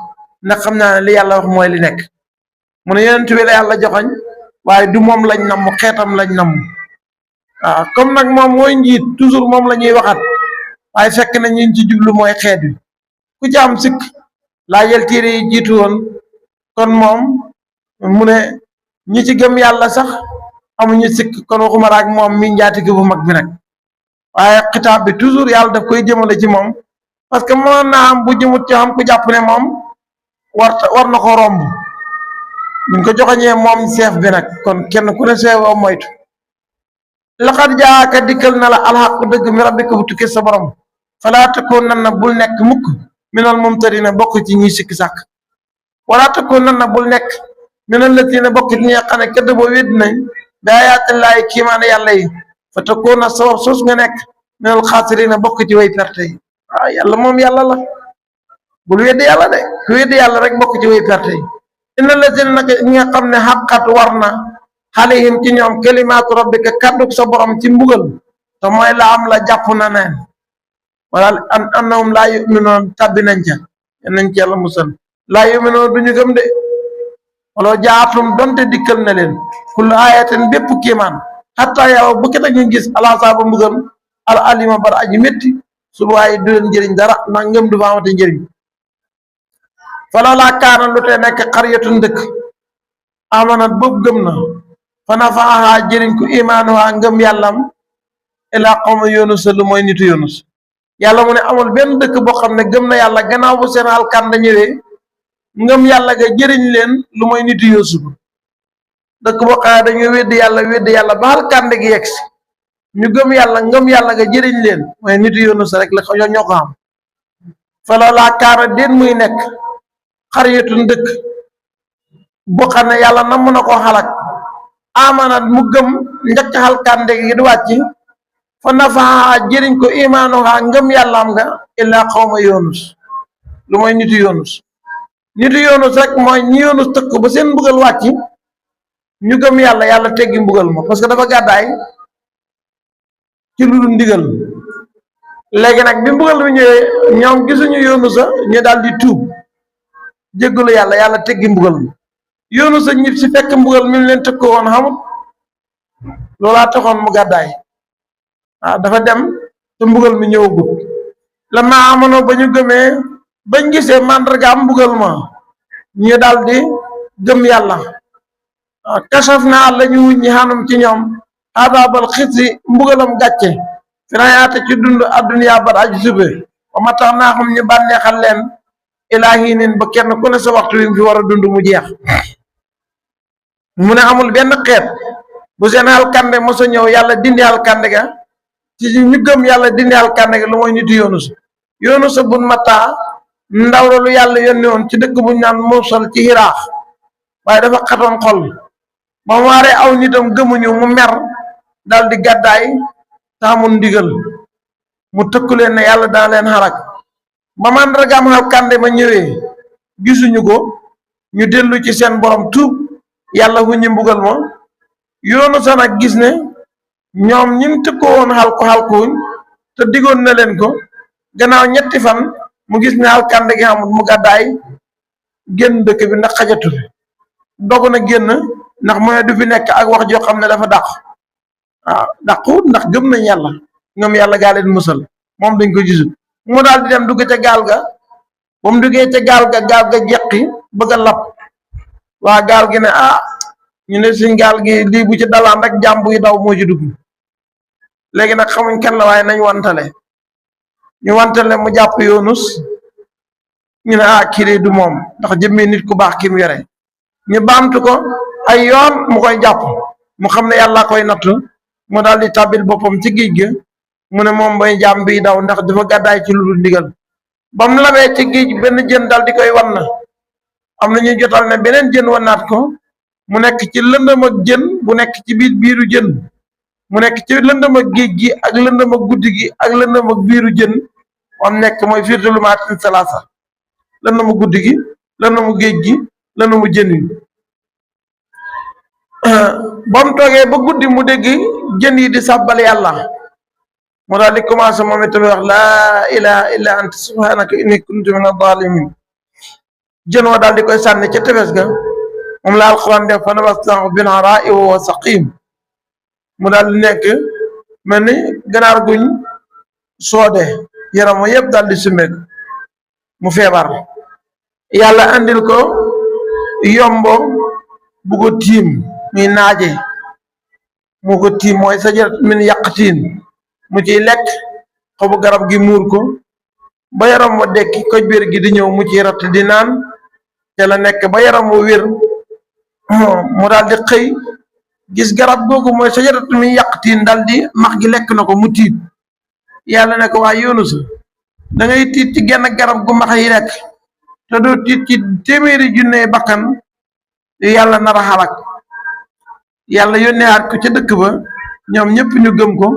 ndax xam naa ne li yàlla wax mooy li nekk mu ne yonent bi la yàlla joxoñ waaye du moom lañ namm xeetam lañ namm waaw comme nag moom mooy njiit toujours moom la ñuy waxat waaye fekk na ñu ci jublu mooy xeet wi ku ci am sikk laajal téere yi jiitu woon kon moom mu ne ñi ci gëm yàlla sax amuñu sikk kon waxuma raak moom mi njaatige bu mag bi nag waaye xitaab bi toujours yàlla daf koy jëmale ci moom parce que mënoon naa am bu jëmut ci xam ku jàpp ne moom war na ko romb buñ ko joxañee moom chef bi nag kon kenn ku ne seewoo moytu laqad jaaka dikkal na la alxaqu dëgg mi rabbika bu tukkee sa borom falaa takuunanna bul nekk mukk minal mumtarina bokk ci ñuy sikki sàkk walaa takuunanna bul nekk minal latiina bokk ci ñi nga xam ne këdd boo wédd nañ bi aayaatillaahi kiimaane yàlla yi fa takuuna sabab soos nga nekk minal xaasiriina bokk ci way perte yi waaw yàlla moom yàlla la bul weddi yàlla de ku weddi yàlla rek bokk ci way perte yi inna latiina nag ñi nga xam ne xaqat war na alayhim ci ñoom kalimaatu rabbika kàddug sa borom ci mbugal te mooy la am la jàpp na neen wala annahum laa yuminoon tabbi nañ ca nañ ci yàlla musal laa yuminoon duñu gëm de wala jaatum donte dikkal na leen kullu ayatin bépp kiimaan xataa yow bu kita ñu gis alasaaba mbugal al alima bar aji métti suba waaye du leen njëriñ dara ndax ngëm du fa amate njëriñ fala laa kaana lu te nekk xaryatun dëkk amanat boobu gëm na fa nafaaha jëriñ ko imaanuha ngëm yàllam ilaa qawma yunus lu mooy nitu yunus yàlla mu ne amul benn dëkk boo xam ne gëm na yàlla gannaaw bu seen alkanda ñëwee ngëm yàlla ga jëriñ leen lu mooy nitu yusuf dëkk boo xam ne dañuy weddi yàlla ba alkanda gi yegsi ñu gëm yàlla ngëm yàlla ga jëriñ leen mooy nitu yunus rek la ñoo ko xam fa lawlaa kaana déet muy nekk xaryatun dëkk boo xam ne yàlla namm na koo xalak amanat mu gëm njëkk alkande gi di wàcc fa nafaa jëriñ ko imaanuha ngëm yàllaam nga illaa xawma yunus lu mooy nitu yunus rek mooy ñi yunus tëkk ba seen mbugal wàcc ñu gëm yàlla yàlla teggi mbugal ma parce que dafa gàddaay ci lu dul ndigal léegi nag bi mbugal bi ñëwee ñoom gisuñu yunusa ñu daal di tuub jéggalu yàlla yàlla teggi mbugal ma yunusa ñib si fekk mbugal mi leen tëkk woon xamut loolaa taxoon mu gàddaay waaw dafa dem te mbugal mi ñëwagut la ma amono ba ñu gëmee bañ gisee màndargaam mbugal ma ñu daal di gëm yàlla waaw kasaf naa la ñu wuñ ñi xanum ci ñoom adaabal xisi mbugalam gàcce finayaate ci dund adduniyaa bar aji sube ba ma tax naa xam ñu bànneexal leen ilaahinin ba kenn ku ne sa waxtu wi fi war a dund mu jeex mu ne amul benn xeet bu seen alkande mosa ñëw yàlla dindi alkande ga ci ñu gëm yàlla dindi alkande ga lu mooy nitu yunus bun matta ndaw la lu yàlla yónni woon ci dëkk buñ naan Mawsal ci Iraax waaye dafa xatoon xol ba mu waree aw nitam gëmuñu mu mer dal di gàddaay taamul ndigal mu tëkku leen ne yàlla dana leen xarak ba màndargaam alkande ma ñëwee gisuñu ko ñu dellu ci seen borom tuub yàlla fu ñu mbugal ma yoonu sa nag gis ne ñoom ñin tëkkoo woon xalkuwuñ te diggoon na leen ko gannaaw ñetti fan mu gis ne alkande gi xamul mu gàddaay génn dëkk bi ndax xajatu fi dogu na génn ndax mu ne du fi nekk ak wax joo xam ne dafa dàq waaw dàquwut ndax gëm nañ yàlla ñoom yàlla gaa leen musal moom dañ ko gisul mu daal di dem dugg ca gaal ga ba mu duggee ca gaal ga jeqi bëgg a lab waa gaal gi ne ñu ne suñ gaal gi lii bu ci dalaan rek jàmm buy daw moo ci dugg léegi nag xamuñ kenn la waaye nañ wantale ñu wantale mu jàpp Yunus ñu ne kii du moom ndax jëmmee nit ku baax ki mu yore ñu baamtu ko ay yoon mu koy jàpp mu xam ne yàlla koy nattu mu daal di tàbbil boppam ci géej gi mu ne moom bay jàmm biy daw ndax dafa gàddaay ci lu dul ndigal ba mu labee ci géej benn jën daal di koy wan na am na ñu jotal ne beneen jën wanaat ko mu nekk ci lëndëm ak jën bu nekk ci biiru jën mu nekk ci lëndëm ak géej gi ak lëndëm ak guddi gi ak lëndëm ak biiru jën am nekk mooy fiir zulumaatin salaasa lëndëmu guddi gi lëndëmu géej gi lëndëmu jën wi ba mu toogee ba guddi mu dégg jën yi di sàbbal yàlla mu daal di commencé moom itamit wax laa ilaha illa anta subhanaka inni kuntu min adh-dhalimin jën wa daal di koy sànni ca tefes ga moom la alquran def fa nabasnahu bil araa'i wa huwa saqim mu daal di nekk mel ni ganaar guñ soode yaram wa yëpp daal di summeeku mu feebar yàlla andil ko yombo bu ko tiim muy naaje mu ko tiim mooy sajarat min yaqtiin mu ciy lekk xobu garab gi muur ko ba yaram wa dekki koj biir gi di ñëw mu ciy ratt di naan te la nekk ba yaram wa wér mu daal di xëy gis garab googu mooy sajaratu min yaqtiin dal di max gi lekk na ko mu tiit yàlla ne ko waa Yunus da ngay tiit ci genn garab gu max yi lekk te doo tiit ci téeméeri junne bakkan yu yàlla nar a xalak yàlla yónnee aat ko ca dëkk ba ñoom ñëpp ñu gëm ko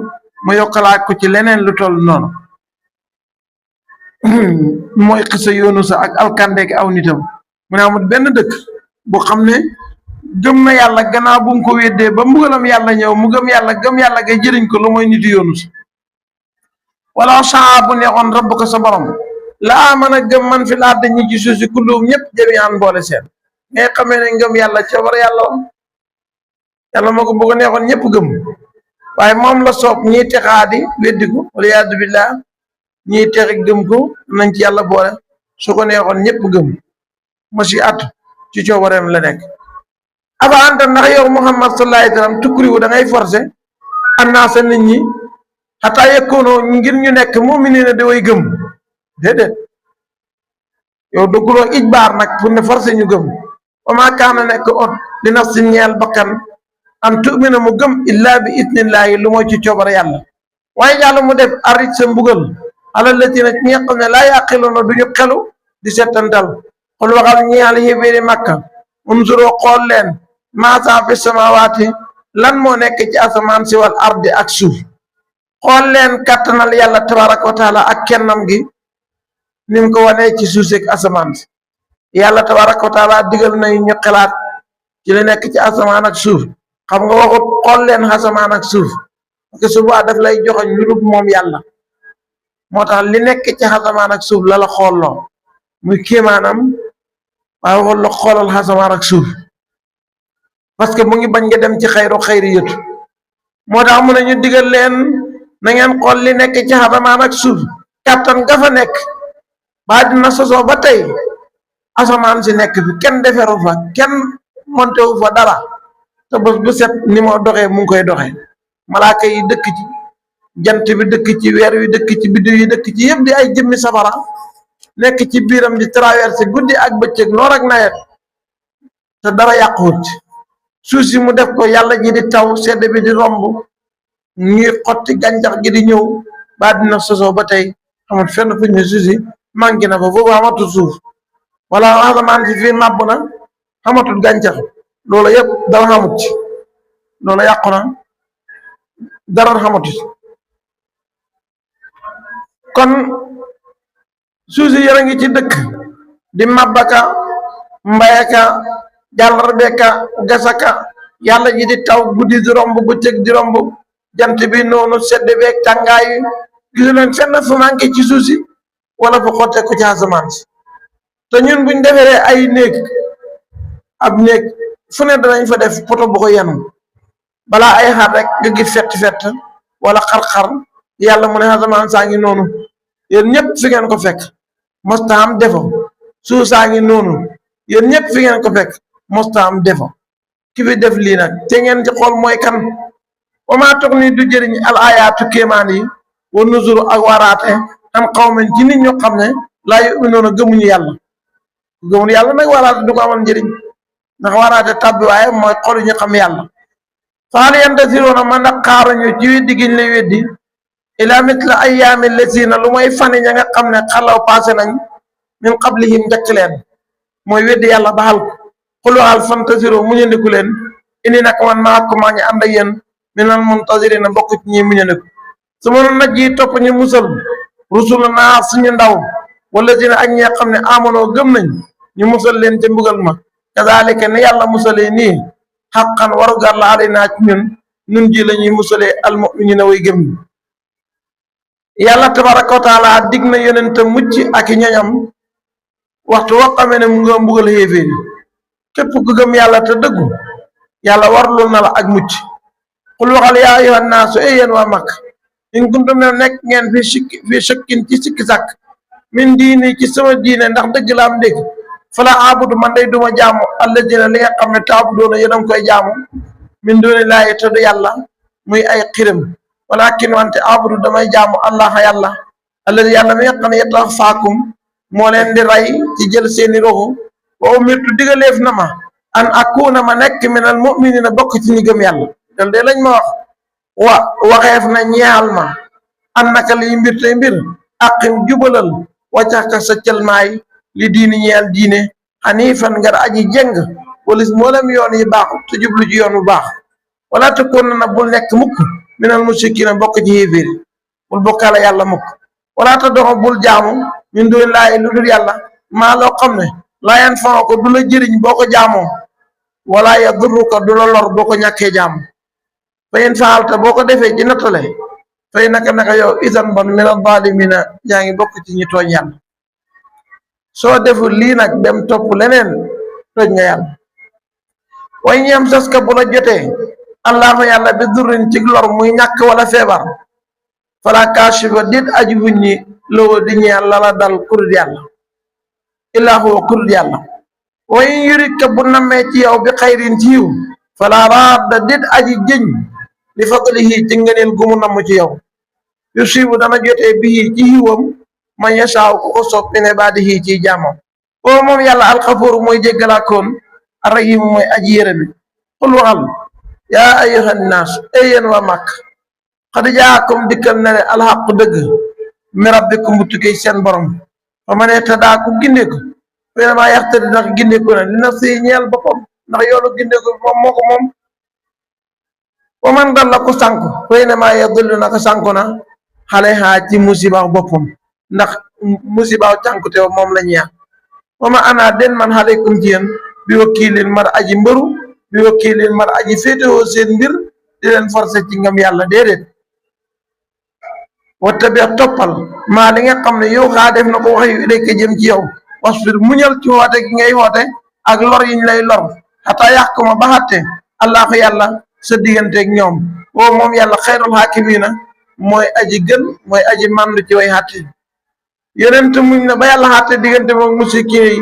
mu yokkalaat ko ci leneen lu toll noonu mooy xisa Yunus ak alkandeek aw nitam mu ne amul benn dëkk bu xam ne gëm na yàlla gannaaw bu mu ko weddee ba mbugalam yàlla ñëw mu gëm yàlla ga jëriñ ko lu mooy nitu Yunus wala saa bu neexoon rabb ko sa borom laa mën a gëm man fi laata ñi ci suuf si kulluum ñëpp jami'an boole seen ngay xamee ne ngëm yàlla ca war yàlla moo ko bu ko neexoon ñëpp gëm waaye moom la soob ñiy texaadi weddi ko wala yaadu billah ñiy texe gëm ko nañ ci yàlla boole su ko neexoon ñëpp gëm masi at ci coobareem la nekk aba anta ndax yow Muhammad sallallahu alayhi wa sallam tukkuriwu da ngay forcé annaasa nit ñi xataa yekkoonoo ngir ñu nekk mu'miniina da way gëm déedéet yow duggloo ijbaar nag pour ne forcé ñu gëm wa maa kaana nekk ot li nafsin ñeel bakkan an tu'mina mu gëm illaa bi idnillaahi lu mooy ci coobare yàlla waaye yàlla mu def arit sa mbugal ala latina ñi nga xam ne laa yaqiluuna duñu xelu di settantal xul waxal ñeel yéeféeri Makka unzuroo xool leen maasaa fi samawaati lan moo nekk ci asamaan si wal ardi ak suuf xool leen kattanal yàlla tabaraka wa taala ak kennam gi ni mu ko wanee ci suuf si ak asamaan si yàlla tabaraka wa taala digal nañu ñu xalaat ci li nekk ci asamaan ak suuf xam nga waxut xool leen asamaan ak suuf parce que suba daf lay joxoñ lu dul moom yàlla moo tax li nekk ci asamaan ak suuf la la xoolloo muy kéemaanam waaye waxut la xoolal asamaan ak suuf parce que mu ngi bañ nga dem ci xayri yëtu moo tax mu ne ñu digal leen na ngeen xool li nekk ci asamaan ak suuf kàttan ga fa nekk ba dina sosoo ba tey asamaan si nekk fi kenn deferu fa kenn monté wu fa dara te bés bu set ni moo doxee mu ngi koy doxee malaaka yi dëkk ci jant bi dëkk ci weer wi dëkk ci biddiw yi dëkk ci yëpp di ay jëmmi safara nekk ci biiram di traversé guddi ak bëccëg noor ak nawet te dara yàquwut suuf si mu def ko yàlla ji di taw sedd bi di romb ñuy xotti gàncax gi di ñëw ba dina sosoo ba tey xamul fenn fu ñu suuf si manqué na fa foofu amatul suuf wala asamaan si fii màbb na xamatul gàncax loolu yëpp dara xamut ci loolu yàqu na dara xamatu kon suuf si yëra ngi ci dëkk di màbbaka mbayaka jàllarbeka gasaka yàlla ji di taw guddi di romb bëccëg di romb jant bi noonu sedd beeg tàngaayu gisu leen fenn fu manqué ci suuf si wala fu xotte ko ci asamaan si te ñun buñ deferee ay néeg ab néeg fu ne danañ fa def poto bu ko yenu balaa ay xar rek nga gis fett wala xar-xar yàlla mu ne asamaan saa ngi noonu yéen ñëpp fi ngeen ko fekk mosta am defo suuf saa ngi noonu yéen ñëpp fi ngeen ko fekk mosta am defo ki fi def lii nag te ngeen ci xool mooy kan wa maa toog ni du jëriñ al ayaatu kéemaan yi wa nuzuru ak waraate am xawmen ci nit ñu xam ne laa yu'minuuna gëmuñu yàlla gëmuñu yàlla nag waraate du ko amal njëriñ ndax waraate tabbi waaye mooy xolu ñu xam yàlla faal yantasiruuna man nag xaaruñu ci weddi giñ lay weddi ila mitla ayyaami lasiina lu mooy fani ña nga xam ne xalaw passé nañ min qablihim njëkk leen mooy weddi yàlla baxal ko xul waxal fantasiru muñandiku leen indi nag man maakum maa ngi ànd ak yéen minal muntasirina bokk ci ñi muñandiku su ma naj yi topp ñu musal rusulana suñu ndaw wala dina ak ñi xam ne amonoo gëm nañ ñu musal leen ca mbugal ma kazalika ne yàlla musalee nii xaqan warugar la alayna ci ñun ji la ñuy musalee almuminina way gëm ñi yàlla tabaraka wa taala dig na yonente mucc ak i ñoñam waxtu woo xamee ne mu nga mbugal xéeféer yi képp ku gëm yàlla te dëggu yàlla warlul na la ak mucc xul waxal yaa ayyuhan naasu yéen waa Makka in kuntum ne nekk ngeen fi shakkin ci sikki sàkk min diini ci sama diine ndax dëgg la am dégg fala abudu man day duma jaamu alladina li nga xam ne taabudoona yéen a ngi koy jaamu min dooni laayi te du yàlla muy ay xiram walakin wante abudu damay jaamu allah yàlla alladi yàlla mi nga xam ne yatawaffaakum moo leen di rey ci jël seeni roxu wa umirtu digaleef na ma an akuna ma nekk minal mu'minina bokk ci ñi gëm yàlla dal de lañ ma wax waxeef na ñeexal ma an naka liy mbir tey mbir aqim jubalal wàccaka sa cëlmaay li diini ñeel diine xanifan ngar aji jëng walis mboolem yoon yi baax te jublu ci yoon bu baax wala takun na bul nekk mukk minal mushrikiina bokk ci yéeféer bul bokkaale yàlla mukk wala ta doxo bul jaamu min doon laay lu dul yàlla maa loo xam ne laayan fan ko du la jëriñ boo ko jaamoo wala yadurruka du la lor boo ko ñàkkee jaamu fayin faalta boo ko defee ci nattale fay naka yow isan bon minal zaalimiina yaa ngi bokk ci ñi tooñ yàlla soo deful lii nag dem topp leneen tooñ nga yàlla way ñeem saska bu la jotee allahu yàlla bi durrin ci lor muy ñàkk wala feebar fala kaashifa dit aji wuññi loo di ñeel lala dal kurut yàlla illaa huwa kurut yàlla way yuridka bu nammee ci yow bi xayrin ci yiw fala raadda dit aji jëñ li fadlihi ci ngëneel gumu namm ci yow yusibu dana jotee bii ci yiwam man yasaaw ku ko sopp min ibaadihi ci jaamam oo moom yàlla alxafuur mooy jéggalaakoon arrahiim mooy aji yërëmi xul waxal yaa ayyuhan naas yéen waa màkk xad jaakum dikkal na ne alxaqu dëgg mi rabbikum bu tukkee seen borom fa ma ne tadaa ku gindeeku vraiment yaxtadi ndax gindeeku na li nafsi ñeel boppam ndax yoolu gindeeku moom moo ko moom wa man dalla ku sànku vraiment yadullu naka sànku na xale xaa ci musibaaw boppam ndax musibaaw cànkute moom la ñeex wa ma ana den man xaleykum ci yéen bi wakiilin mar aji mbëru bi wakiilin mar aji féetewoo seen mbir di leen forcé ci ngam yàlla déedéet wa tabi toppal maa li nga xam ne yow xaa def na ko wax yu ilayka jëm ci yow wasbir muñal ci woote gi ngay woote ak lor yiñ lay lor xataa yaxkuma ba xatte allahu yàlla sa digganteeg ñoom woo moom yàlla xayrul xaakimiina mooy aji gën mooy aji màndu ci way xatte yonent muñ na ba yàlla xatte diggante moom musrikiin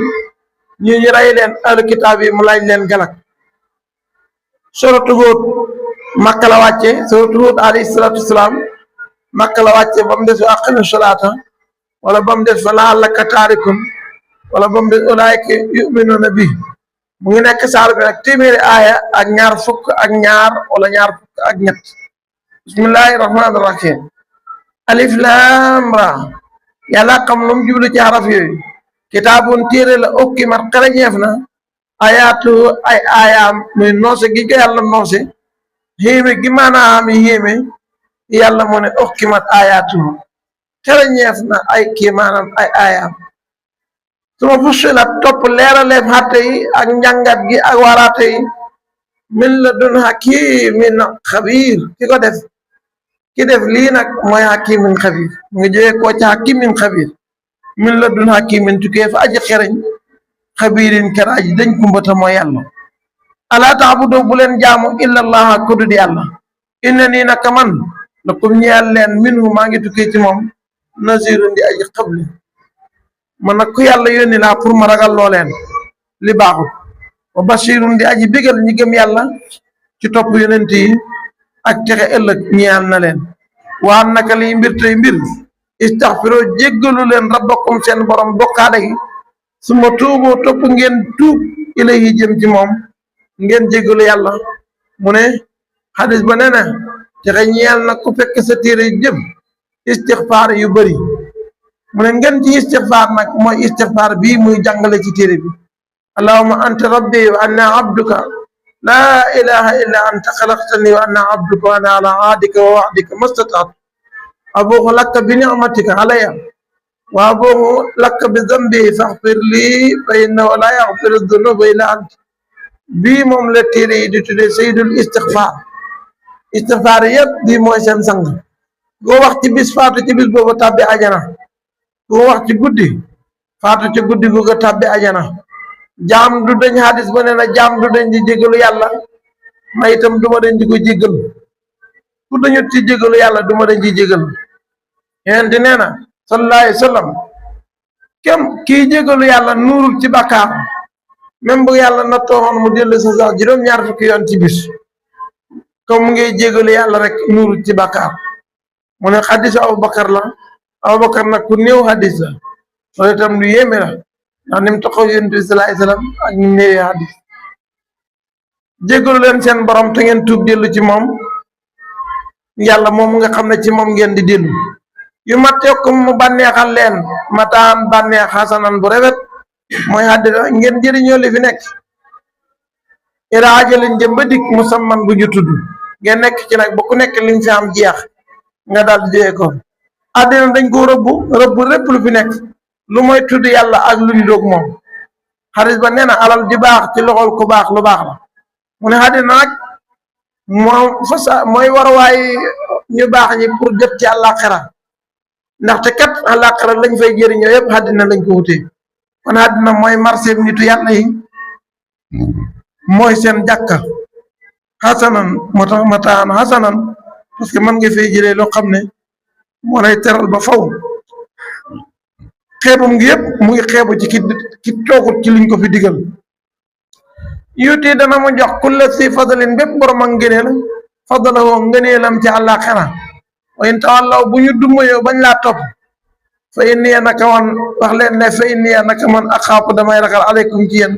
yi ñu rey leen ahlu kitaab yi mu laaj leen galak suratu Huud Makka la wàcce suratu Huud alayhi salaatu wasalaam Makka la wàcce ba mu des wa aqimi salaata wala ba mu des fa la'allaka taarikun wala ba mu des ulaa'ika yu'minuuna bi mu ngi nekk saar bi nag téeméeri aaya ak ñaar fukk ak ñaar wala ñaar fukk ak ñett bismillahi rahmaani rahim alif laam ra yàlla xam lu mu jublu ci xaraf yooyu kitaabun téere la ukkimat xereñeef na ayaatu ay aayaam muy noose gi ko yàlla noose xéeme gi maanaam xéeme yàlla mu ne ukkimat ayaatu xereñeef na ay kii maanaam ay aayaam suma fussilat topp leeraleef xatte yi ak njàngat gi ak waraate yi min la dun hakimin xabiir ki def lii nag mooy hakimin xabiir mu ngi jógee koo ci hakimin xabiir min la dun hakimin tukkee fa aji xereñ xabiirin ker aji dañ kumbata mooy yàlla alaa taabudu bu leen jaamu illa allaha kudud yàlla inna nii naka man lakum ñeel leen minhu maa ngi tukkee ci moom nazirun di aji xabli man nag ku yàlla yónni laa pour ma ragal loo leen li baaxul wa bashirun di aji bégal ñi gëm yàlla ci topp yonent yi ak texe ëllëg ñeel na leen waa naka liy mbir tey mbir istaxfiroo jéggalu leen rabbakum seen borom bokkaale gi suma tuuboo topp ngeen tuub ilayhi jëm ci moom ngeen jéggalu yàlla mu ne xadis ba nee na texe ñeel na ku fekk sa téere jëm istixfaar yu bëri mu ne ngeen ci istixfaar nag mooy istixfaar bii muy jàngale ci téere bi allahumma anta rabbi wa ana abduka laa ilaha illa anta xalaqtani wa ana abduka wa ana ala ahdika wa wa'dika mastataatu abuuxu lakka bi ni'matika alayya wa abuuxu lakka bi zambi faxfir lii fa innahu laa yaxfiru dunuba illa ant bii moom la téere yi di tuddee sayyidul istixfaar yëpp bii mooy seen sang goo wax ci bis faatu ci bis boobu tàbbi ajana goo wax ci guddi faatu ci guddi googu tàbbi ajana jaam du dañ hadis ba nee na jaam du dañ di jégalu yàlla ma itam duma dañ di ko jégalu ku dañu ci jégalu yàlla duma dañ di jégalu yonent nee na sallallahu alayhi wa sallam kem kii jégalu yàlla nuurul ci bàkkaar même bu yàlla na tooxoon mu dellu sa sax juróom-ñaar fukki yoon ci bis comme mu ngi jégalu yàlla rek nuurul ci bàkkaar mu ne xadisu Abubakar la Abubakar nag ku néew hadis la loolu itam lu yéeme la ndax ni mu taxaw yonent bi sallallahu alayhi wa sallam ak ni mu néewee hadis jéggalu leen seen borom te ngeen tuub dellu ci moom yàlla moom nga xam ne ci moom ngeen di dellu yu matteekum mu bànneexal leen mataan bànneex xasanan bu rafet mooy àddina ngeen jëriñoo li fi nekk ila ajalin jëm ba dikk musamman bu ñu tudd ngeen nekk ci nag ba ku nekk liñ fi am jeex nga daal di jógee ko àddina dañ ko rëbb lépp lu fi nekk lu mooy tudd yàlla ak lu ñu doog moom xaris ba nee na alal di baax ci loxol ku baax lu baax la mu ne àddina nag moom fasa mooy waruwaay ñu baax ñi pour jot ci àllaaxira ndaxte kat àllaaxira lañ fay jëriñoo yëpp àddina lañ ko wutee kon àddina mooy marché nitu yàlla yi mooy seen jàkka xasanan moo tax mataan xasanan parce que mën nga fay jëlee loo xam ne moo lay teral ba faw xeebum ngi yëpp mu ngi xeebu ci ki toogut ci liñ ko fi digal yuuti dana mu jox kulla si fadalin bépp borom ak ngëneel fadalawoo ngëneelam ci àllaaxira wa in tawallaw bu ñu dummayoo bañ laa topp fa inniya naka man wax leen ne fa inniya naka man axaafu damay ragal aleykum ci yéen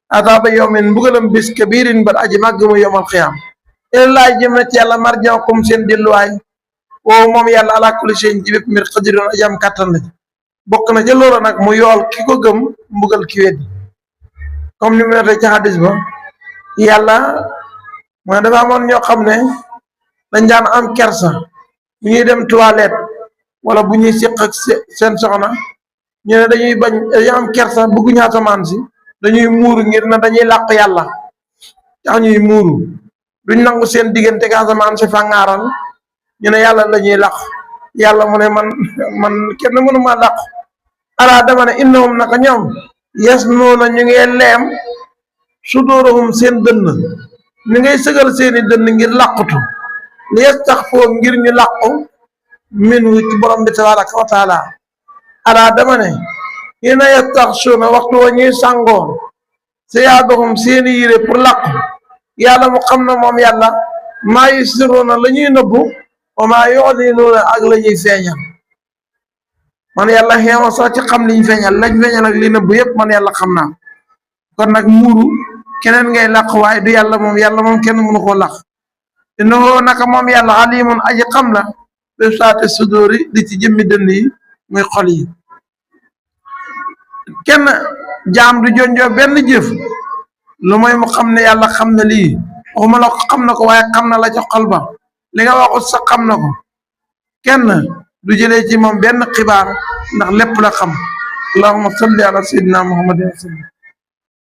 adaaba yawmin mbugalam bis kabirin ba aji màgg mu yawmal qiyaam ilallaah jëm na ci yàlla marji'ukum seen delluwaay woowu moom yàlla ala kulli shay'in ci bépp mbir qadirun aji am kàttan la bokk na ca loola nag mu yool ki ko gëm mbugal ki weddi comme ni mu netee ci hadis ba yàlla mooy dafa amoon ñoo xam ne dañ daan am kersa bu ñuy dem toilette wala bu ñuy siq ak seen soxna ñu ne dañuy bañ dañuy am kersa bëgguñu asamaan si dañuy muuru ngir na dañuy làq yàlla tax ñuy muuru duñ nangu seen diggante ak asamaan si fàngaaral ñu ne yàlla la ñuy làq yàlla mu ne man kenn mënuma làq alaa dama ne innahum naka ñoom yasnuuna ñu ngi leem sudóorahum seen dënn ñu ngay sëgal seeni dënn ngir làqutu li yastaxfoo ngir ñu làqu min wu ci borom bi tabaraka wa taala alaa dama ne hina yastaxsuuna waxtu wa ñuy sàngoo siyaabahum seeni yére pour làqu yàlla mu xam na moom yàlla maa yusiruuna la ñuy nëbbu wa maa yu'linuuna ak la ñuy feeñal man yàlla xeema sax ci xam liñ feeñal lañ feeñal ak li nëbbu yëpp man yàlla xam naa kon nag muuru keneen ngay làq waaye du yàlla moom kenn mënu koo làq innahu naka moom yàlla alimun aji xam la bi saati sudóori di ci jëmmi dënn yi muy xol yi kenn jaam du jonjoo benn jëf lu mooy mu xam ne yàlla xam na lii waxuma la ko xam na ko waaye xam na la ca xol ba li nga waxut sax xam na ko kenn du jëlee ci moom benn xibaar ndax lépp la xam allahumma salli ala sayyidina muhammadin